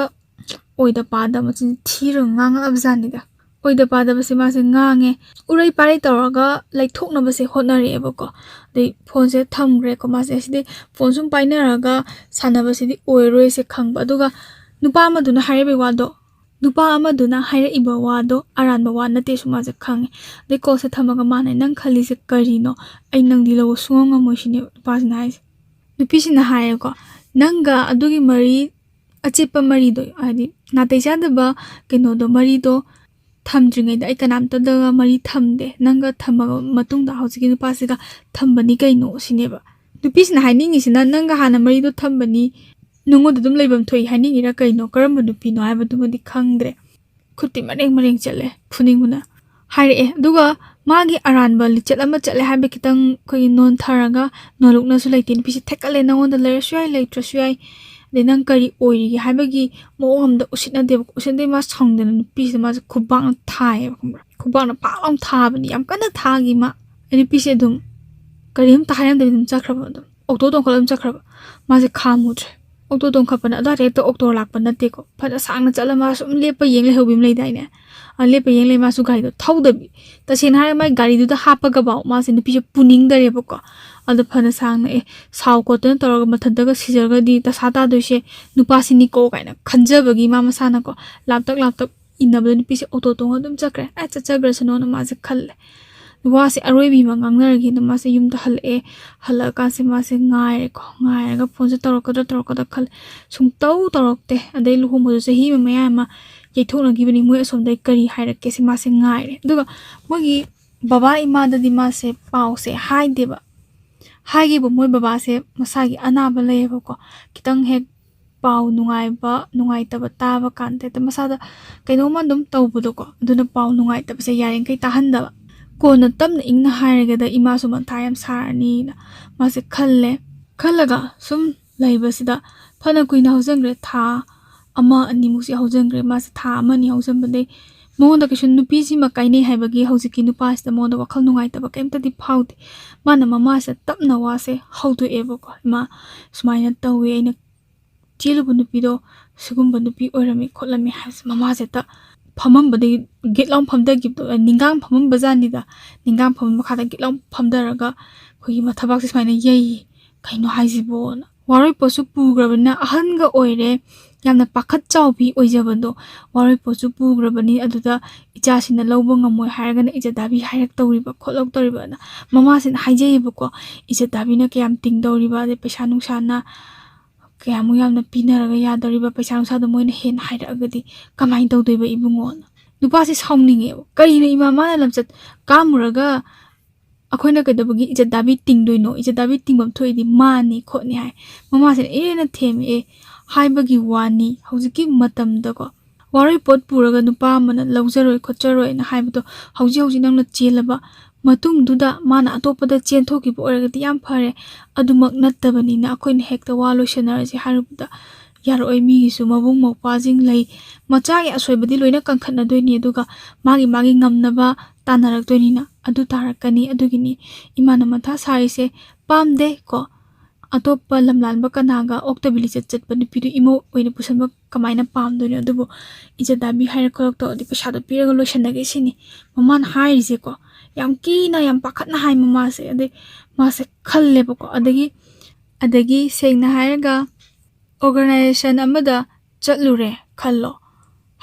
ꯑꯣꯏꯗ ꯄꯥꯗꯕ ꯃꯆꯤꯟ ꯊꯤꯔꯒ ꯉꯥꯡꯉꯛꯑꯕ ꯖꯥꯠꯅꯤꯗ꯫ ꯑꯣꯏꯗ ꯄꯥꯗꯕꯁꯦ ꯃꯥꯁꯦ ꯉꯥꯡꯉꯦ꯫ ꯎꯔꯩ ꯄꯥꯔꯩ ꯇꯧꯔꯒ ꯂꯩꯊꯣꯛꯅꯕꯁꯦ ꯍꯣꯠꯅꯔꯛꯑꯦꯕꯀꯣ꯫ ꯑꯗꯩ ꯐꯣꯟꯁꯦ ꯊꯝꯈ꯭ꯔꯦꯀꯣ ꯃꯥꯁꯦ꯫ ꯑꯁꯤꯗꯤ ꯐꯣꯟ ꯁꯨꯝ ꯄꯥꯏꯅꯔꯒ ꯁꯥꯟꯅꯕꯁꯤꯗꯤ ꯑꯣꯏꯔꯣꯏꯁꯦ ꯈꯪꯕ꯫ ꯑꯗꯨꯒ ꯅꯨꯄꯥ ꯑꯃꯗꯨꯅ ꯍꯥꯏꯔꯤꯕ ꯋꯥꯗꯣ ꯅꯨꯄꯥ ꯑꯃꯗꯨꯅ ꯍꯥꯏꯔꯛꯏꯕ ꯋꯥꯗꯣ ꯑꯔꯥꯟꯕ ꯋꯥ ꯅꯠꯇꯦꯁꯨ ꯃꯥꯁꯦ ꯈꯪꯉꯦ꯫ ꯑꯗꯩ ꯀꯣꯜꯁꯦ ꯊꯝꯃꯒ ꯃꯥꯅ, "ꯅꯪ ꯈꯜꯂꯤꯁꯦ ꯀꯔꯤꯅꯣ? ꯑꯩ ꯅꯪꯗꯤ ꯂꯧꯕ ꯁꯨꯡꯉꯝ ꯉꯝꯃꯣꯏ" ꯁꯤꯅꯦꯕ ꯅꯨꯄꯥꯁꯤꯅ ꯍꯥꯏꯁꯦ꯫ ꯅꯨꯄꯤꯁꯤꯅ ꯍꯥꯏꯌꯦꯀꯣ, "ꯅꯪꯒ ꯑꯗꯨꯒꯤ ꯃꯔꯤ, ꯑꯆꯦꯠꯄ ꯃꯔꯤꯗꯣ, ꯍꯥꯏꯗꯤ ꯅꯥꯇꯩ ꯆꯥꯗꯕ ꯀꯩꯅꯣꯗꯣ, ꯃꯔꯤꯗꯣ ꯊꯝꯗ꯭ꯔꯤꯉꯩꯗ ꯑꯩ ꯀꯅꯥꯝꯇꯗꯒ ꯃꯔꯤ ꯊꯝꯗꯦ, ꯅꯪꯒ ꯊꯝꯃꯕ ꯃꯇꯨꯡꯗ ꯍꯧꯖꯤꯛꯀꯤ ꯅꯨꯄꯥꯁꯤꯒ ꯊꯝꯕꯅꯤ ꯀꯩꯅꯣ" ꯁꯤꯅꯦꯕ꯫ ꯅꯨꯄꯤꯁꯤꯅ ꯍꯥꯏꯅꯤꯡꯉꯤꯁꯤꯅ, "ꯅꯪꯒ ꯍꯥꯟꯅ ꯃꯔꯤꯗꯣ ꯊꯝꯕꯅꯤ, ꯅꯉꯣꯟꯗ ꯑꯗꯨꯝ ꯂꯩꯐꯝ ꯊꯣꯛꯏ" ꯍꯥꯏꯅꯤꯡꯉꯤꯔꯥ ꯀꯩꯅꯣ, ꯀꯔꯝꯕ ꯅꯨꯄꯤꯅꯣ ꯍꯥꯏꯕꯗꯨꯃꯗꯤ ꯈꯪꯗ꯭ꯔꯦ꯫ ꯈꯨꯠꯇꯤ ꯃꯔꯦꯡ ꯃꯔꯦꯡ ꯆꯠꯂꯦ ꯐꯨꯅꯤꯡꯕꯅ꯫ ꯍꯥꯏꯔꯛꯑꯦ꯫ ꯑꯗꯨꯒ ꯃꯥꯒꯤ ꯑꯔꯥꯟꯕ ꯂꯤꯆꯠ ꯑꯃ ꯆꯠꯂꯦ ꯍꯥꯏꯕ ꯈꯤꯇꯪ ꯑꯩꯈꯣꯏꯒꯤ ꯅꯣꯟꯊꯔꯒ, ꯅꯣꯂꯨꯛꯅꯁꯨ ꯂꯩꯇꯦ, ꯅꯨꯄꯤꯁꯦ ꯊꯦꯛꯀꯠꯂꯦ, "ꯅꯉꯣꯟꯗ ꯂꯩꯔꯁꯨ ꯌꯥꯏ, ꯂꯩꯇ꯭ꯔꯁꯨ ꯌꯥꯏ, ꯑꯗꯩ ꯅꯪ ꯀꯔꯤ ꯑꯣꯏꯔꯤꯒꯦ" ꯍꯥꯏꯕꯒꯤ ꯃꯑꯣꯡ ꯑꯃꯗ ꯎꯁꯤꯠꯅꯗꯦꯕ꯫ ꯎꯁꯤꯠꯅꯗꯦ, ꯃꯥ ꯁꯥꯎꯅꯤꯡꯗꯅ ꯅꯨꯄꯤꯁꯤꯗ ꯃꯥꯁꯦ ꯈꯨꯕꯥꯛꯅ ꯊꯥꯏꯌꯦꯕ, ꯈꯪꯕ꯭ꯔꯥ? ꯈꯨꯕꯥꯛꯅ ꯄꯥꯛ ꯂꯥꯎꯅ ꯊꯥꯕꯅꯤ, ꯌꯥꯝ ꯀꯟꯅ ꯊꯥꯈꯤ ꯃꯥ꯫ ꯑꯩ ꯅꯨꯄꯤꯁꯦ ꯑꯗꯨꯝ ꯀꯔꯤꯝꯇ ꯍꯥꯏꯔꯝꯗꯕꯤ ꯑꯗꯨꯝ ꯆꯠꯈ꯭ꯔꯕ, ꯑꯗꯨꯝ ꯑꯣꯛꯇꯣ ꯇꯣꯡꯈꯠꯂ ꯑꯗꯨꯝ ꯆꯠꯈ꯭ꯔꯕ꯫ ꯃꯥꯁꯦ ꯈꯥꯝꯃꯨꯗ꯭ꯔꯦ꯫ ꯑꯣꯛꯇꯣ ꯇꯣꯡꯈꯠꯄꯅ ꯑꯗꯨꯋꯥꯏꯗ ꯍꯦꯛꯇ ꯑꯣꯛꯇꯣ ꯂꯥꯛꯄ ꯅꯠꯇꯦꯀꯣ꯫ ꯐꯅ ꯁꯥꯡꯅ ꯆꯠꯂ ꯃꯥ ꯁꯨꯝ ꯂꯦꯞꯄ ꯌꯦꯡ ꯂꯩꯍꯧꯕꯤ ꯑꯃ ꯂꯩꯗꯥꯏꯅꯦ? ꯑ, ꯂꯦꯞꯄ ꯌꯦꯡ ꯂꯩ, ꯃꯥꯁꯨ ꯒꯥꯔꯤꯗꯣ ꯊꯧꯗꯕꯤ꯫ ꯇꯁꯦꯡꯅ ꯍꯥꯏꯔꯒ ꯃꯥꯏ ꯒꯥꯔꯤꯗꯨꯗ ꯍꯥꯞꯄꯒꯐꯥꯎ ꯃꯥꯁꯦ ꯅꯨꯄꯤꯁꯦ ꯄꯨꯅꯤꯡꯗꯔꯦꯕꯀꯣ꯫ ꯑꯗꯣ ꯐꯅ ꯁꯥꯡꯅ, ꯑꯦ, ꯁꯥꯎ ꯈꯣꯠꯇꯅ ꯇꯧꯔꯒ ꯃꯊꯟꯇꯒ ꯁꯤꯖꯔꯒꯗꯤ ꯗꯁꯥ ꯇꯥꯗꯣꯏꯁꯦ ꯅꯨꯄꯥꯁꯤꯅꯤꯀꯣ ꯀꯥꯏꯅ ꯈꯟꯖꯕꯒꯤ ꯃꯥ ꯃꯁꯥꯅꯀꯣ ꯂꯥꯞꯇꯛ ꯂꯥꯞꯇꯛ ꯏꯟꯅꯕꯗ ꯅꯨꯄꯤꯁꯦ ꯑꯣꯇꯣ ꯇꯣꯡꯉ ꯑꯗꯨꯝ ꯆꯠꯈ꯭ꯔꯦ꯫ ꯑꯦ, ꯆꯠꯆꯈ꯭ꯔꯁꯅꯣꯅ ꯃꯥꯁꯦ ꯈꯜꯂꯦ꯫ ꯋꯥꯁꯦ ꯑꯔꯣꯏꯕꯤ ꯑꯃ ꯉꯥꯡꯅꯔꯒꯦꯅ ꯃꯥꯁꯦ ꯌꯨꯝꯗ ꯍꯜꯂꯛꯑꯦ꯫ ꯍꯜꯂꯛꯑꯀꯥꯟꯁꯦ ꯃꯥꯁꯦ ꯉꯥꯏꯔꯦꯀꯣ꯫ ꯉꯥꯏꯔꯒ ꯐꯣꯟꯁꯦ ꯇꯧꯔꯛꯀꯗ꯭ꯔꯥ ꯇꯧꯔꯛꯀꯗ꯭ꯔꯥ ꯈꯜꯂꯦ꯫ ꯁꯨꯡꯇꯧ ꯇꯧꯔꯛꯇꯦ꯫ ꯑꯗꯩ ꯂꯨꯍꯣꯡꯕꯗꯣ ꯆꯍꯤ ꯑꯃ ꯃꯌꯥ ꯑꯃ ꯌꯩꯊꯣꯛꯅꯈꯤꯕꯅꯤ꯫ ꯃꯣꯏ ꯑꯁꯣꯝꯗꯩ ꯀꯔꯤ ꯍꯥꯏꯔꯛꯀꯦꯁꯦ ꯃꯥꯁꯦ ꯉꯥꯏꯔꯦ꯫ ꯑꯗꯨꯒ ꯃꯣꯏꯒꯤ ꯕꯕꯥ ꯏꯃꯥꯗꯗꯤ ꯃꯥꯁꯦ ꯄꯥꯎꯁꯦ ꯍꯥꯏꯗꯦꯕ꯫ ꯍꯥꯏꯒꯦꯕꯨ ꯃꯣꯏ ꯕꯕꯥꯁꯦ ꯃꯁꯥꯒꯤ ꯑꯅꯥꯕ ꯂꯩꯌꯦꯕꯀꯣ꯫ ꯈꯤꯇꯪ ꯍꯦꯛ ꯄꯥꯎ ꯅꯨꯡꯉꯥꯏꯕ, ꯅꯨꯡꯉꯥꯏꯇꯕ ꯇꯥꯕ ꯀꯥꯟꯗ ꯍꯦꯛꯇ ꯃꯁꯥꯗ ꯀꯩꯅꯣꯝꯃ ꯑꯗꯨꯝ ꯇꯧꯕꯗꯣꯀꯣ꯫ ꯑꯗꯨꯅ ꯄꯥꯎ ꯅꯨꯡꯉꯥꯏꯇꯕꯁꯦ ꯌꯥꯔꯤꯈꯩ ꯇꯥꯍꯟꯗꯕ꯫ ꯀꯣꯟꯅ ꯇꯞꯅ ꯏꯪꯅ ꯍꯥꯏꯔꯒꯦꯗ, ꯏꯃꯥꯁꯨ ꯃꯊꯥ ꯌꯥꯝ ꯁꯥꯔꯅꯤꯅ ꯃꯥꯁꯦ ꯈꯜꯂꯦ꯫ ꯈꯜꯂꯒ ꯁꯨꯝ ꯂꯩꯕꯁꯤꯗ ꯐꯅ ꯀꯨꯏꯅ ꯍꯧꯖꯤꯟꯈ꯭ꯔꯦ, ꯊꯥ ꯑꯃ ꯑꯅꯤꯃꯨꯛꯁꯦ ꯍꯧꯖꯤꯟꯈ꯭ꯔꯦ꯫ ꯃꯥꯁꯦ ꯊꯥ ꯑꯃ ꯑꯅꯤ ꯍꯧꯖꯤꯟꯕꯗꯩ ꯃꯉꯣꯟꯗ ꯀꯩꯁꯨ, ꯅꯨꯄꯤꯁꯤꯃ ꯀꯥꯏꯅꯩ ꯍꯥꯏꯕꯒꯤ ꯍꯧꯖꯤꯛꯀꯤ ꯅꯨꯄꯥꯁꯤꯗ ꯃꯉꯣꯟꯗ ꯋꯥꯈꯜ ꯅꯨꯡꯉꯥꯏꯇꯕ ꯀꯩꯝꯇꯗꯤ ꯐꯥꯎꯗꯦ꯫ ꯃꯥꯅ ꯃꯃꯥꯁꯤꯗ ꯇꯞꯅ ꯋꯥꯁꯦ ꯍꯧꯗꯣꯛꯑꯦꯕꯀꯣ, "ꯏꯃꯥ, ꯁꯨꯃꯥꯏꯅ ꯇꯧꯋꯦ, ꯑꯩꯅ ꯆꯦꯜꯂꯨꯕ ꯅꯨꯄꯤꯗꯣ ꯁꯤꯒꯨꯝꯕ ꯅꯨꯄꯤ ꯑꯣꯏꯔꯝꯃꯤ ꯈꯣꯠꯂꯝꯃꯤ" ꯍꯥꯏꯕꯁꯦ ꯃꯃꯥꯁꯦ ꯍꯦꯛꯇ ꯐꯝꯃꯝꯕꯗꯒꯤ ꯒꯤꯠ ꯂꯥꯎ ꯐꯝꯊꯈꯤꯕꯗꯣ, ꯅꯤꯡꯒꯥꯡ ꯐꯝꯃꯝꯕ ꯖꯥꯠꯅꯤꯗ꯫ ꯅꯤꯡꯒꯥꯡ ꯐꯝꯃꯝꯕ ꯃꯈꯥꯗ ꯒꯤꯠ ꯂꯥꯎ ꯐꯝꯊꯔꯒ ꯑꯩꯈꯣꯏꯒꯤ ꯃꯊꯕꯥꯛꯁꯦ ꯁꯨꯃꯥꯏꯅ ꯌꯩ꯫ "ꯀꯩꯅꯣ ꯍꯥꯏꯁꯤꯕꯣꯅ?" ꯋꯥꯔꯣꯏ ꯄꯣꯠꯁꯨ ꯄꯨꯈ꯭ꯔꯕꯅꯤꯅ ꯑꯍꯟꯒ ꯑꯣꯏꯔꯦ꯫ ꯌꯥꯝꯅ ꯄꯥꯈꯠ ꯆꯥꯎꯕꯤ ꯑꯣꯏꯖꯕꯗꯣ, ꯋꯥꯔꯣꯏ ꯄꯣꯠꯁꯨ ꯄꯨꯈ꯭ꯔꯕꯅꯤ, ꯑꯗꯨꯗ ꯏꯆꯥꯁꯤꯅ ꯂꯧꯕ ꯉꯝꯃꯣꯏ ꯍꯥꯏꯔꯒꯅ ꯏꯖꯠ ꯗꯥꯕꯤ ꯍꯥꯏꯔꯛꯇꯧꯔꯤꯕ ꯈꯣꯠꯂꯛꯇꯧꯔꯤꯕꯅ ꯃꯃꯥꯁꯤꯅ ꯍꯥꯏꯖꯩꯌꯦꯕꯀꯣ꯫ ꯏꯖꯠ ꯗꯥꯕꯤꯅ ꯀꯌꯥꯝ ꯇꯤꯡꯗꯧꯔꯤꯕ, ꯑꯗꯩ ꯄꯩꯁꯥ ꯅꯨꯡꯁꯥꯅ ꯀꯌꯥꯃꯨꯛ ꯌꯥꯝꯅ ꯄꯤꯅꯔꯒ ꯌꯥꯗꯧꯔꯤꯕ, ꯄꯩꯁꯥ ꯅꯨꯡꯁꯥꯗꯣ ꯃꯣꯏꯅ ꯍꯦꯟꯅ ꯍꯥꯏꯔꯛꯑꯒꯗꯤ ꯀꯃꯥꯏꯅ ꯇꯧꯗꯣꯏꯕ ꯏꯕꯨꯡꯉꯣꯅ꯫ ꯅꯨꯄꯥꯁꯦ ꯁꯥꯎꯅꯤꯡꯉꯦꯕ, "ꯀꯔꯤꯅꯣ ꯏꯃꯥ, ꯃꯥꯅ ꯂꯝꯆꯠ ꯀꯥꯝꯃꯨꯔꯒ ꯑꯩꯈꯣꯏꯅ ꯀꯩꯗꯧꯕꯒꯤ ꯏꯖꯠ ꯗꯥꯕꯤ ꯇꯤꯡꯗꯣꯏꯅꯣ? ꯏꯖꯠ ꯗꯥꯕꯤ ꯇꯤꯡꯐꯝ ꯊꯣꯛꯏꯗꯤ ꯃꯥꯅꯤ ꯈꯣꯠꯅꯤ" ꯍꯥꯏ꯫ ꯃꯃꯥꯁꯤꯅ ꯏꯔꯦꯅ ꯊꯦꯝꯃꯦ, "ꯑꯦ, ꯍꯥꯏꯕꯒꯤ ꯋꯥꯅꯤ, ꯍꯧꯖꯤꯛꯀꯤ ꯃꯇꯝꯗꯀꯣ ꯋꯥꯔꯣꯏ ꯄꯣꯠ ꯄꯨꯔꯒ ꯅꯨꯄꯥ ꯑꯃꯅ ꯂꯧꯖꯔꯣꯏ ꯈꯣꯠꯆꯔꯣꯏꯅ ꯍꯥꯏꯕꯗꯣ ꯍꯧꯖꯤꯛ ꯍꯧꯖꯤꯛ ꯅꯪꯅ ꯆꯦꯜꯂꯕ ꯃꯇꯨꯡꯗꯨꯗ ꯃꯥꯅ ꯑꯇꯣꯞꯄꯗ ꯆꯦꯟꯊꯣꯛꯈꯤꯕ ꯑꯣꯏꯔꯒꯗꯤ ꯌꯥꯝ ꯐꯔꯦ, ꯑꯗꯨꯃꯛ ꯅꯠꯇꯕꯅꯤꯅ ꯑꯩꯈꯣꯏꯅ ꯍꯦꯛꯇ ꯋꯥ ꯂꯣꯏꯁꯟꯅꯔꯁꯦ ꯍꯥꯏꯔꯨꯕꯗ ꯌꯥꯔꯛꯑꯣꯏ꯫ ꯃꯤꯒꯤꯁꯨ ꯃꯕꯨꯡ ꯃꯧꯄ꯭ꯋꯥꯁꯤꯡ ꯂꯩ, ꯃꯆꯥꯒꯤ ꯑꯁꯣꯏꯕꯗꯤ ꯂꯣꯏꯅ ꯀꯟꯈꯠꯅꯗꯣꯏꯅꯤ, ꯑꯗꯨꯒ ꯃꯥꯒꯤ ꯃꯥꯒꯤ ꯉꯝꯅꯕ ꯇꯥꯟꯅꯔꯛꯇꯣꯏꯅꯤꯅ ꯑꯗꯨ ꯇꯥꯔꯛꯀꯅꯤ꯫ ꯑꯗꯨꯒꯤꯅꯤ ꯏꯃꯥꯅ ꯃꯊꯥ ꯁꯥꯔꯤꯁꯦ꯫ ꯄꯥꯝꯗꯦ ꯀꯣ, ꯑꯇꯣꯞꯄ ꯂꯝꯂꯥꯟꯕ ꯀꯅꯥꯒ ꯑꯣꯛꯇꯕꯤ ꯂꯤꯆꯠ ꯆꯠꯄ ꯅꯨꯄꯤꯗꯨ ꯏꯃꯧ ꯑꯣꯏꯅ ꯄꯨꯁꯟꯕ ꯀꯃꯥꯏꯅ ꯄꯥꯝꯗꯣꯏꯅꯣ? ꯑꯗꯨꯕꯨ ꯏꯖꯠ ꯗꯥꯕꯤ ꯍꯥꯏꯔ ꯈꯣꯠꯂꯛ ꯇꯧꯔꯗꯤ ꯄꯩꯁꯥꯗꯣ ꯄꯤꯔꯒ ꯂꯣꯏꯁꯟꯅꯒꯦ ꯁꯤꯅꯤ ꯃꯃꯥꯅ ꯍꯥꯏꯔꯤꯁꯦꯀꯣ꯫ ꯌꯥꯝ ꯀꯤꯅ, ꯌꯥꯝ ꯄꯥꯈꯠꯅ ꯍꯥꯏ ꯃꯃꯥꯁꯦ꯫ ꯑꯗꯩ ꯃꯥꯁꯦ ꯈꯜꯂꯦꯕꯀꯣ꯫ ꯑꯗꯒꯤ, ꯑꯗꯒꯤ ꯁꯦꯡꯅ ꯍꯥꯏꯔꯒ ꯑꯣꯔꯒꯅꯥꯏꯖꯦꯁꯟ ꯑꯃꯗ ꯆꯠꯂꯨꯔꯦ ꯈꯜꯂꯣ꯫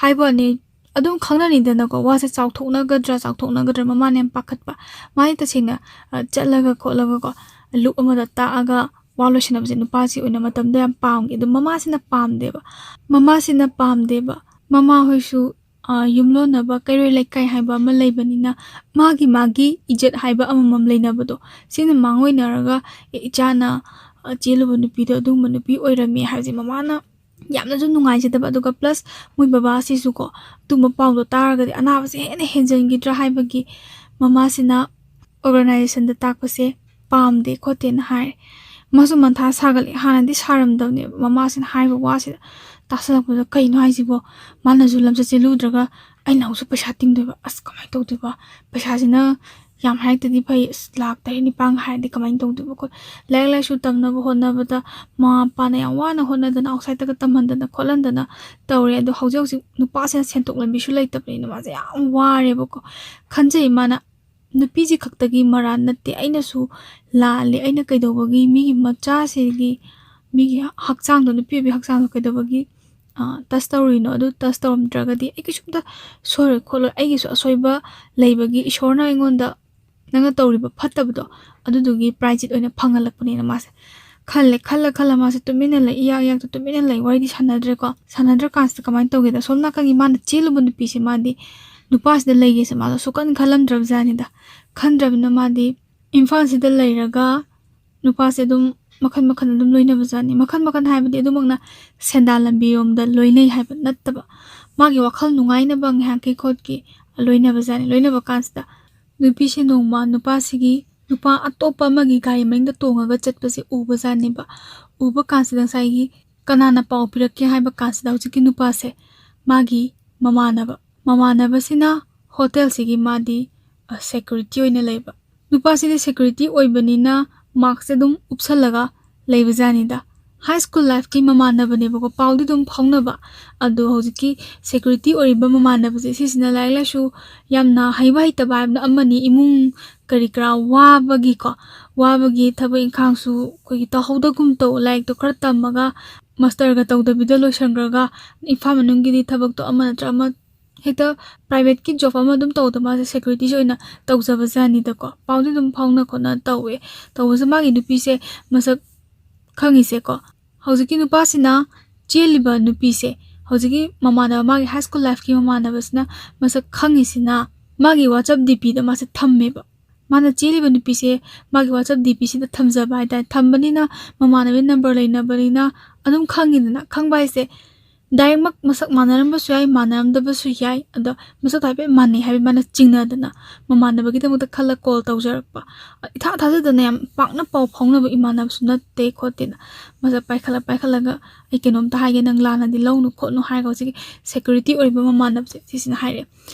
ꯍꯥꯏꯕ ꯋꯥꯅꯤ, ꯑꯗꯨꯝ ꯈꯪꯅꯅꯤꯗꯅꯀꯣ, ꯋꯥꯁꯦ ꯆꯥꯎꯊꯣꯛꯅꯒꯗ꯭ꯔꯥ, ꯆꯥꯎꯊꯣꯛꯅꯒꯗ꯭ꯔꯥ, ꯃꯃꯥꯅ ꯌꯥꯝ ꯄꯥꯈꯠꯄ꯫ ꯃꯥꯗꯤ ꯇꯁꯦꯡꯅ, ꯑ, ꯆꯠꯂꯒ ꯈꯣꯠꯂꯒꯀꯣ, ꯂꯨꯛ ꯑꯃꯗ ꯇꯥꯛꯑꯒ ꯋꯥ ꯂꯣꯏꯁꯟꯅꯕꯁꯦ ꯅꯨꯄꯥꯁꯤ ꯑꯣꯏꯅ ꯃꯇꯝꯗ ꯌꯥꯝ ꯄꯥꯝꯒꯤ꯫ ꯑꯗꯨ ꯃꯃꯥꯁꯤꯅ ꯄꯥꯝꯗꯦꯕ꯫ ꯃꯃꯥꯁꯤꯅ ꯄꯥꯝꯗꯦꯕ꯫ ꯃꯃꯥ ꯍꯣꯏꯁꯨ, ꯑ, ꯌꯨꯝꯂꯣꯟꯅꯕ ꯀꯩꯔꯣꯏ ꯂꯩꯀꯥꯏ ꯍꯥꯏꯕ ꯑꯃ ꯂꯩꯕꯅꯤꯅ, ꯃꯥꯒꯤ, ꯃꯥꯒꯤ ꯏꯖꯠ ꯍꯥꯏꯕ ꯑꯃꯃꯝ ꯂꯩꯅꯕꯗꯣ, ꯁꯤꯅ ꯃꯥꯡꯑꯣꯏꯅꯔꯒ, "ꯑꯦ, ꯏꯆꯥꯅ, ꯑ, ꯆꯦꯜꯂꯨꯕ ꯅꯨꯄꯤꯗꯣ ꯑꯗꯨꯒꯨꯝꯕ ꯅꯨꯄꯤ ꯑꯣꯏꯔꯝꯃꯦ" ꯍꯥꯏꯕꯁꯦ ꯃꯃꯥꯅ ꯌꯥꯝꯅꯁꯨ ꯅꯨꯡꯉꯥꯏꯖꯗꯕ꯫ ꯑꯗꯨꯒ plus ꯃꯣꯏ ꯕꯕꯥꯁꯤꯁꯨꯀꯣ, ꯑꯗꯨꯒꯨꯝꯕ ꯄꯥꯎꯗꯣ ꯇꯥꯔꯒꯗꯤ ꯑꯅꯥꯕꯁꯦ ꯍꯦꯟꯅ ꯍꯦꯟꯖꯤꯟꯈꯤꯗ꯭ꯔꯥ ꯍꯥꯏꯕꯒꯤ ꯃꯃꯥꯁꯤꯅ ꯑꯣꯔꯒꯅꯥꯏꯖꯦꯁꯟꯗ ꯇꯥꯛꯄꯁꯦ ꯄꯥꯝꯗꯦ ꯈꯣꯠꯇꯦꯅ ꯍꯥꯏꯔꯦ꯫ ꯃꯥꯁꯨ ꯃꯊꯥ ꯁꯥꯒꯠꯂꯦ꯫ ꯍꯥꯟꯅꯗꯤ ꯁꯥꯔꯝꯗꯕꯅꯦꯕ꯫ ꯃꯃꯥꯁꯤꯅ ꯍꯥꯏꯔꯤꯕ ꯋꯥꯁꯤꯗ ꯇꯥꯁꯜꯂꯛꯄꯗ, "ꯀꯩꯅꯣ ꯍꯥꯏꯁꯤꯕꯣ? ꯃꯥꯅꯁꯨ ꯂꯝꯆꯠ ꯆꯦꯜꯂꯨꯗ꯭ꯔꯒ ꯑꯩꯅ ꯑꯃꯨꯛꯁꯨ ꯄꯩꯁꯥ ꯇꯤꯡꯗꯣꯏꯕ? ꯑꯁ, ꯀꯃꯥꯏꯅ ꯇꯧꯗꯣꯏꯕ? ꯄꯩꯁꯥꯁꯤꯅ ꯌꯥꯝ ꯍꯥꯏꯔꯛꯇꯗꯤ ꯐꯩ꯫ ꯑꯁ, ꯂꯥꯛ ꯇꯔꯦꯠ ꯅꯤꯄꯥꯟꯒ ꯍꯥꯏꯔꯗꯤ ꯀꯃꯥꯏꯅ ꯇꯧꯗꯣꯏꯕ?" ꯈꯣꯠ-, ꯂꯥꯏꯔꯤꯛ ꯂꯥꯏꯁꯨ ꯇꯝꯅꯕ ꯍꯣꯠꯅꯕꯗ ꯃꯃꯥ ꯃꯄꯥꯅ ꯌꯥꯝ ꯋꯥꯅ ꯍꯣꯠꯅꯗꯅ, ꯑꯥꯎꯠꯁꯥꯏꯠꯇꯒ ꯇꯝꯍꯟꯗꯅ ꯈꯣꯠꯍꯟꯗꯅ ꯇꯧꯔꯦ꯫ ꯑꯗꯣ ꯍꯧꯖꯤꯛ ꯍꯧꯖꯤꯛ ꯅꯨꯄꯥꯁꯤꯅ ꯁꯦꯟꯊꯣꯛ ꯂꯝꯕꯤꯁꯨ ꯂꯩꯇꯕꯅꯤꯅ ꯃꯥꯁꯦ ꯌꯥꯝ ꯋꯥꯔꯦꯕꯀꯣ꯫ ꯈꯟꯖꯩ ꯃꯥꯅ, "ꯅꯨꯄꯤꯁꯤ ꯈꯛꯇꯒꯤ ꯃꯔꯥꯟ ꯅꯠꯇꯦ, ꯑꯩꯅꯁꯨ ꯂꯥꯜꯂꯦ꯫ ꯑꯩꯅ ꯀꯩꯗꯧꯕꯒꯤ ꯃꯤꯒꯤ ꯃꯆꯥꯁꯤꯒꯤ, ꯃꯤꯒꯤ ꯍꯛꯆꯥꯡꯗꯣ, ꯅꯨꯄꯤ ꯑꯣꯏꯕꯤ ꯍꯛꯆꯥꯡꯗꯣ ꯀꯩꯗꯧꯕꯒꯤ ꯇꯁ ꯇꯧꯔꯨꯏꯅꯣ, ꯑꯗꯨ ꯇꯁ ꯇꯧꯔꯝꯗ꯭ꯔꯒꯗꯤ ꯑꯩ ꯀꯩꯁꯨꯝꯇ ꯁꯣꯏꯔꯣꯏ ꯈꯣꯠꯂꯣꯏ, ꯑꯩꯒꯤꯁꯨ ꯑꯁꯣꯏꯕ ꯂꯩꯕꯒꯤ ꯏꯁꯣꯔꯅ ꯑꯩꯉꯣꯟꯗ ꯅꯪꯅ ꯇꯧꯔꯤꯕ ꯐꯠꯇꯕꯗꯣ ꯑꯗꯨꯗꯨꯒꯤ ꯄ꯭ꯔꯥꯏꯖꯤꯠ ꯑꯣꯏꯅ ꯐꯪꯍꯜꯂꯛꯄꯅꯦꯅ ꯃꯥꯁꯦ ꯈꯜꯂꯦ꯫ ꯈꯜꯂ ꯈꯜꯂ ꯃꯥꯁꯦ ꯇꯨꯃꯤꯟꯅ ꯂꯩ, ꯏꯌꯥꯛ ꯏꯌꯥꯛꯇ ꯇꯨꯃꯤꯟꯅ ꯂꯩ, ꯋꯥꯔꯤꯗꯤ ꯁꯥꯟꯅꯗ꯭ꯔꯦꯀꯣ꯫ ꯁꯥꯟꯅꯗ꯭ꯔꯀꯥꯟꯁꯤꯗ ꯀꯃꯥꯏꯅ ꯇꯧꯒꯦꯗ, ꯁꯣꯝ ꯅꯥꯀꯟꯒꯤ ꯃꯥꯅ ꯆꯦꯜꯂꯨꯕ ꯅꯨꯄꯤꯁꯦ ꯃꯥꯗꯤ ꯅꯨꯄꯥꯁꯤꯗ ꯂꯩꯒꯦꯁꯦ ꯃꯥꯗꯣ ꯁꯨꯛꯈꯟ ꯈꯜꯂꯝꯗ꯭ꯔꯕ ꯖꯥꯠꯅꯤꯗ꯫ ꯈꯟꯗ꯭ꯔꯕꯅꯤꯅ ꯃꯥꯗꯤ ꯏꯝꯐꯥꯜꯁꯤꯗ ꯂꯩꯔꯒ ꯅꯨꯄꯥꯁꯦ ꯑꯗꯨꯝ ꯃꯈꯟ ꯃꯈꯟ ꯑꯗꯨꯝ ꯂꯣꯏꯅꯕ ꯖꯥꯠꯅꯤ꯫ ꯃꯈꯟ ꯃꯈꯟ ꯍꯥꯏꯕꯗꯤ ꯑꯗꯨꯃꯛꯅ ꯁꯦꯟꯗꯥꯟ ꯂꯝꯕꯤꯔꯣꯝꯗ ꯂꯣꯏꯅꯩ ꯍꯥꯏꯕ ꯅꯠꯇꯕ, ꯃꯥꯒꯤ ꯋꯥꯈꯜ ꯅꯨꯡꯉꯥꯏꯅꯕ ꯉꯥꯏꯍꯥꯛꯀꯤ ꯈꯣꯠꯀꯤ ꯂꯣꯏꯅꯕ ꯖꯥꯠꯅꯤ꯫ ꯂꯣꯏꯅꯕ ꯀꯥꯟꯁꯤꯗ ꯅꯨꯄꯤꯁꯦ ꯅꯣꯡꯃ ꯅꯨꯄꯥꯁꯤꯒꯤ, ꯅꯨꯄꯥ ꯑꯇꯣꯞꯄ ꯑꯃꯒꯤ ꯒꯥꯔꯤ ꯃꯅꯤꯡꯗ ꯇꯣꯡꯉꯒ ꯆꯠꯄꯁꯦ ꯎꯕ ꯖꯥꯠꯅꯦꯕ꯫ ꯎꯕ ꯀꯥꯟꯁꯤꯗ ꯉꯁꯥꯏꯒꯤ ꯀꯅꯥꯅ ꯄꯥꯎ ꯄꯤꯔꯛꯀꯦ ꯍꯥꯏꯕ ꯀꯥꯟꯁꯤꯗ ꯍꯧꯖꯤꯛꯀꯤ ꯅꯨꯄꯥꯁꯦ ꯃꯥꯒꯤ ꯃꯃꯥꯟꯅꯕ, ꯃꯃꯥꯟꯅꯕꯁꯤꯅ ꯍꯣꯇꯦꯜꯁꯤꯒꯤ ꯃꯥꯗꯤ ꯁꯦꯀ꯭ꯌꯨꯔꯤꯇꯤ ꯑꯣꯏꯅ ꯂꯩꯕ꯫ ꯅꯨꯄꯥꯁꯤꯗꯤ ꯁꯦꯀ꯭ꯌꯨꯔꯤꯇꯤ ꯑꯣꯏꯕꯅꯤꯅ ꯃꯥꯛꯁꯁꯦ ꯑꯗꯨꯝ ꯎꯞꯁꯜꯂꯒ ꯂꯩꯕ ꯖꯥꯠꯅꯤꯗ꯫ ꯍꯥꯏ ꯁ꯭ꯀꯨꯜ ꯂꯥꯏꯐꯀꯤ ꯃꯃꯥꯟꯅꯕꯅꯦꯕꯀꯣ, ꯄꯥꯎꯗꯤ ꯑꯗꯨꯝ ꯐꯥꯎꯅꯕ꯫ ꯑꯗꯣ ꯍꯧꯖꯤꯛꯀꯤ ꯁꯦꯀ꯭ꯌꯨꯔꯤꯇꯤ ꯑꯣꯏꯔꯤꯕ ꯃꯃꯥꯟꯅꯕꯁꯦ ꯁꯤꯁꯤꯅ ꯂꯥꯏꯔꯤꯛ ꯂꯥꯏꯁꯨ ꯌꯥꯝꯅ ꯍꯩꯕ ꯍꯩꯇꯕ ꯍꯥꯏꯕꯅ ꯑꯃꯅꯤ, ꯏꯃꯨꯡ ꯀꯔꯤ ꯀꯔꯥ ꯋꯥꯕꯒꯤꯀꯣ, ꯋꯥꯕꯒꯤ ꯊꯕꯛ ꯏꯪꯈꯥꯡꯁꯨ ꯑꯩꯈꯣꯏꯒꯤ ꯇꯧꯍꯧꯗꯒꯨꯝ ꯇꯧ, ꯂꯥꯏꯔꯤꯛꯇꯣ ꯈꯔ ꯇꯝꯃꯒ ꯃꯥꯁꯇꯔꯒ ꯇꯧꯗꯕꯤꯗ ꯂꯣꯏꯁꯟꯈ꯭ꯔꯒ ꯏꯝꯐꯥꯜ ꯃꯅꯨꯡꯒꯤꯗꯤ ꯊꯕꯛꯇꯣ ꯑꯃ ꯅꯠꯇ꯭ꯔ ꯑꯃ ꯍꯦꯛꯇ ꯄ꯭ꯔꯥꯏꯚꯦꯠꯀꯤ ꯖꯣꯕ ꯑꯃ ꯑꯗꯨꯝ ꯇꯧꯗ ꯃꯥꯁꯦ ꯁꯦꯀ꯭ꯌꯨꯔꯤꯇꯤꯁꯦ ꯑꯣꯏꯅ ꯇꯧꯖꯕ ꯖꯥꯠꯅꯤꯗꯀꯣ꯫ ꯄꯥꯎꯗꯤ ꯑꯗꯨꯝ ꯐꯥꯎꯅ ꯈꯣꯠꯅ ꯇꯧꯋꯦ꯫ ꯇꯧꯕꯁꯦ ꯃꯥꯒꯤ ꯅꯨꯄꯤꯁꯦ ꯃꯁꯛ ꯈꯪꯉꯤꯁꯦꯀꯣ, ꯍꯧꯖꯤꯛꯀꯤ ꯅꯨꯄꯥꯁꯤꯅ ꯆꯦꯜꯂꯤꯕ ꯅꯨꯄꯤꯁꯦ, ꯍꯧꯖꯤꯛꯀꯤ ꯃꯃꯥꯟꯅꯕ, ꯃꯥꯒꯤ ꯍꯥꯏ ꯁ꯭ꯀꯨꯜ ꯂꯥꯏꯐꯀꯤ ꯃꯃꯥꯟꯅꯕꯁꯤꯅ ꯃꯁꯛ ꯈꯪꯉꯤꯁꯤꯅ ꯃꯥꯒꯤ ꯋꯥꯆꯞ ꯗꯤ ꯄꯤꯗ ꯃꯥꯁꯦ ꯊꯝꯃꯦꯕ꯫ ꯃꯥꯅ ꯆꯦꯜꯂꯤꯕ ꯅꯨꯄꯤꯁꯦ ꯃꯥꯒꯤ ꯋꯥꯆꯞ ꯗꯤ ꯄꯤꯁꯤꯗ ꯊꯝꯖꯕ ꯍꯥꯏꯇꯥꯔꯦ꯫ ꯊꯝꯕꯅꯤꯅ ꯃꯃꯥꯟꯅꯕꯤ ꯅꯝꯕꯔ ꯂꯩꯅꯕꯅꯤꯅ ꯑꯗꯨꯝ ꯈꯪꯉꯤꯗꯅ꯫ ꯈꯪꯕ ꯍꯥꯏꯁꯦ ꯗꯥꯏꯔꯦꯛꯃꯛ ꯃꯁꯛ ꯃꯥꯟꯅꯔꯝꯕꯁꯨ ꯌꯥꯏ, ꯃꯥꯟꯅꯔꯝꯗꯕꯁꯨ ꯌꯥꯏ, ꯑꯗꯣ ꯃꯁꯛꯇꯣ ꯍꯥꯏꯐꯦꯠ ꯃꯥꯟꯅꯩ ꯍꯥꯏꯕ ꯃꯥꯅ ꯆꯤꯡꯅꯗꯅ ꯃꯃꯥꯟꯅꯕꯒꯤꯗꯃꯛꯇ ꯈꯜꯂ ꯀꯣꯜ ꯇꯧꯖꯔꯛꯄ꯫ ꯏꯊꯥ ꯊꯥꯖꯗꯅ ꯌꯥꯝ ꯄꯥꯛꯅ ꯄꯥꯎ ꯐꯥꯎꯅꯕ ꯏꯃꯥꯟꯅꯕꯁꯨ ꯅꯠꯇꯦ ꯈꯣꯠꯇꯦꯅ ꯃꯁꯛ ꯄꯥꯏꯈꯠꯂ ꯄꯥꯏꯈꯠꯂꯒ "ꯑꯩ ꯀꯩꯅꯣꯝꯇ ꯍꯥꯏꯒꯦ, ꯅꯪ ꯂꯥꯟꯅꯗꯤ ꯂꯧꯅꯨ ꯈꯣꯠꯅꯨ" ꯍꯥꯏꯔꯒ ꯍꯧꯖꯤꯛꯀꯤ ꯁꯦꯀ꯭ꯌꯨꯔꯤꯇꯤ ꯑꯣꯏꯔꯤꯕ ꯃꯃꯥꯟꯅꯕꯁꯦ ꯁꯤꯁꯤꯅ ꯍꯥꯏꯔꯛꯑꯦ,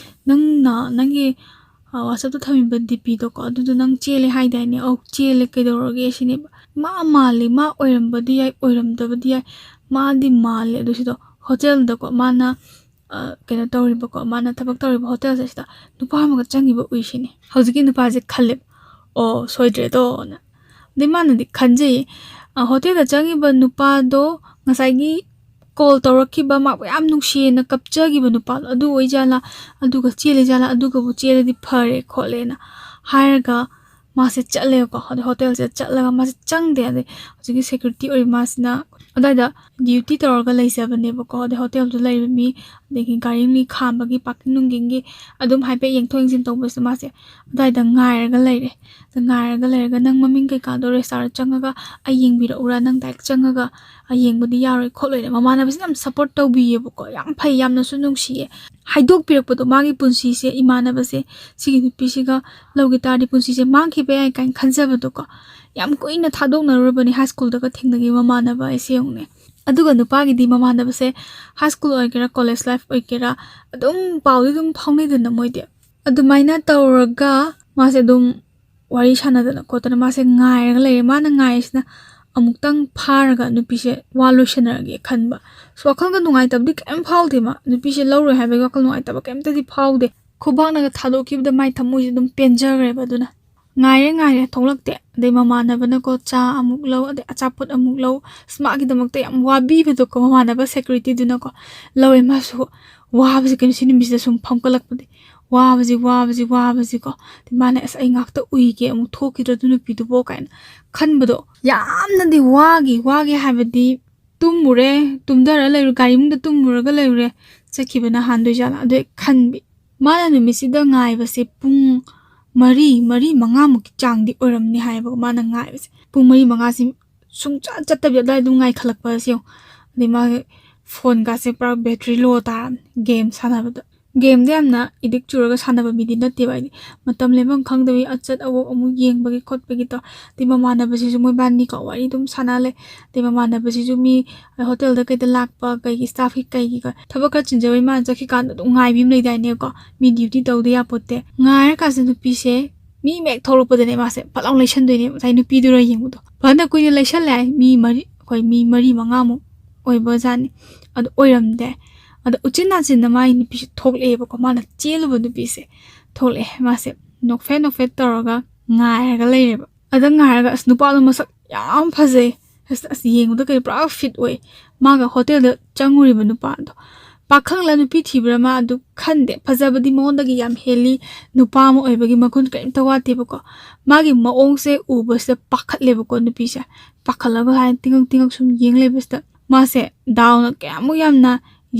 "ꯅꯪꯅ ꯅꯪꯒꯤ ꯋꯥꯆꯞꯇ ꯊꯝꯃꯤꯕ ꯗꯤ ꯄꯤꯗꯣꯀꯣ, ꯑꯗꯨꯗꯣ ꯅꯪ ꯆꯦꯜꯂꯦ ꯍꯥꯏꯗꯥꯏꯅꯦ?" "ꯑꯧ, ꯆꯦꯜꯂꯦ, ꯀꯩꯗꯧꯔꯒꯦ?" ꯁꯤꯅꯦꯕ꯫ ꯃꯥ ꯃꯥꯜꯂꯤ, ꯃꯥ ꯑꯣꯏꯔꯝꯕꯗꯤ ꯌꯥꯏ, ꯑꯣꯏꯔꯝꯗꯕꯗꯤ ꯌꯥꯏ, ꯃꯥꯗꯤ ꯃꯥꯜꯂꯦ꯫ ꯑꯗꯨ ꯁꯤꯗꯣ ꯍꯣꯇꯦꯜꯗꯀꯣ ꯃꯥꯅ ꯀꯩꯅꯣ ꯇꯧꯔꯤꯕꯀꯣ, ꯃꯥꯅ ꯊꯕꯛ ꯇꯧꯔꯤꯕ ꯍꯣꯇꯦꯜꯁꯦ ꯁꯤꯗ ꯅꯨꯄꯥ ꯑꯃꯒ ꯆꯪꯉꯤꯕ ꯎꯏꯁꯤꯅꯦ꯫ ꯍꯧꯖꯤꯛꯀꯤ ꯅꯨꯄꯥꯁꯦ ꯈꯜꯂꯦꯕ, "ꯑꯣ, ꯁꯣꯏꯗ꯭ꯔꯦꯗꯣꯅ"꯫ ꯑꯗꯩ ꯃꯥꯅꯗꯤ ꯈꯟꯖꯩꯌꯦ, ꯍꯣꯇꯦꯜꯗ ꯆꯪꯉꯤꯕ ꯅꯨꯄꯥꯗꯣ ꯉꯁꯥꯏꯒꯤ ꯀꯣꯜ ꯇꯧꯔꯛꯈꯤꯕ, ꯃꯥꯕꯨ ꯌꯥꯝ ꯅꯨꯡꯁꯤꯌꯦꯅ ꯀꯞꯆꯈꯤꯕ ꯅꯨꯄꯥꯗꯣ ꯑꯗꯨ ꯑꯣꯏꯖꯥꯠꯂꯥ, ꯑꯗꯨꯒ ꯆꯦꯜꯂꯤꯖꯥꯠꯂꯥ, ꯑꯗꯨꯒꯕꯨ ꯆꯦꯜꯂꯗꯤ ꯐꯔꯦ ꯈꯣꯠꯂꯦꯅ ꯍꯥꯏꯔꯒ ꯃꯥꯁꯦ ꯆꯠꯂꯦꯕꯀꯣ꯫ ꯑꯗꯩ ꯍꯣꯇꯦꯜꯁꯤꯗ ꯆꯠꯂꯒ ꯃꯥꯁꯦ ꯆꯪꯗꯦ꯫ ꯑꯗꯩ ꯍꯧꯖꯤꯛꯀꯤ ꯁꯦꯀ꯭ꯌꯨꯔꯤꯇꯤ ꯑꯣꯏꯔꯤꯕ ꯃꯥꯁꯤꯅ ꯑꯗꯨꯋꯥꯏꯗ ꯗ꯭ꯌꯨꯇꯤ ꯇꯧꯔꯒ ꯂꯩꯖꯕꯅꯦꯕꯀꯣ꯫ ꯑꯗꯩ ꯍꯣꯇꯦꯜꯗꯨ ꯂꯩꯔꯤꯕ ꯃꯤ, ꯑꯗꯒꯤ ꯒꯥꯔꯤ ꯃꯤ ꯈꯥꯝꯕꯒꯤ, ꯄꯥꯔꯀꯤꯡ ꯅꯨꯡꯒꯤꯡꯒꯤ ꯑꯗꯨꯝ ꯍꯥꯏꯐꯦꯠ ꯌꯦꯡꯊꯣꯛ ꯌꯦꯡꯁꯤꯟ ꯇꯧꯕꯁꯤꯗ ꯃꯥꯁꯦ ꯑꯗꯨꯋꯥꯏꯗ ꯉꯥꯏꯔꯒ ꯂꯩꯔꯦ꯫ ꯑꯗ ꯉꯥꯏꯔꯒ ꯂꯩꯔꯒ, "ꯅꯪ ꯃꯃꯤꯡ ꯀꯩꯀꯥꯗꯣ ꯔꯦꯁꯇꯥꯔꯗ ꯆꯪꯉꯒ ꯑꯩ ꯌꯦꯡꯕꯤꯔꯛꯎꯔꯥ? ꯅꯪ ꯗꯥꯏꯔꯦꯛ ꯆꯪꯉꯒ ꯑꯩ ꯌꯦꯡꯕꯗꯤ ꯌꯥꯔꯣꯏ ꯈꯣꯠꯂꯣꯏꯅ"꯫ ꯃꯃꯥꯟꯅꯕꯁꯤꯅ ꯌꯥꯝ ꯁꯞꯄꯣꯔꯠ ꯇꯧꯕꯤꯌꯦꯕꯀꯣ, ꯌꯥꯝ ꯐꯩ, ꯌꯥꯝꯅꯁꯨ ꯅꯨꯡꯁꯤꯌꯦ꯫ ꯍꯥꯏꯗꯣꯛꯄꯤꯔꯛꯄꯗꯣ, ꯃꯥꯒꯤ ꯄꯨꯟꯁꯤꯁꯦ ꯏꯃꯥꯟꯅꯕꯁꯦ, ꯁꯤꯒꯤ ꯅꯨꯄꯤꯁꯤꯒ ꯂꯧꯈꯤ ꯇꯥꯔꯗꯤ ꯄꯨꯟꯁꯤꯁꯦ ꯃꯥꯡꯈꯤꯕ ꯌꯥꯏ ꯀꯥꯏꯅ ꯈꯟꯖꯕꯗꯣꯀꯣ, ꯌꯥꯝ ꯀꯨꯏꯅ ꯊꯥꯗꯣꯛꯅꯔꯨꯔꯕꯅꯤ ꯍꯥꯏ ꯁ꯭ꯀꯨꯜꯗꯒ ꯊꯦꯡꯅꯈꯤꯕ ꯃꯃꯥꯟꯅꯕ ꯍꯥꯏꯁꯦ ꯌꯦꯡꯉꯨꯅꯦ꯫ ꯑꯗꯨꯒ ꯅꯨꯄꯥꯒꯤꯗꯤ ꯃꯃꯥꯟꯅꯕꯁꯦ ꯍꯥꯏ ꯁ꯭ꯀꯨꯜ ꯑꯣꯏꯒꯦꯔꯥ, ꯀꯣꯂꯦꯖ ꯂꯥꯏꯐ ꯑꯣꯏꯒꯦꯔꯥ, ꯑꯗꯨꯝ ꯄꯥꯎꯗꯤ ꯑꯗꯨꯝ ꯐꯥꯎꯅꯩꯗꯅ ꯃꯣꯏꯗꯤ꯫ ꯑꯗꯨꯃꯥꯏꯅ ꯇꯧꯔꯒ ꯃꯥꯁꯦ ꯑꯗꯨꯝ ꯋꯥꯔꯤ ꯁꯥꯟꯅꯗꯅ ꯈꯣꯠꯇꯅ ꯃꯥꯁꯦ ꯉꯥꯏꯔꯒ ꯂꯩꯔꯦ꯫ ꯃꯥꯅ ꯉꯥꯏꯔꯤꯁꯤꯅ ꯑꯃꯨꯛꯇꯪ ꯐꯥꯔꯒ ꯅꯨꯄꯤꯁꯦ ꯋꯥ ꯂꯣꯏꯁꯟꯅꯔꯒꯦ ꯈꯟꯕ꯫ ꯑꯁ, ꯋꯥꯈꯜꯒ ꯅꯨꯡꯉꯥꯏꯇꯕꯗꯤ ꯀꯩꯝ ꯐꯥꯎꯗꯦ ꯃꯥ꯫ ꯅꯨꯄꯤꯁꯦ ꯂꯧꯔꯣꯏ ꯍꯥꯏꯕꯒꯤ ꯋꯥꯈꯜ ꯅꯨꯡꯉꯥꯏꯇꯕ ꯀꯩꯝꯇꯗꯤ ꯐꯥꯎꯗꯦ꯫ ꯈꯨꯕꯥꯛꯅꯒ ꯊꯥꯗꯣꯛꯈꯤꯕꯗ ꯃꯥꯏ ꯊꯃꯣꯏꯁꯦ ꯑꯗꯨꯝ ꯄꯦꯟꯖꯈ꯭ꯔꯦꯕ꯫ ꯑꯗꯨꯅ ꯉꯥꯏꯔꯦ, ꯉꯥꯏꯔꯦ, ꯊꯣꯛꯂꯛꯇꯦ꯫ ꯑꯗꯩ ꯃꯃꯥꯟꯅꯕꯅꯀꯣ ꯆꯥ ꯑꯃꯨꯛ ꯂꯧ, ꯑꯗꯩ ꯑꯆꯥꯄꯣꯠ ꯑꯃꯨꯛ ꯂꯧ꯫ ꯑꯁ, ꯃꯥꯒꯤꯗꯃꯛꯇ ꯌꯥꯝ ꯋꯥꯕꯤꯕꯗꯣꯀꯣ ꯃꯃꯥꯟꯅꯕ ꯁꯦꯀ꯭ꯌꯨꯔꯤꯇꯤꯗꯨꯅꯀꯣ꯫ ꯂꯧꯔꯦ, ꯃꯥꯁꯨ ꯋꯥꯕꯁꯦ ꯀꯩꯅꯣ, ꯁꯤ ꯅꯨꯃꯤꯠꯁꯤꯗ ꯁꯨꯝ ꯐꯝꯒꯠꯂꯛꯄꯗꯤ ꯋꯥꯕꯁꯤ, ꯋꯥꯕꯁꯤ, ꯋꯥꯕꯁꯤꯀꯣ꯫ ꯑꯗꯩ ꯃꯥꯅ, "ꯑꯁ, ꯑꯩ ꯉꯥꯛꯇ ꯎꯏꯒꯦ, ꯑꯃꯨꯛ ꯊꯣꯛꯈꯤꯗ꯭ꯔꯥ ꯑꯗꯨ ꯅꯨꯄꯤꯗꯨꯕꯣ?" ꯀꯥꯏꯅ ꯈꯟꯕꯗꯣ꯫ ꯌꯥꯝꯅꯗꯤ ꯋꯥꯒꯤ, ꯋꯥꯒꯤ ꯍꯥꯏꯕꯗꯤ ꯇꯨꯝꯃꯨꯔꯦ, ꯇꯨꯝꯊꯔ ꯂꯩꯔꯨ, ꯒꯥꯔꯤ ꯃꯅꯨꯡꯗ ꯇꯨꯝꯃꯨꯔꯒ ꯂꯩꯔꯨꯔꯦ, ꯆꯠꯈꯤꯕꯅ ꯍꯥꯟꯗꯣꯏꯖꯥꯠꯂꯥ? ꯑꯗꯨ ꯍꯦꯛ ꯈꯟꯕꯤ꯫ ꯃꯥꯅ ꯅꯨꯃꯤꯠꯁꯤꯗ ꯉꯥꯏꯕꯁꯦ ꯄꯨꯡ ꯃꯔꯤ, ꯃꯔꯤ ꯃꯉꯥꯃꯨꯛꯀꯤ ꯆꯥꯡꯗꯤ ꯑꯣꯏꯔꯝꯅꯤ ꯍꯥꯏꯌꯦꯕꯀꯣ ꯃꯥꯅ ꯉꯥꯏꯕꯁꯦ꯫ ꯄꯨꯡ ꯃꯔꯤ ꯃꯉꯥꯁꯤ ꯁꯨꯡꯆꯠ ꯆꯠꯇꯕꯤ ꯑꯗꯨꯋꯥꯏ ꯑꯗꯨꯝ ꯉꯥꯏꯈꯠꯂꯛꯄꯁꯦ ꯌꯦꯡꯉꯣ꯫ ꯑꯗꯩ ꯃꯥꯒꯤ ꯐꯣꯟꯒꯥꯁꯦ ꯄꯨꯔꯥ ꯕꯦꯇ꯭ꯔꯤ ꯂꯣ ꯇꯥꯔꯝꯅꯤ ꯒꯦꯝ ꯁꯥꯟꯅꯕꯗ꯫ ꯒꯦꯝꯗ ꯌꯥꯝꯅ ꯑꯦꯗꯤꯛ ꯆꯨꯔꯒ ꯁꯥꯟꯅꯕ ꯃꯤꯗꯤ ꯅꯠꯇꯦꯕ꯫ ꯍꯥꯏꯗꯤ ꯃꯇꯝ ꯂꯦꯟꯐꯝ ꯈꯪꯗꯕꯤ ꯑꯆꯠ ꯑꯋꯣꯛ ꯑꯃꯨꯛ ꯌꯦꯡꯕꯒꯤ ꯈꯣꯠꯄꯒꯤ ꯇꯧ-, ꯑꯗꯩ ꯃꯃꯥꯟꯅꯕꯁꯤꯁꯨ ꯃꯣꯏꯕꯥꯅꯤꯀꯣ ꯋꯥꯔꯤ ꯑꯗꯨꯝ ꯁꯥꯟꯅ ꯂꯩ꯫ ꯑꯗꯩ ꯃꯃꯥꯟꯅꯕꯁꯤꯁꯨ ꯃꯤ ꯍꯣꯇꯦꯜꯗ ꯀꯩꯗ ꯂꯥꯛꯄ ꯀꯩꯒꯤ ꯁ꯭ꯇꯥꯐꯀꯤ ꯀꯩꯒꯤ ꯊꯕꯛ ꯈꯔ ꯆꯤꯟꯖꯕꯩ ꯃꯥꯅ ꯆꯠꯈꯤꯀꯥꯟꯗ ꯑꯗꯨꯝ ꯉꯥꯏꯕꯤ ꯑꯃ ꯂꯩꯗꯥꯏꯅꯦꯀꯣ꯫ ꯃꯤ ꯗ꯭ꯌꯨꯇꯤ ꯇꯧꯗ ꯌꯥꯄꯣꯠꯇꯦ꯫ ꯉꯥꯏꯔꯀꯥꯟꯁꯤꯗ ꯅꯨꯄꯤꯁꯦ ꯃꯤ ꯃꯍꯦꯛ ꯊꯣꯛꯂꯛꯄꯗꯅꯦ ꯃꯥꯁꯦ ꯐꯠ ꯂꯥꯎ ꯂꯩꯁꯟꯗꯣꯏꯅꯦꯕ ꯉꯁꯥꯏ ꯅꯨꯄꯤꯗꯨꯔ ꯌꯦꯡꯕꯗꯣ꯫ ꯐꯅ ꯀꯨꯏꯅ ꯂꯩꯁꯜꯂꯦ ꯍꯥꯏ, ꯃꯤ ꯃꯔꯤ, ꯑꯩꯈꯣꯏ ꯃꯤ ꯃꯔꯤ ꯃꯉꯥꯃꯨꯛ ꯑꯣꯏꯕ ꯖꯥꯠꯅꯤ꯫ ꯑꯗꯨ ꯑꯣꯏꯔꯝꯗꯦ꯫ ꯑꯗ ꯎꯆꯤꯟ ꯅꯥꯆꯤꯟꯅ ꯃꯥꯒꯤ ꯅꯨꯄꯤꯁꯦ ꯊꯣꯛꯂꯛꯑꯦꯕꯀꯣ꯫ ꯃꯥꯅ ꯆꯦꯜꯂꯨꯕ ꯅꯨꯄꯤꯁꯦ ꯊꯣꯛꯂꯛꯑꯦ꯫ ꯃꯥꯁꯦ ꯅꯣꯛꯐꯦꯠ ꯅꯣꯛꯐꯦꯠ ꯇꯧꯔꯒ ꯉꯥꯏꯔꯒ ꯂꯩꯔꯦꯕ꯫ ꯑꯗ ꯉꯥꯏꯔꯒ, ꯑꯁ, ꯅꯨꯄꯥꯗꯣ ꯃꯁꯛ ꯌꯥꯝ ꯐꯖꯩ꯫ ꯑꯁ, ꯑꯁ, ꯌꯦꯡꯕꯗ ꯀꯩꯅꯣ ꯄꯨꯔꯥ ꯐꯤꯠ ꯑꯣꯏ꯫ ꯃꯥꯒ ꯍꯣꯇꯦꯜꯗ ꯆꯪꯉꯨꯔꯤꯕ ꯅꯨꯄꯥꯗꯣ ꯄꯥꯈꯪꯂ ꯅꯨꯄꯤ ꯊꯤꯕ꯭ꯔꯥ ꯃꯥ ꯑꯗꯨ ꯈꯟꯗꯦ, ꯐꯖꯕꯗꯤ ꯃꯉꯣꯟꯗꯒꯤ ꯌꯥꯝ ꯍꯦꯜꯂꯤ, ꯅꯨꯄꯥ ꯑꯃ ꯑꯣꯏꯕꯒꯤ ꯃꯒꯨꯟ ꯀꯔꯤꯝꯇ ꯋꯥꯠꯇꯦꯕꯀꯣ꯫ ꯃꯥꯒꯤ ꯃꯑꯣꯡꯁꯦ ꯎꯕꯁꯤꯗ ꯄꯥꯈꯠꯂꯦꯕꯀꯣ ꯅꯨꯄꯤꯁꯦ꯫ ꯄꯥꯈꯠꯂꯒ ꯍꯥꯏ ꯇꯤꯡꯉꯛ ꯇꯤꯡꯉꯛ ꯁꯨꯝ ꯌꯦꯡ ꯂꯩꯕꯁꯤꯗ ꯃꯥꯁꯦ ꯗꯥꯎꯅ ꯀꯌꯥꯃꯨꯛ ꯌꯥꯝꯅ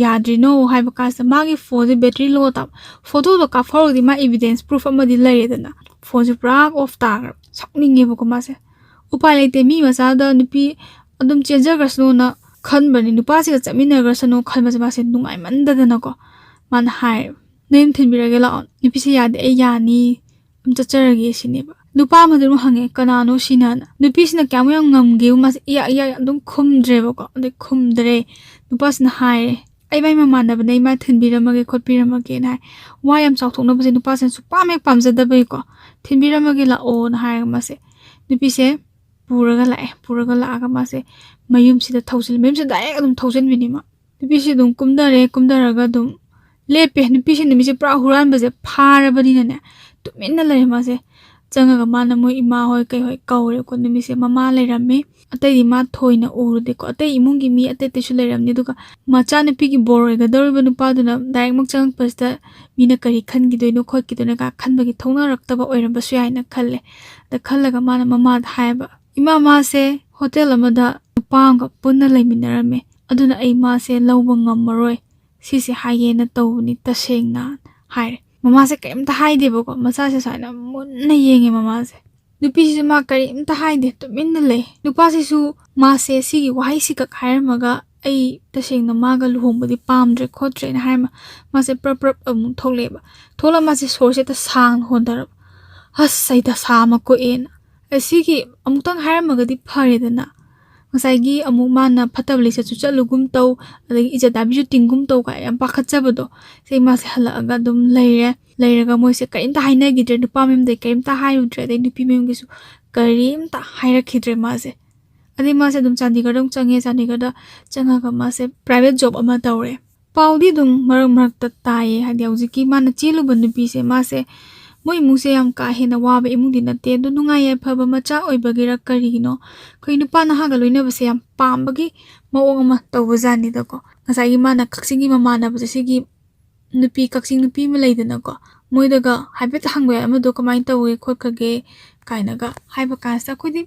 ꯌꯥꯗ꯭ꯔꯤꯅꯣ ꯍꯥꯏꯕ ꯀꯥꯟꯁꯤꯗ ꯃꯥꯒꯤ ꯐꯣꯟꯁꯦ ꯕꯦꯇ꯭ꯔꯤ ꯂꯣ ꯇꯥꯕ꯫ ꯐꯣꯇꯣꯗꯣ ꯀꯥꯞꯍꯧꯔꯗꯤ ꯃꯥ ꯏꯕꯤꯗꯦꯟꯁ ꯄ꯭ꯔꯨꯐ ꯑꯃꯗꯤ ꯂꯩꯔꯦꯗꯅ꯫ ꯐꯣꯟꯁꯦ ꯄꯨꯔꯥ ꯑꯣꯐ ꯇꯥꯈ꯭ꯔꯕ꯫ ꯁꯥꯎꯅꯤꯡꯉꯦꯕꯀꯣ ꯃꯥꯁꯦ꯫ ꯎꯄꯥꯏ ꯂꯩꯇꯦ, ꯃꯤ ꯃꯆꯥꯗ ꯅꯨꯄꯤ ꯑꯗꯨꯝ ꯆꯦꯟꯖꯈ꯭ꯔꯁꯅꯨꯅ ꯈꯟꯕꯅꯤ, ꯅꯨꯄꯥꯁꯤꯒ ꯆꯠꯃꯤꯟꯅꯈ꯭ꯔꯁꯅꯨ ꯈꯟꯕꯁꯦ ꯃꯥꯁꯦ ꯅꯨꯡꯉꯥꯏꯃꯟꯗꯗꯅꯀꯣ ꯃꯥꯅ ꯍꯥꯏꯔꯦ, "ꯅꯌꯨꯝ ꯊꯤꯟꯕꯤꯔꯒꯦ ꯂꯥꯛꯑꯣ?" ꯅꯨꯄꯤꯁꯦ, "ꯌꯥꯗꯦ, ꯑꯩ ꯌꯥꯅꯤ, ꯑꯗꯨꯝ ꯆꯠꯆꯔꯒꯦ" ꯁꯤꯅꯦꯕ꯫ ꯅꯨꯄꯥ ꯑꯃꯗ ꯑꯗꯨꯝ ꯍꯪꯉꯦ, "ꯀꯅꯥꯅꯣ ꯁꯤꯅ?" ꯅꯨꯄꯤꯁꯤꯅ ꯀꯌꯥꯃꯨꯛ ꯌꯥꯝ ꯉꯝꯒꯦꯕꯨ ꯃꯥꯁꯦ ꯏꯌꯥ ꯏꯌꯥ ꯑꯗꯨꯝ ꯈꯨꯝꯗ꯭ꯔꯦꯕꯀꯣ꯫ ꯑꯗꯩ ꯈꯨꯝꯗ꯭ꯔꯦ꯫ ꯅꯨꯄꯥꯁꯤꯅ ꯍꯥꯏꯔꯦ, "ꯑꯩ ꯃꯥꯏ ꯃꯃꯥꯟꯅꯕꯅꯦ, ꯑꯩ ꯃꯥ ꯊꯤꯟꯕꯤꯔꯝꯃꯒꯦ ꯈꯣꯠꯄꯤꯔꯝꯃꯒꯦꯅ" ꯍꯥꯏ꯫ ꯋꯥ ꯌꯥꯝ ꯆꯥꯎꯊꯣꯛꯅꯕꯁꯦ ꯅꯨꯄꯥꯁꯤꯅ ꯁꯨꯛꯄꯥꯝ ꯍꯦꯛ ꯄꯥꯝꯖꯗꯕꯒꯤꯀꯣ, "ꯊꯤꯟꯕꯤꯔꯝꯃꯒꯦ ꯂꯥꯛꯑꯣꯅ" ꯍꯥꯏꯔꯒ ꯃꯥꯁꯦ ꯅꯨꯄꯤꯁꯦ ꯄꯨꯔꯒ ꯂꯥꯛꯑꯦ꯫ ꯄꯨꯔꯒ ꯂꯥꯛꯑꯒ ꯃꯥꯁꯦ ꯃꯌꯨꯝꯁꯤꯗ ꯊꯧꯖꯤꯜꯂꯦ꯫ ꯃꯌꯨꯝꯁꯤꯗ ꯗꯥꯏꯔꯦꯛ ꯑꯗꯨꯝ ꯊꯧꯖꯤꯟꯕꯤꯅꯤ ꯃꯥ꯫ ꯅꯨꯄꯤꯁꯦ ꯑꯗꯨꯝ ꯀꯨꯝꯊꯔꯦ, ꯀꯨꯝꯊꯔꯒ ꯑꯗꯨꯝ ꯂꯦꯞꯄꯦ꯫ ꯅꯨꯄꯤꯁꯦ ꯅꯨꯃꯤꯠꯁꯦ ꯄꯨꯔꯥ ꯍꯨꯔꯥꯟꯕꯁꯦ ꯐꯥꯔꯕꯅꯤꯅꯅꯦ, ꯇꯨꯃꯤꯟꯅ ꯂꯩꯔꯦ ꯃꯥꯁꯦ꯫ ꯆꯪꯉꯒ ꯃꯥꯅ ꯃꯣꯏ ꯏꯃꯥ ꯍꯣꯏ ꯀꯩ ꯍꯣꯏ ꯀꯧꯔꯦꯀꯣ꯫ ꯅꯨꯃꯤꯠꯁꯦ ꯃꯃꯥ ꯂꯩꯔꯝꯃꯤ, ꯑꯇꯩꯗꯤ ꯃꯥ ꯊꯣꯏꯅ ꯎꯔꯨꯗꯦꯀꯣ꯫ ꯑꯇꯩ ꯏꯃꯨꯡꯒꯤ ꯃꯤ ꯑꯇꯩ ꯑꯇꯩꯁꯨ ꯂꯩꯔꯝꯅꯤ꯫ ꯑꯗꯨꯒ ꯃꯆꯥꯅꯨꯄꯤꯒꯤ ꯕꯣꯔ ꯑꯣꯏꯒꯗꯧꯔꯤꯕ ꯅꯨꯄꯥꯗꯨꯅ ꯗꯥꯏꯔꯦꯛꯃꯛ ꯆꯪꯉꯛꯄꯁꯤꯗ ꯃꯤꯅ ꯀꯔꯤ ꯈꯟꯈꯤꯗꯣꯏꯅꯣ ꯈꯣꯠꯈꯤꯗꯣꯏꯅꯣ ꯀꯥ ꯈꯟꯕꯒꯤ ꯊꯣꯛꯅꯔꯛꯇꯕ ꯑꯣꯏꯔꯝꯕꯁꯨ ꯌꯥꯏꯅ ꯈꯜꯂꯦ꯫ ꯑꯗ ꯈꯜꯂꯒ ꯃꯥꯅ ꯃꯃꯥꯗ ꯍꯥꯏꯕ, "ꯏꯃꯥ, ꯃꯥꯁꯦ ꯍꯣꯇꯦꯜ ꯑꯃꯗ ꯅꯨꯄꯥ ꯑꯃꯒ ꯄꯨꯟꯅ ꯂꯩꯃꯤꯟꯅꯔꯝꯃꯦ, ꯑꯗꯨꯅ ꯑꯩ ꯃꯥꯁꯦ ꯂꯧꯕ ꯉꯝꯃꯔꯣꯏ, ꯁꯤꯁꯦ ꯍꯥꯏꯒꯦꯅ ꯇꯧꯕꯅꯤ ꯇꯁꯦꯡꯅ" ꯍꯥꯏꯔꯦ꯫ ꯃꯃꯥꯁꯦ ꯀꯔꯤꯝꯇ ꯍꯥꯏꯗꯦꯕꯀꯣ, ꯃꯆꯥꯁꯦ ꯁꯨꯃꯥꯏꯅ ꯃꯨꯟꯅ ꯌꯦꯡꯉꯦ ꯃꯃꯥꯁꯦ꯫ ꯅꯨꯄꯤꯁꯤꯁꯨ ꯃꯥ ꯀꯔꯤꯝꯇ ꯍꯥꯏꯗꯦ, ꯇꯨꯃꯤꯟꯅ ꯂꯩ꯫ ꯅꯨꯄꯥꯁꯤꯁꯨ ꯃꯥꯁꯦ ꯁꯤꯒꯤ ꯋꯥꯍꯩꯁꯤꯈꯛ ꯍꯥꯏꯔꯝꯃꯒ, "ꯑꯩ ꯇꯁꯦꯡꯅ ꯃꯥꯒ ꯂꯨꯍꯣꯡꯕꯗꯤ ꯄꯥꯝꯗ꯭ꯔꯦ ꯈꯣꯠꯇ꯭ꯔꯦꯅ" ꯍꯥꯏꯔꯝꯃ ꯃꯥꯁꯦ ꯄ꯭ꯔꯞ ꯄ꯭ꯔꯞ ꯑꯃꯨꯛ ꯊꯣꯛꯂꯛꯑꯦꯕ꯫ ꯊꯣꯛꯂꯛꯑ ꯃꯥꯁꯦ ꯁꯣꯔꯁꯦ ꯍꯦꯛꯇ ꯁꯥꯡꯅ ꯍꯣꯟꯊꯔꯕ꯫ "ꯑꯁ, ꯑꯩ ꯗꯁꯥ ꯑꯃ ꯀꯣꯛꯑꯦꯅ꯫ ꯑꯁꯤꯒꯤ ꯑꯃꯨꯛꯇꯪ ꯍꯥꯏꯔꯝꯃꯒꯗꯤ ꯐꯔꯦꯗꯅ, ꯉꯁꯥꯏꯒꯤ ꯑꯃꯨꯛ ꯃꯥꯅ ꯐꯠꯇꯕ ꯂꯤꯆꯠꯁꯨ ꯆꯠꯂꯨꯒꯨꯝ ꯇꯧ, ꯑꯗꯒꯤ ꯏꯖꯠ ꯗꯥꯕꯤꯁꯨ ꯇꯤꯡꯒꯨꯝ ꯇꯧ" ꯀꯥꯏ ꯌꯥꯝ ꯄꯥꯈꯠꯆꯕꯗꯣ꯫ ꯁꯤ ꯃꯥꯁꯦ ꯍꯜꯂꯛꯑꯒ ꯑꯗꯨꯝ ꯂꯩꯔꯦ꯫ ꯂꯩꯔꯒ ꯃꯣꯏꯁꯦ ꯀꯔꯤꯝꯇ ꯍꯥꯏꯅꯈꯤꯗ꯭ꯔꯦ, ꯅꯨꯄꯥ ꯃꯌꯨꯝꯗꯒꯤ ꯀꯔꯤꯝꯇ ꯍꯥꯏꯔꯨꯗ꯭ꯔꯦ, ꯑꯗꯩ ꯅꯨꯄꯤ ꯃꯌꯨꯝꯒꯤꯁꯨ ꯀꯔꯤꯝꯇ ꯍꯥꯏꯔꯛꯈꯤꯗ꯭ꯔꯦ ꯃꯥꯁꯦ꯫ ꯑꯗꯩ ꯃꯥꯁꯦ ꯑꯗꯨꯝ ꯆꯥꯟꯗꯤꯒꯔꯗ ꯑꯃꯨꯛ ꯆꯪꯉꯦ꯫ ꯆꯥꯟꯗꯤꯒꯔꯗ ꯆꯪꯉꯒ ꯃꯥꯁꯦ ꯄ꯭ꯔꯥꯏꯚꯦꯠ ꯖꯣꯕ ꯑꯃ ꯇꯧꯔꯦ꯫ ꯄꯥꯎꯗꯤ ꯑꯗꯨꯝ ꯃꯔꯛ ꯃꯔꯛꯇ ꯇꯥꯏꯌꯦ, ꯍꯥꯏꯗꯤ ꯍꯧꯖꯤꯛꯀꯤ ꯃꯥꯅ ꯆꯦꯜꯂꯨꯕ ꯅꯨꯄꯤꯁꯦ, ꯃꯥꯁꯦ ꯃꯣꯏ ꯏꯃꯨꯡꯁꯦ ꯌꯥꯝ ꯀꯥ ꯍꯦꯟꯅ ꯋꯥꯕ ꯏꯃꯨꯡꯗꯤ ꯅꯠꯇꯦ, ꯑꯗꯣ ꯅꯨꯡꯉꯥꯏ ꯌꯥꯏꯐꯕ ꯃꯆꯥ ꯑꯣꯏꯕꯒꯤꯔ ꯀꯔꯤꯒꯤꯅꯣ, ꯑꯩꯈꯣꯏ ꯅꯨꯄꯥ ꯅꯍꯥꯒ ꯂꯣꯏꯅꯕꯁꯦ ꯌꯥꯝ ꯄꯥꯝꯕꯒꯤ ꯃꯑꯣꯡ ꯑꯃ ꯇꯧꯕꯖꯥꯠꯅꯤꯗꯀꯣ꯫ ꯉꯁꯥꯏꯒꯤ ꯃꯥꯅ ꯀꯛꯆꯤꯡꯒꯤ ꯃꯃꯥꯟꯅꯕꯁꯦ, ꯁꯤꯒꯤ ꯅꯨꯄꯤ, ꯀꯛꯆꯤꯡ ꯅꯨꯄꯤ ꯑꯃ ꯂꯩꯗꯅꯀꯣ, ꯃꯣꯏꯗꯒ ꯍꯥꯏꯐꯦꯠ ꯍꯪꯕ ꯌꯥꯏ, "ꯑꯃꯗꯣ ꯀꯃꯥꯏꯅ ꯇꯧꯒꯦ ꯈꯣꯠꯈ꯭ꯔꯒꯦ?" ꯀꯥꯏꯅꯒ ꯍꯥꯏꯕ ꯀꯥꯟꯁꯤꯗ, ꯑꯩꯈꯣꯏꯗꯤ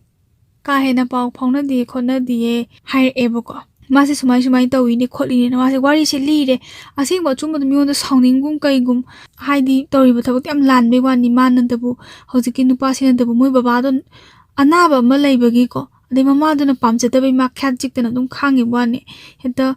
ꯀꯥ ꯍꯦꯟꯅ ꯄꯥꯎ ꯐꯥꯎꯅꯗꯦ ꯈꯣꯠꯅꯗꯤꯌꯦ ꯍꯥꯏꯔꯛꯑꯦꯕꯀꯣ꯫ ꯃꯥꯁꯦ ꯁꯨꯃꯥꯏ ꯁꯨꯃꯥꯏꯅ ꯇꯧꯋꯤꯅꯦ ꯈꯣꯠꯂꯤꯅꯦꯅ ꯃꯥꯁꯦ ꯋꯥꯔꯤꯁꯦ ꯂꯤꯔꯦ꯫ ꯑꯁꯦꯡꯕ ꯑꯆꯨꯝꯕꯗꯣ ꯃꯤꯉꯣꯟꯗ ꯁꯥꯎꯅꯤꯡꯒꯨꯝ ꯀꯩꯒꯨꯝ, ꯍꯥꯏꯗꯤ ꯇꯧꯔꯤꯕ ꯊꯕꯛꯇꯤ ꯌꯥꯝ ꯂꯥꯟꯕꯩ ꯋꯥꯅꯤ꯫ ꯃꯥꯅꯗꯕꯨ, ꯍꯧꯖꯤꯛꯀꯤ ꯅꯨꯄꯥꯁꯤꯅꯗꯕꯨ ꯃꯣꯏ ꯕꯕꯥꯗꯣ ꯑꯅꯥꯕ ꯑꯃ ꯂꯩꯕꯒꯤꯀꯣ, ꯑꯗꯩ ꯃꯃꯥꯗꯨꯅ ꯄꯥꯝꯖꯗꯕꯩ ꯃꯥ ꯈ꯭ꯌꯥꯠ ꯆꯤꯛꯇꯅ ꯑꯗꯨꯝ ꯈꯥꯡꯉꯤꯕ ꯋꯥꯅꯤ꯫ ꯍꯦꯛꯇ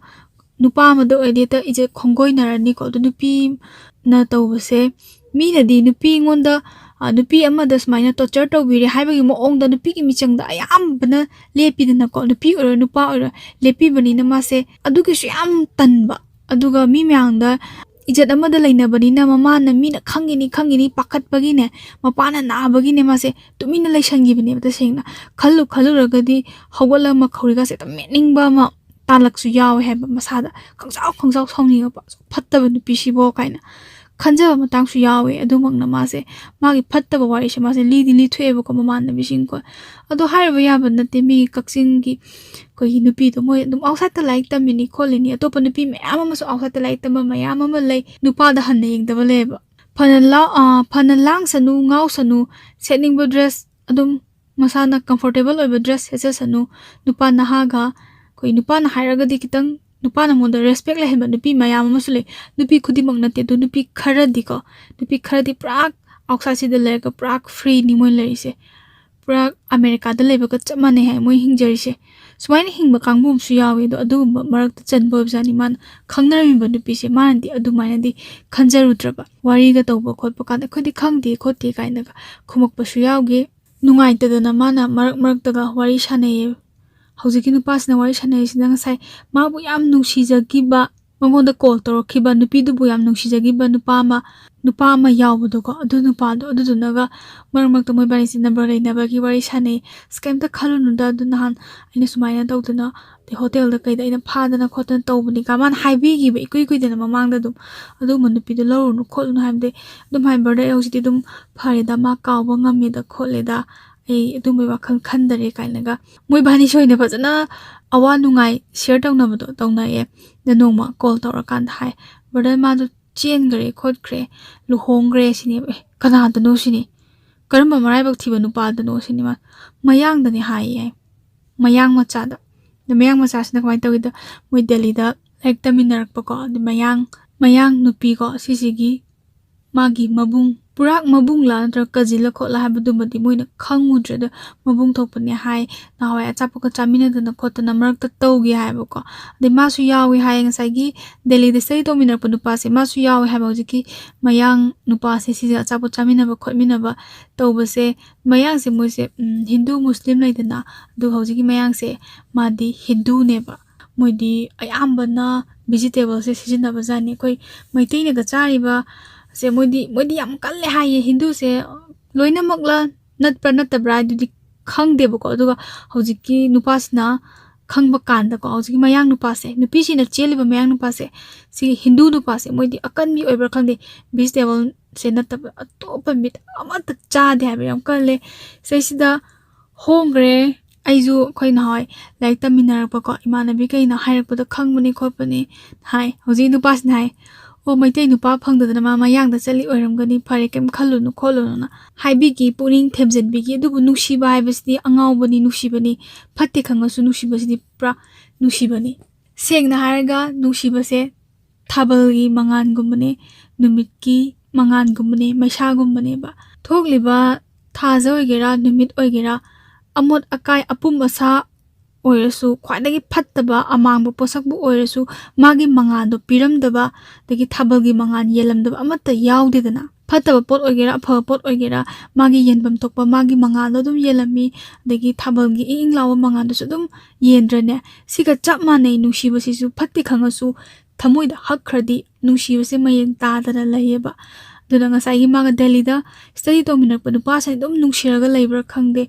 ꯅꯨꯄꯥ ꯑꯃꯗ ꯑꯣꯏꯔꯗꯤ ꯍꯦꯛꯇ ꯏꯖꯠ ꯈꯣꯡꯒꯣꯏꯅꯔꯅꯤꯀꯣ꯫ ꯑꯗꯨ ꯅꯨꯄꯤꯅ ꯇꯧꯕꯁꯦ, ꯃꯤꯅꯗꯤ ꯅꯨꯄꯤ ꯑꯩꯉꯣꯟꯗ, ꯑ, ꯅꯨꯄꯤ ꯑꯃꯗ ꯁꯨꯃꯥꯏꯅ torture ꯇꯧꯕꯤꯔꯦ ꯍꯥꯏꯕꯒꯤ ꯃꯑꯣꯡꯗ ꯅꯨꯄꯤꯒꯤ ꯃꯤꯆꯪꯗ ꯑꯌꯥꯝꯕꯅ ꯂꯦꯞꯄꯤꯗꯅꯀꯣ꯫ ꯅꯨꯄꯤ ꯑꯣꯏꯔꯣ ꯅꯨꯄꯥ ꯑꯣꯏꯔꯣ ꯂꯦꯞꯄꯤꯕꯅꯤꯅ ꯃꯥꯁꯦ ꯑꯗꯨꯒꯤꯁꯨ ꯌꯥꯝ ꯇꯟꯕ꯫ ꯑꯗꯨꯒ ꯃꯤ ꯃꯌꯥꯝꯗ ꯏꯖꯠ ꯑꯃꯗ ꯂꯩꯅꯕꯅꯤꯅ ꯃꯃꯥꯅ ꯃꯤꯅ ꯈꯪꯒꯤꯅꯤ ꯈꯪꯒꯤꯅꯤ ꯄꯥꯈꯠꯄꯒꯤꯅꯦ, ꯃꯄꯥꯅ ꯅꯥꯕꯒꯤꯅꯦ ꯃꯥꯁꯦ ꯇꯨꯃꯤꯟꯅ ꯂꯩꯁꯟꯈꯤꯕꯅꯦꯕ꯫ ꯇꯁꯦꯡꯅ ꯈꯜꯂꯨ ꯈꯜꯂꯨꯔꯒꯗꯤ ꯍꯧꯒꯠꯂꯒ ꯃꯈꯧꯔꯤꯒꯁꯦ ꯍꯦꯛꯇ ꯃꯦꯠꯅꯤꯡꯕ ꯑꯃ ꯇꯥꯜꯂꯛꯁꯨ ꯌꯥꯎꯋꯦ ꯍꯥꯏꯕ꯫ ꯃꯁꯥꯗ ꯈꯪꯖꯥꯎ ꯈꯪꯖꯥꯎ ꯁꯥꯎꯅꯤꯡꯉꯛꯄ, "ꯑꯁꯨꯛ ꯐꯠꯇꯕ ꯅꯨꯄꯤꯁꯤꯕꯣ" ꯀꯥꯏꯅ ꯈꯟꯖꯕ ꯃꯇꯥꯡꯁꯨ ꯌꯥꯎꯋꯦ꯫ ꯑꯗꯨꯃꯛꯅ ꯃꯥꯁꯦ ꯃꯥꯒꯤ ꯐꯠꯇꯕ ꯋꯥꯔꯤꯁꯦ ꯃꯥꯁꯦ ꯂꯤꯗꯤ ꯂꯤꯊꯣꯛꯑꯦꯕꯀꯣ ꯃꯃꯥꯟꯅꯕꯤꯁꯤꯡꯀꯣ꯫ ꯑꯗꯣ ꯍꯥꯏꯔꯨꯕ ꯌꯥꯕ ꯅꯠꯇꯦ, ꯃꯤ ꯀꯛꯆꯤꯡꯒꯤ ꯑꯩꯈꯣꯏꯒꯤ ꯅꯨꯄꯤꯗꯣ, ꯃꯣꯏ ꯑꯗꯨꯝ outside ꯇ ꯂꯥꯏꯔꯤꯛ ꯇꯝꯃꯤꯅꯤ ꯈꯣꯠꯂꯤꯅꯤ, ꯑꯇꯣꯞꯄ ꯅꯨꯄꯤ ꯃꯌꯥꯝ ꯑꯃꯁꯨ outside ꯇ ꯂꯥꯏꯔꯤꯛ ꯇꯝꯕ ꯃꯌꯥꯝ ꯑꯃ ꯂꯩ, ꯅꯨꯄꯥꯗ ꯍꯟꯅ ꯌꯦꯡꯗꯕ ꯂꯩꯌꯦꯕ꯫ ꯐꯅ ꯂꯥꯎ-, ꯑ, ꯐꯅ ꯂꯥꯡꯁꯅꯨ, ꯉꯥꯎꯁꯅꯨ, ꯁꯦꯠꯅꯤꯡꯕ dress ꯑꯗꯨꯝ ꯃꯁꯥꯅ comfortable ꯑꯣꯏꯕ dress ꯁꯦꯠꯆꯁꯅꯨ꯫ ꯅꯨꯄꯥ ꯅꯍꯥꯒ, ꯑꯩꯈꯣꯏ ꯅꯨꯄꯥꯅ ꯍꯥꯏꯔꯒꯗꯤ ꯈꯤꯇꯪ, ꯅꯨꯄꯥꯅ ꯃꯉꯣꯟꯗ respect ꯂꯩꯍꯟꯕ ꯅꯨꯄꯤ ꯃꯌꯥꯝ ꯑꯃꯁꯨ ꯂꯩ꯫ ꯅꯨꯄꯤ ꯈꯨꯗꯤꯡꯃꯛ ꯅꯠꯇꯦ, ꯑꯗꯨ ꯅꯨꯄꯤ ꯈꯔꯗꯤꯀꯣ, ꯅꯨꯄꯤ ꯈꯔꯗꯤ ꯄꯨꯔꯥ outside ꯁꯤꯗ ꯂꯩꯔꯒ ꯄꯨꯔꯥ free ꯅꯤ ꯃꯣꯏ ꯂꯩꯔꯤꯁꯦ꯫ ꯄꯨꯔꯥ ꯑꯃꯦꯔꯤꯀꯥꯗ ꯂꯩꯕꯒ ꯆꯞ ꯃꯥꯟꯅꯩ ꯍꯥꯏ ꯃꯣꯏ ꯍꯤꯡꯖꯔꯤꯁꯦ꯫ ꯁꯨꯃꯥꯏꯅ ꯍꯤꯡꯕ ꯀꯥꯡꯕꯨ ꯑꯃꯁꯨ ꯌꯥꯎꯋꯦ꯫ ꯑꯗꯣ ꯑꯗꯨꯒꯨꯝꯕ ꯃꯔꯛꯇ ꯆꯟꯕ ꯑꯣꯏꯕꯖꯥꯠꯅꯤ ꯃꯥꯅ ꯈꯪꯅꯔꯝꯃꯤꯕ ꯅꯨꯄꯤꯁꯦ꯫ ꯃꯥꯅꯗꯤ ꯑꯗꯨꯃꯥꯏꯅꯗꯤ ꯈꯟꯖꯔꯨꯗ꯭ꯔꯕ꯫ ꯋꯥꯔꯤꯒ ꯇꯧꯕ ꯈꯣꯠꯄ ꯀꯥꯟꯗ "ꯑꯩꯈꯣꯏꯗꯤ ꯈꯪꯗꯦ ꯈꯣꯠꯇꯦ" ꯀꯥꯏꯅꯒ ꯈꯨꯝꯃꯛꯄꯁꯨ ꯌꯥꯎꯈꯤ꯫ ꯅꯨꯡꯉꯥꯏꯇꯗꯅ ꯃꯥꯅ ꯃꯔꯛ ꯃꯔꯛꯇꯒ ꯋꯥꯔꯤ ꯁꯥꯟꯅꯩꯌꯦ꯫ ꯍꯧꯖꯤꯛꯀꯤ ꯅꯨꯄꯥꯁꯤꯅ ꯋꯥꯔꯤ ꯁꯥꯟꯅꯔꯤꯁꯤꯅ ꯉꯁꯥꯏ ꯃꯥꯕꯨ ꯌꯥꯝ ꯅꯨꯡꯁꯤꯖꯈꯤꯕ ꯃꯉꯣꯟꯗ ꯀꯣꯜ ꯇꯧꯔꯛꯈꯤꯕ ꯅꯨꯄꯤꯗꯨꯕꯨ ꯌꯥꯝ ꯅꯨꯡꯁꯤꯖꯈꯤꯕ ꯅꯨꯄꯥ ꯑꯃ, ꯅꯨꯄꯥ ꯑꯃ ꯌꯥꯎꯕꯗꯣꯀꯣ, ꯑꯗꯨ ꯅꯨꯄꯥꯗꯣ, ꯑꯗꯨꯗꯨꯅꯒ ꯃꯔꯛ ꯃꯔꯛꯇ ꯃꯣꯏꯕꯥꯅꯤꯁꯦ ꯅꯝꯕꯔ ꯂꯩꯅꯕꯒꯤ ꯋꯥꯔꯤ ꯁꯥꯟꯅꯩ꯫ "ꯑꯁ, ꯀꯩꯝꯇ ꯈꯜꯂꯨꯅꯨꯗ, ꯑꯗꯨ ꯅꯍꯥꯟ ꯑꯩꯅ ꯁꯨꯃꯥꯏꯅ ꯇꯧꯗꯅ, ꯑꯗꯩ ꯍꯣꯇꯦꯜꯗ ꯀꯩꯗ ꯑꯩꯅ ꯐꯥꯗꯅ ꯈꯣꯠꯇꯅ ꯇꯧꯕꯅꯤꯒ" ꯃꯥꯅ ꯍꯥꯏꯕꯤꯈꯤꯕ ꯏꯀꯨꯏ ꯀꯨꯏꯗꯅ ꯃꯃꯥꯡꯗ꯫ ꯑꯗꯨꯝ ꯑꯗꯨꯒꯨꯝꯕ ꯅꯨꯄꯤꯗꯣ ꯂꯧꯔꯨꯅꯨ ꯈꯣꯠꯂꯨꯅꯨ ꯍꯥꯏꯕꯗꯤ ꯑꯗꯨꯝ ꯍꯥꯏ, "ꯕ꯭ꯔꯗꯔ, ꯑꯩ ꯍꯧꯖꯤꯛꯇꯤ ꯑꯗꯨꯝ ꯐꯔꯦꯗ, ꯃꯥ ꯀꯥꯎꯕ ꯉꯝꯃꯦꯗ ꯈꯣꯠꯂꯦꯗ, ꯑꯩ ꯑꯗꯨꯝꯕꯩ ꯋꯥꯈꯜ ꯈꯟꯗꯔꯦ" ꯀꯥꯏꯅꯒ ꯃꯣꯏꯕꯥꯅꯤꯁꯦ ꯑꯣꯏꯅ ꯐꯖꯅ ꯑꯋꯥ ꯅꯨꯡꯉꯥꯏ ꯁꯤꯌꯔ ꯇꯧꯅꯕꯗꯣ ꯇꯧꯅꯩꯌꯦ꯫ ꯑꯗ ꯅꯣꯡꯃ ꯀꯣꯜ ꯇꯧꯔꯀꯥꯟꯗ ꯍꯥꯏ, "ꯕ꯭ꯔꯗꯔ, ꯃꯥꯗꯣ ꯆꯦꯟꯈ꯭ꯔꯦ ꯈꯣꯠꯈ꯭ꯔꯦ, ꯂꯨꯍꯣꯡꯈ꯭ꯔꯦ" ꯁꯤꯅꯦꯕ꯫ "ꯑꯦ, ꯀꯅꯥꯗꯅꯣ?" ꯁꯤꯅꯤ꯫ "ꯀꯔꯝꯕ ꯃꯔꯥꯏꯕꯛ ꯊꯤꯕ ꯅꯨꯄꯥꯗꯅꯣ?" ꯁꯤꯅꯤ ꯃꯥ꯫ "ꯃꯌꯥꯡꯗꯅꯦ" ꯍꯥꯏꯌꯦ꯫ "ꯃꯌꯥꯡ ꯃꯆꯥꯗ"꯫ ꯑꯗ ꯃꯌꯥꯡ ꯃꯆꯥꯁꯤꯅ ꯀꯃꯥꯏꯅ ꯇꯧꯒꯦꯗ, ꯃꯣꯏ ꯗꯦꯜꯂꯤꯗ ꯂꯥꯏꯔꯤꯛ ꯇꯝꯃꯤꯟꯅꯔꯛꯄꯀꯣ, ꯑꯗ ꯃꯌꯥꯡ, ꯃꯌꯥꯡ ꯅꯨꯄꯤꯀꯣ, ꯁꯤꯁꯤꯒꯤ ꯃꯥꯒꯤ ꯃꯕꯨꯡ, ꯄꯨꯔꯥ ꯃꯕꯨꯡꯂꯥ ꯅꯠꯇ꯭ꯔꯒ ꯀꯖꯤꯜꯂ ꯈꯣꯠꯂ ꯍꯥꯏꯕꯗꯨꯃꯗꯤ ꯃꯣꯏꯅ ꯈꯪꯉꯨꯗ꯭ꯔꯦ꯫ ꯑꯗꯣ ꯃꯕꯨꯡ ꯊꯣꯛꯄꯅꯦ ꯍꯥꯏ, ꯅꯍꯥꯟꯋꯥꯏ ꯑꯆꯥꯄꯣꯠꯀ ꯆꯥꯃꯤꯟꯅꯗꯅ ꯈꯣꯠꯇꯅ ꯃꯔꯛꯇ ꯇꯧꯒꯦ ꯍꯥꯏꯕꯀꯣ꯫ ꯑꯗꯩ ꯃꯥꯁꯨ ꯌꯥꯎꯏ ꯍꯥꯏ, ꯉꯁꯥꯏꯒꯤ ꯗꯦꯜꯂꯤꯗ ꯁ꯭ꯇꯗꯤ ꯇꯧꯃꯤꯟꯅꯔꯛꯄ ꯅꯨꯄꯥꯁꯦ, ꯃꯥꯁꯨ ꯌꯥꯎꯏ ꯍꯥꯏꯕ ꯍꯧꯖꯤꯛꯀꯤ ꯃꯌꯥꯡ ꯅꯨꯄꯥꯁꯦ, ꯁꯤꯁꯦ ꯑꯆꯥꯄꯣꯠ ꯆꯥꯃꯤꯟꯅꯕ ꯈꯣꯠꯃꯤꯟꯅꯕ ꯇꯧꯕꯁꯦ꯫ ꯃꯌꯥꯡꯁꯦ ꯃꯣꯏꯁꯦ, ꯎꯝ, ꯍꯤꯟꯗꯨ ꯃꯨꯁꯂꯤꯝ ꯂꯩꯗꯅ, ꯑꯗꯨ ꯍꯧꯖꯤꯛꯀꯤ ꯃꯌꯥꯡꯁꯦ ꯃꯥꯗꯤ ꯍꯤꯟꯗꯨꯅꯦꯕ꯫ ꯃꯣꯏꯗꯤ ꯑꯌꯥꯝꯕꯅ ꯚꯤꯖꯤꯇꯦꯕꯜꯁꯦ ꯁꯤꯖꯤꯟꯅꯕꯖꯥꯠꯅꯤ꯫ ꯑꯩꯈꯣꯏ ꯃꯩꯇꯩꯅꯒ ꯆꯥꯔꯤꯕ ꯁꯦ ꯃꯣꯏꯗꯤ, ꯃꯣꯏꯗꯤ ꯌꯥꯝ ꯀꯜꯂꯦ ꯍꯥꯏꯌꯦ꯫ ꯍꯤꯟꯗꯨꯁꯦ ꯂꯣꯏꯅꯃꯛꯂ ꯅꯠꯄ꯭ꯔꯥ ꯅꯠꯇꯕ꯭ꯔꯥ ꯍꯥꯏꯗꯨꯗꯤ ꯈꯪꯗꯦꯕꯀꯣ꯫ ꯑꯗꯨꯒ ꯍꯧꯖꯤꯛꯀꯤ ꯅꯨꯄꯥꯁꯤꯅ ꯈꯪꯕ ꯀꯥꯟꯗꯀꯣ, ꯍꯧꯖꯤꯛꯀꯤ ꯃꯌꯥꯡ ꯅꯨꯄꯥꯁꯦ, ꯅꯨꯄꯤꯁꯤꯅ ꯆꯦꯜꯂꯤꯕ ꯃꯌꯥꯡ ꯅꯨꯄꯥꯁꯦ, ꯁꯤꯒꯤ ꯍꯤꯟꯗꯨ ꯅꯨꯄꯥꯁꯦ, ꯃꯣꯏꯗꯤ ꯑꯀꯟꯕꯤ ꯑꯣꯏꯕ꯭ꯔꯥ ꯈꯪꯗꯦ, ꯚꯤꯖꯤꯇꯦꯕꯜꯁꯦ ꯅꯠꯇꯕ ꯑꯇꯣꯞꯄ ꯃꯤꯠ ꯑꯃꯠꯇ ꯆꯥꯗꯦ ꯍꯥꯏꯕ, ꯌꯥꯝ ꯀꯜꯂꯦ꯫ ꯁꯤꯗꯩꯁꯤꯗ ꯍꯣꯡꯈ꯭ꯔꯦ꯫ ꯑꯩꯁꯨ ꯑꯩꯈꯣꯏ ꯅꯍꯥꯟꯋꯥꯏ ꯂꯥꯏꯔꯤꯛ ꯇꯝꯃꯤꯟꯅꯔꯛꯄꯀꯣ, ꯏꯃꯥꯟꯅꯕꯤ ꯀꯩꯅ ꯍꯥꯏꯔꯛꯄꯗ ꯈꯪꯕꯅꯤ ꯈꯣꯠꯄꯅꯤ ꯍꯥꯏ꯫ ꯍꯧꯖꯤꯛ ꯅꯨꯄꯥꯁꯤꯅ ꯍꯥꯏ, "ꯑꯣ, ꯃꯩꯇꯩ ꯅꯨꯄꯥ ꯐꯪꯗꯗꯅ ꯃꯥ ꯃꯌꯥꯡꯗ ꯆꯠꯂꯤ ꯑꯣꯏꯔꯝꯒꯅꯤ, ꯐꯔꯦ, ꯀꯩꯝ ꯈꯜꯂꯨꯅꯨ ꯈꯣꯠꯂꯨꯅꯨꯅ" ꯍꯥꯏꯕꯤꯈꯤ, ꯄꯨꯛꯅꯤꯡ ꯊꯦꯝꯖꯤꯟꯕꯤꯈꯤ꯫ ꯑꯗꯨꯕꯨ ꯅꯨꯡꯁꯤꯕ ꯍꯥꯏꯕꯁꯤꯗꯤ ꯑꯉꯥꯎꯕꯅꯤ, ꯅꯨꯡꯁꯤꯕꯅꯤ꯫ ꯐꯠꯇꯦ ꯈꯪꯉꯁꯨ ꯅꯨꯡꯁꯤꯕꯁꯤꯗꯤ ꯄꯨꯔꯥ ꯅꯨꯡꯁꯤꯕꯅꯤ꯫ ꯁꯦꯡꯅ ꯍꯥꯏꯔꯒ ꯅꯨꯡꯁꯤꯕꯁꯦ ꯊꯥꯕꯜꯒꯤ ꯃꯉꯥꯜꯒꯨꯝꯕꯅꯦ, ꯅꯨꯃꯤꯠꯀꯤ ꯃꯉꯥꯜꯒꯨꯝꯕꯅꯦ, ꯃꯩꯁꯥꯒꯨꯝꯕꯅꯦꯕ꯫ ꯊꯣꯛꯂꯤꯕ ꯊꯥꯖ ꯑꯣꯏꯒꯦꯔꯥ, ꯅꯨꯃꯤꯠ ꯑꯣꯏꯒꯦꯔꯥ, ꯑꯃꯣꯠ ꯑꯀꯥꯏ, ꯑꯄꯨꯝ ꯑꯁꯥ ꯑꯣꯏꯔꯁꯨ, ꯈ꯭ꯋꯥꯏꯗꯒꯤ ꯐꯠꯇꯕ ꯑꯃꯥꯡꯕ ꯄꯣꯠꯁꯛꯄꯨ ꯑꯣꯏꯔꯁꯨ, ꯃꯥꯒꯤ ꯃꯉꯥꯜꯗꯣ ꯄꯤꯔꯝꯗꯕ, ꯑꯗꯒꯤ ꯊꯥꯕꯜꯒꯤ ꯃꯉꯥꯜ ꯌꯦꯜꯂꯝꯗꯕ ꯑꯃꯠꯇ ꯌꯥꯎꯗꯦꯗꯅ꯫ ꯐꯠꯇꯕ ꯄꯣꯠ ꯑꯣꯏꯒꯦꯔꯥ, ꯑꯐꯕ ꯄꯣꯠ ꯑꯣꯏꯒꯦꯔꯥ, ꯃꯥꯒꯤ ꯌꯦꯟꯐꯝ ꯊꯣꯛꯄ ꯃꯥꯒꯤ ꯃꯉꯥꯜꯗꯣ ꯑꯗꯨꯝ ꯌꯦꯜꯂꯝꯃꯤ, ꯑꯗꯒꯤ ꯊꯥꯕꯜꯒꯤ ꯏꯪ ꯏꯪ ꯂꯥꯎꯕ ꯃꯉꯥꯜꯗꯨꯁꯨ ꯑꯗꯨꯝ ꯌꯦꯟꯗ꯭ꯔꯅꯦ? ꯁꯤꯒ ꯆꯞ ꯃꯥꯟꯅꯩ ꯅꯨꯡꯁꯤꯕꯁꯤꯁꯨ꯫ ꯐꯠꯇꯦ ꯈꯪꯉꯁꯨ ꯊꯃꯣꯏꯗ ꯍꯛꯈ꯭ꯔꯗꯤ ꯅꯨꯡꯁꯤꯕꯁꯦ ꯃꯌꯦꯡ ꯇꯥꯗꯅ ꯂꯩꯌꯦꯕ꯫ ꯑꯗꯨꯅ ꯉꯁꯥꯏꯒꯤ ꯃꯥꯒ ꯗꯦꯜꯂꯤꯗ study ꯇꯧꯃꯤꯟꯅꯔꯛꯄ ꯅꯨꯄꯥꯁꯤꯅ ꯑꯗꯨꯝ ꯅꯨꯡꯁꯤꯔꯒ ꯂꯩꯕ꯭ꯔꯥ ꯈꯪꯗꯦ,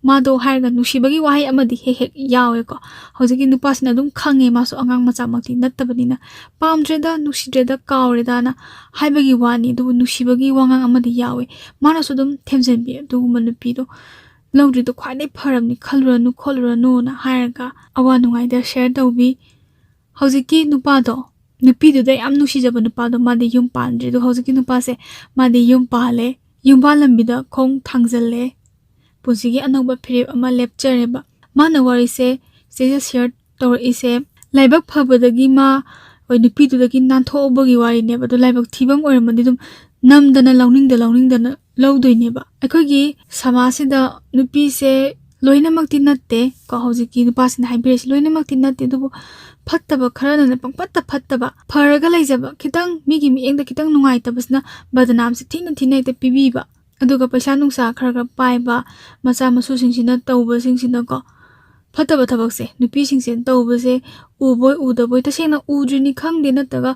ꯃꯥꯗꯣ ꯍꯥꯏꯔꯒ ꯅꯨꯡꯁꯤꯕꯒꯤ ꯋꯥꯍꯩ ꯑꯃꯗꯤ ꯍꯦꯛ ꯍꯦꯛ ꯌꯥꯎꯋꯦꯀꯣ꯫ ꯍꯧꯖꯤꯛꯀꯤ ꯅꯨꯄꯥꯁꯤꯅ ꯑꯗꯨꯝ ꯈꯪꯉꯦ, ꯃꯥꯁꯨ ꯑꯉꯥꯡ ꯃꯆꯥꯃꯛꯇꯤ ꯅꯠꯇꯕꯅꯤꯅ, "ꯄꯥꯝꯗ꯭ꯔꯦꯗ, ꯅꯨꯡꯁꯤꯗ꯭ꯔꯦꯗ, ꯀꯥꯎꯔꯦꯗꯅ" ꯍꯥꯏꯕꯒꯤ ꯋꯥꯅꯤ, ꯑꯗꯨꯕꯨ ꯅꯨꯡꯁꯤꯕꯒꯤ ꯋꯥꯉꯥꯡ ꯑꯃꯗꯤ ꯌꯥꯎꯋꯦ꯫ ꯃꯥꯅꯁꯨ ꯑꯗꯨꯝ ꯊꯦꯝꯖꯤꯟꯕꯤ, ꯑꯗꯨꯒꯨꯝꯕ ꯅꯨꯄꯤꯗꯣ ꯂꯧꯗ꯭ꯔꯤꯗꯣ ꯈ꯭ꯋꯥꯏꯗꯩ ꯐꯔꯕꯅꯤ, ꯈꯜꯂꯨꯔꯅꯨ ꯈꯣꯠꯂꯨꯔꯅꯨꯅ ꯍꯥꯏꯔꯒ ꯑꯋꯥ ꯅꯨꯡꯉꯥꯏꯗ share ꯇꯧꯕꯤ꯫ ꯍꯧꯖꯤꯛꯀꯤ ꯅꯨꯄꯥꯗꯣ, ꯅꯨꯄꯤꯗꯨꯗ ꯌꯥꯝ ꯅꯨꯡꯁꯤꯖꯕ ꯅꯨꯄꯥꯗꯣ, ꯃꯥꯗꯤ ꯌꯨꯝ ꯄꯥꯟꯗ꯭ꯔꯤ꯫ ꯑꯗꯣ ꯍꯧꯖꯤꯛꯀꯤ ꯅꯨꯄꯥꯁꯦ, ꯃꯥꯗꯤ ꯌꯨꯝ ꯄꯥꯜꯂꯦ, ꯌꯨꯝꯕꯥꯜ ꯂꯝꯕꯤꯗ ꯈꯣꯡ ꯊꯥꯡꯖꯜꯂꯦ, ꯄꯨꯟꯁꯤꯒꯤ ꯑꯅꯧꯕ ꯐꯤꯔꯦꯞ ꯑꯃ ꯂꯦꯞꯆꯔꯦꯕ꯫ ꯃꯥꯅ ꯋꯥꯔꯤꯁꯦ ꯆꯦꯁꯦ share ꯇꯧꯔꯛꯏꯁꯦ ꯂꯥꯏꯕꯛ ꯐꯕꯗꯒꯤ ꯃꯥ, ꯍꯣꯏ, ꯅꯨꯄꯤꯗꯨꯗꯒꯤ ꯅꯥꯟꯊꯣꯛꯎꯕꯒꯤ ꯋꯥꯔꯤꯅꯦꯕ꯫ ꯑꯗꯣ ꯂꯥꯏꯕꯛ ꯊꯤꯕ ꯑꯃ ꯑꯣꯏꯔꯝꯃꯗꯤ ꯑꯗꯨꯝ ꯅꯝꯗꯅ ꯂꯧꯅꯤꯡꯗ ꯂꯧꯅꯤꯡꯗꯅ ꯂꯧꯗꯣꯏꯅꯦꯕ꯫ ꯑꯩꯈꯣꯏꯒꯤ ꯁꯃꯥꯖꯁꯤꯗ ꯅꯨꯄꯤꯁꯦ ꯂꯣꯏꯅꯃꯛꯇꯤ ꯅꯠꯇꯦ ꯀꯣ, ꯍꯧꯖꯤꯛꯀꯤ ꯅꯨꯄꯥꯁꯤꯅ ꯍꯥꯏꯕꯤꯔꯤꯁꯦ ꯂꯣꯏꯅꯃꯛꯇꯤ ꯅꯠꯇꯦ, ꯑꯗꯨꯕꯨ ꯐꯠꯇꯕ ꯈꯔꯅ ꯄꯪꯐꯠꯇ ꯐꯠꯇꯕ, ꯐꯔꯒ ꯂꯩꯖꯕ, ꯈꯤꯇꯪ ꯃꯤꯒꯤ ꯃꯤꯠꯌꯦꯡꯗ ꯈꯤꯇꯪ ꯅꯨꯡꯉꯥꯏꯇꯕꯁꯤꯅ ꯕꯗꯅꯥꯝꯁꯦ ꯊꯤꯅ ꯊꯤꯅ ꯍꯦꯛꯇ ꯄꯤꯕꯤꯕ꯫ ꯑꯗꯨꯒ ꯄꯩꯁꯥ ꯅꯨꯡꯁꯥ ꯈꯔ ꯈꯔ ꯄꯥꯏꯕ ꯃꯆꯥ ꯃꯁꯨꯁꯤꯡꯁꯤꯅ ꯇꯧꯕꯁꯤꯡꯁꯤꯅꯀꯣ, ꯐꯠꯇꯕ ꯊꯕꯛꯁꯦ ꯅꯨꯄꯤꯁꯤꯡꯁꯦ ꯇꯧꯕꯁꯦ ꯎꯕꯣꯏ ꯎꯗꯕꯣꯏ, ꯇꯁꯦꯡꯅ ꯎꯗ꯭ꯔꯤꯅꯤ ꯈꯪꯗꯦ, ꯅꯠꯇ꯭ꯔꯒ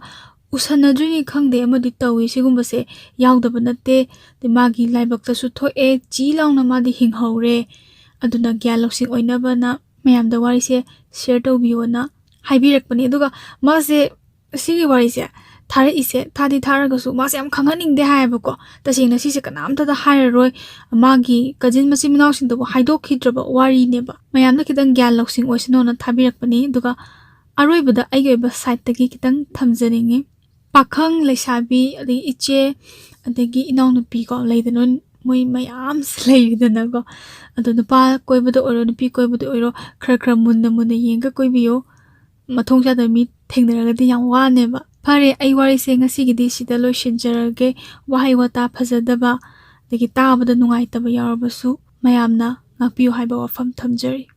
ꯎꯁꯟꯅꯗ꯭ꯔꯤꯅꯤ ꯈꯪꯗꯦ, ꯑꯃꯗꯤ ꯇꯧꯏ꯫ ꯁꯤꯒꯨꯝꯕꯁꯦ ꯌꯥꯎꯗꯕ ꯅꯠꯇꯦ꯫ ꯑꯗꯩ ꯃꯥꯒꯤ ꯂꯥꯏꯕꯛꯇꯁꯨ ꯊꯣꯛꯑꯦ, ꯆꯤ ꯂꯥꯎꯅ ꯃꯥꯗꯤ ꯍꯤꯡꯍꯧꯔꯦ꯫ ꯑꯗꯨꯅ ꯒ꯭ꯌꯥꯟ ꯂꯧꯁꯤꯡ ꯑꯣꯏꯅꯕꯅ ꯃꯌꯥꯝꯗ ꯋꯥꯔꯤꯁꯦ share ꯇꯧꯕꯤꯌꯣꯅ ꯍꯥꯏꯕꯤꯔꯛꯄꯅꯦ꯫ ꯑꯗꯨꯒ ꯃꯥꯁꯦ ꯁꯤꯒꯤ ꯋꯥꯔꯤꯁꯦ ꯊꯥꯔꯛꯏꯁꯦ, ꯊꯥꯗꯤ ꯊꯥꯔꯒꯁꯨ ꯃꯥꯁꯦ ꯌꯥꯝ ꯈꯪꯍꯟꯅꯤꯡꯗꯦ ꯍꯥꯏꯌꯦꯕꯀꯣ꯫ ꯇꯁꯦꯡꯅ ꯁꯤꯁꯦ ꯀꯅꯥꯝꯇꯗ ꯍꯥꯏꯔꯔꯣꯏ, ꯃꯥꯒꯤ cousin ꯃꯆꯤꯟ ꯃꯅꯥꯎꯁꯤꯡꯗꯕꯨ ꯍꯥꯏꯗꯣꯛꯈꯤꯗ꯭ꯔꯕ ꯋꯥꯔꯤꯅꯦꯕ꯫ ꯃꯌꯥꯝꯅ ꯈꯤꯇꯪ ꯒ꯭ꯌꯥꯟ ꯂꯧꯁꯤꯡ ꯑꯣꯏꯁꯅꯣꯅ ꯊꯥꯕꯤꯔꯛꯄꯅꯤ꯫ ꯑꯗꯨꯒ ꯑꯔꯣꯏꯕꯗ ꯑꯩꯒꯤ ꯑꯣꯏꯕ sideꯇꯒꯤ ꯈꯤꯇꯪ ꯊꯝꯖꯅꯤꯡꯉꯤ꯫ ꯄꯥꯈꯪ, ꯂꯩꯁꯥꯕꯤ, ꯑꯗꯒꯤ ꯏꯆꯦ, ꯑꯗꯒꯤ ꯏꯅꯥꯎꯅꯨꯄꯤꯀꯣ, ꯂꯩꯗꯅ ꯃꯣꯏ ꯃꯌꯥꯝꯁꯦ ꯂꯩꯔꯤꯗꯅꯀꯣ꯫ ꯑꯗꯣ ꯅꯨꯄꯥ ꯀꯣꯏꯕꯗ ꯑꯣꯏꯔꯣ, ꯅꯨꯄꯤ ꯀꯣꯏꯕꯗ ꯑꯣꯏꯔꯣ, ꯈꯔ ꯈꯔ ꯃꯨꯟꯅ ꯃꯨꯟꯅ ꯌꯦꯡꯉꯒ ꯀꯣꯏꯕꯤꯌꯣ꯫ ꯃꯊꯣꯡ ꯆꯥꯗꯕ ꯃꯤ ꯊꯦꯡꯅꯔꯒꯗꯤ ꯌꯥꯝ ꯋꯥꯅꯦꯕ꯫ ꯐꯔꯦ, ꯑꯩ ꯋꯥꯔꯤꯁꯦ ꯉꯁꯤꯒꯤꯗꯤ ꯁꯤꯗ ꯂꯣꯏꯁꯤꯟꯖꯔꯒꯦ꯫ ꯋꯥꯍꯩ ꯋꯥꯇꯥ ꯐꯖꯗꯕ, ꯑꯗꯒꯤ ꯇꯥꯕꯗ ꯅꯨꯡꯉꯥꯏꯇꯕ ꯌꯥꯎꯔꯕꯁꯨ ꯃꯌꯥꯝꯅ ꯉꯥꯛꯄꯤꯌꯨ ꯍꯥꯏꯕ ꯋꯥꯐꯝ ꯊꯝꯖꯔꯤ꯫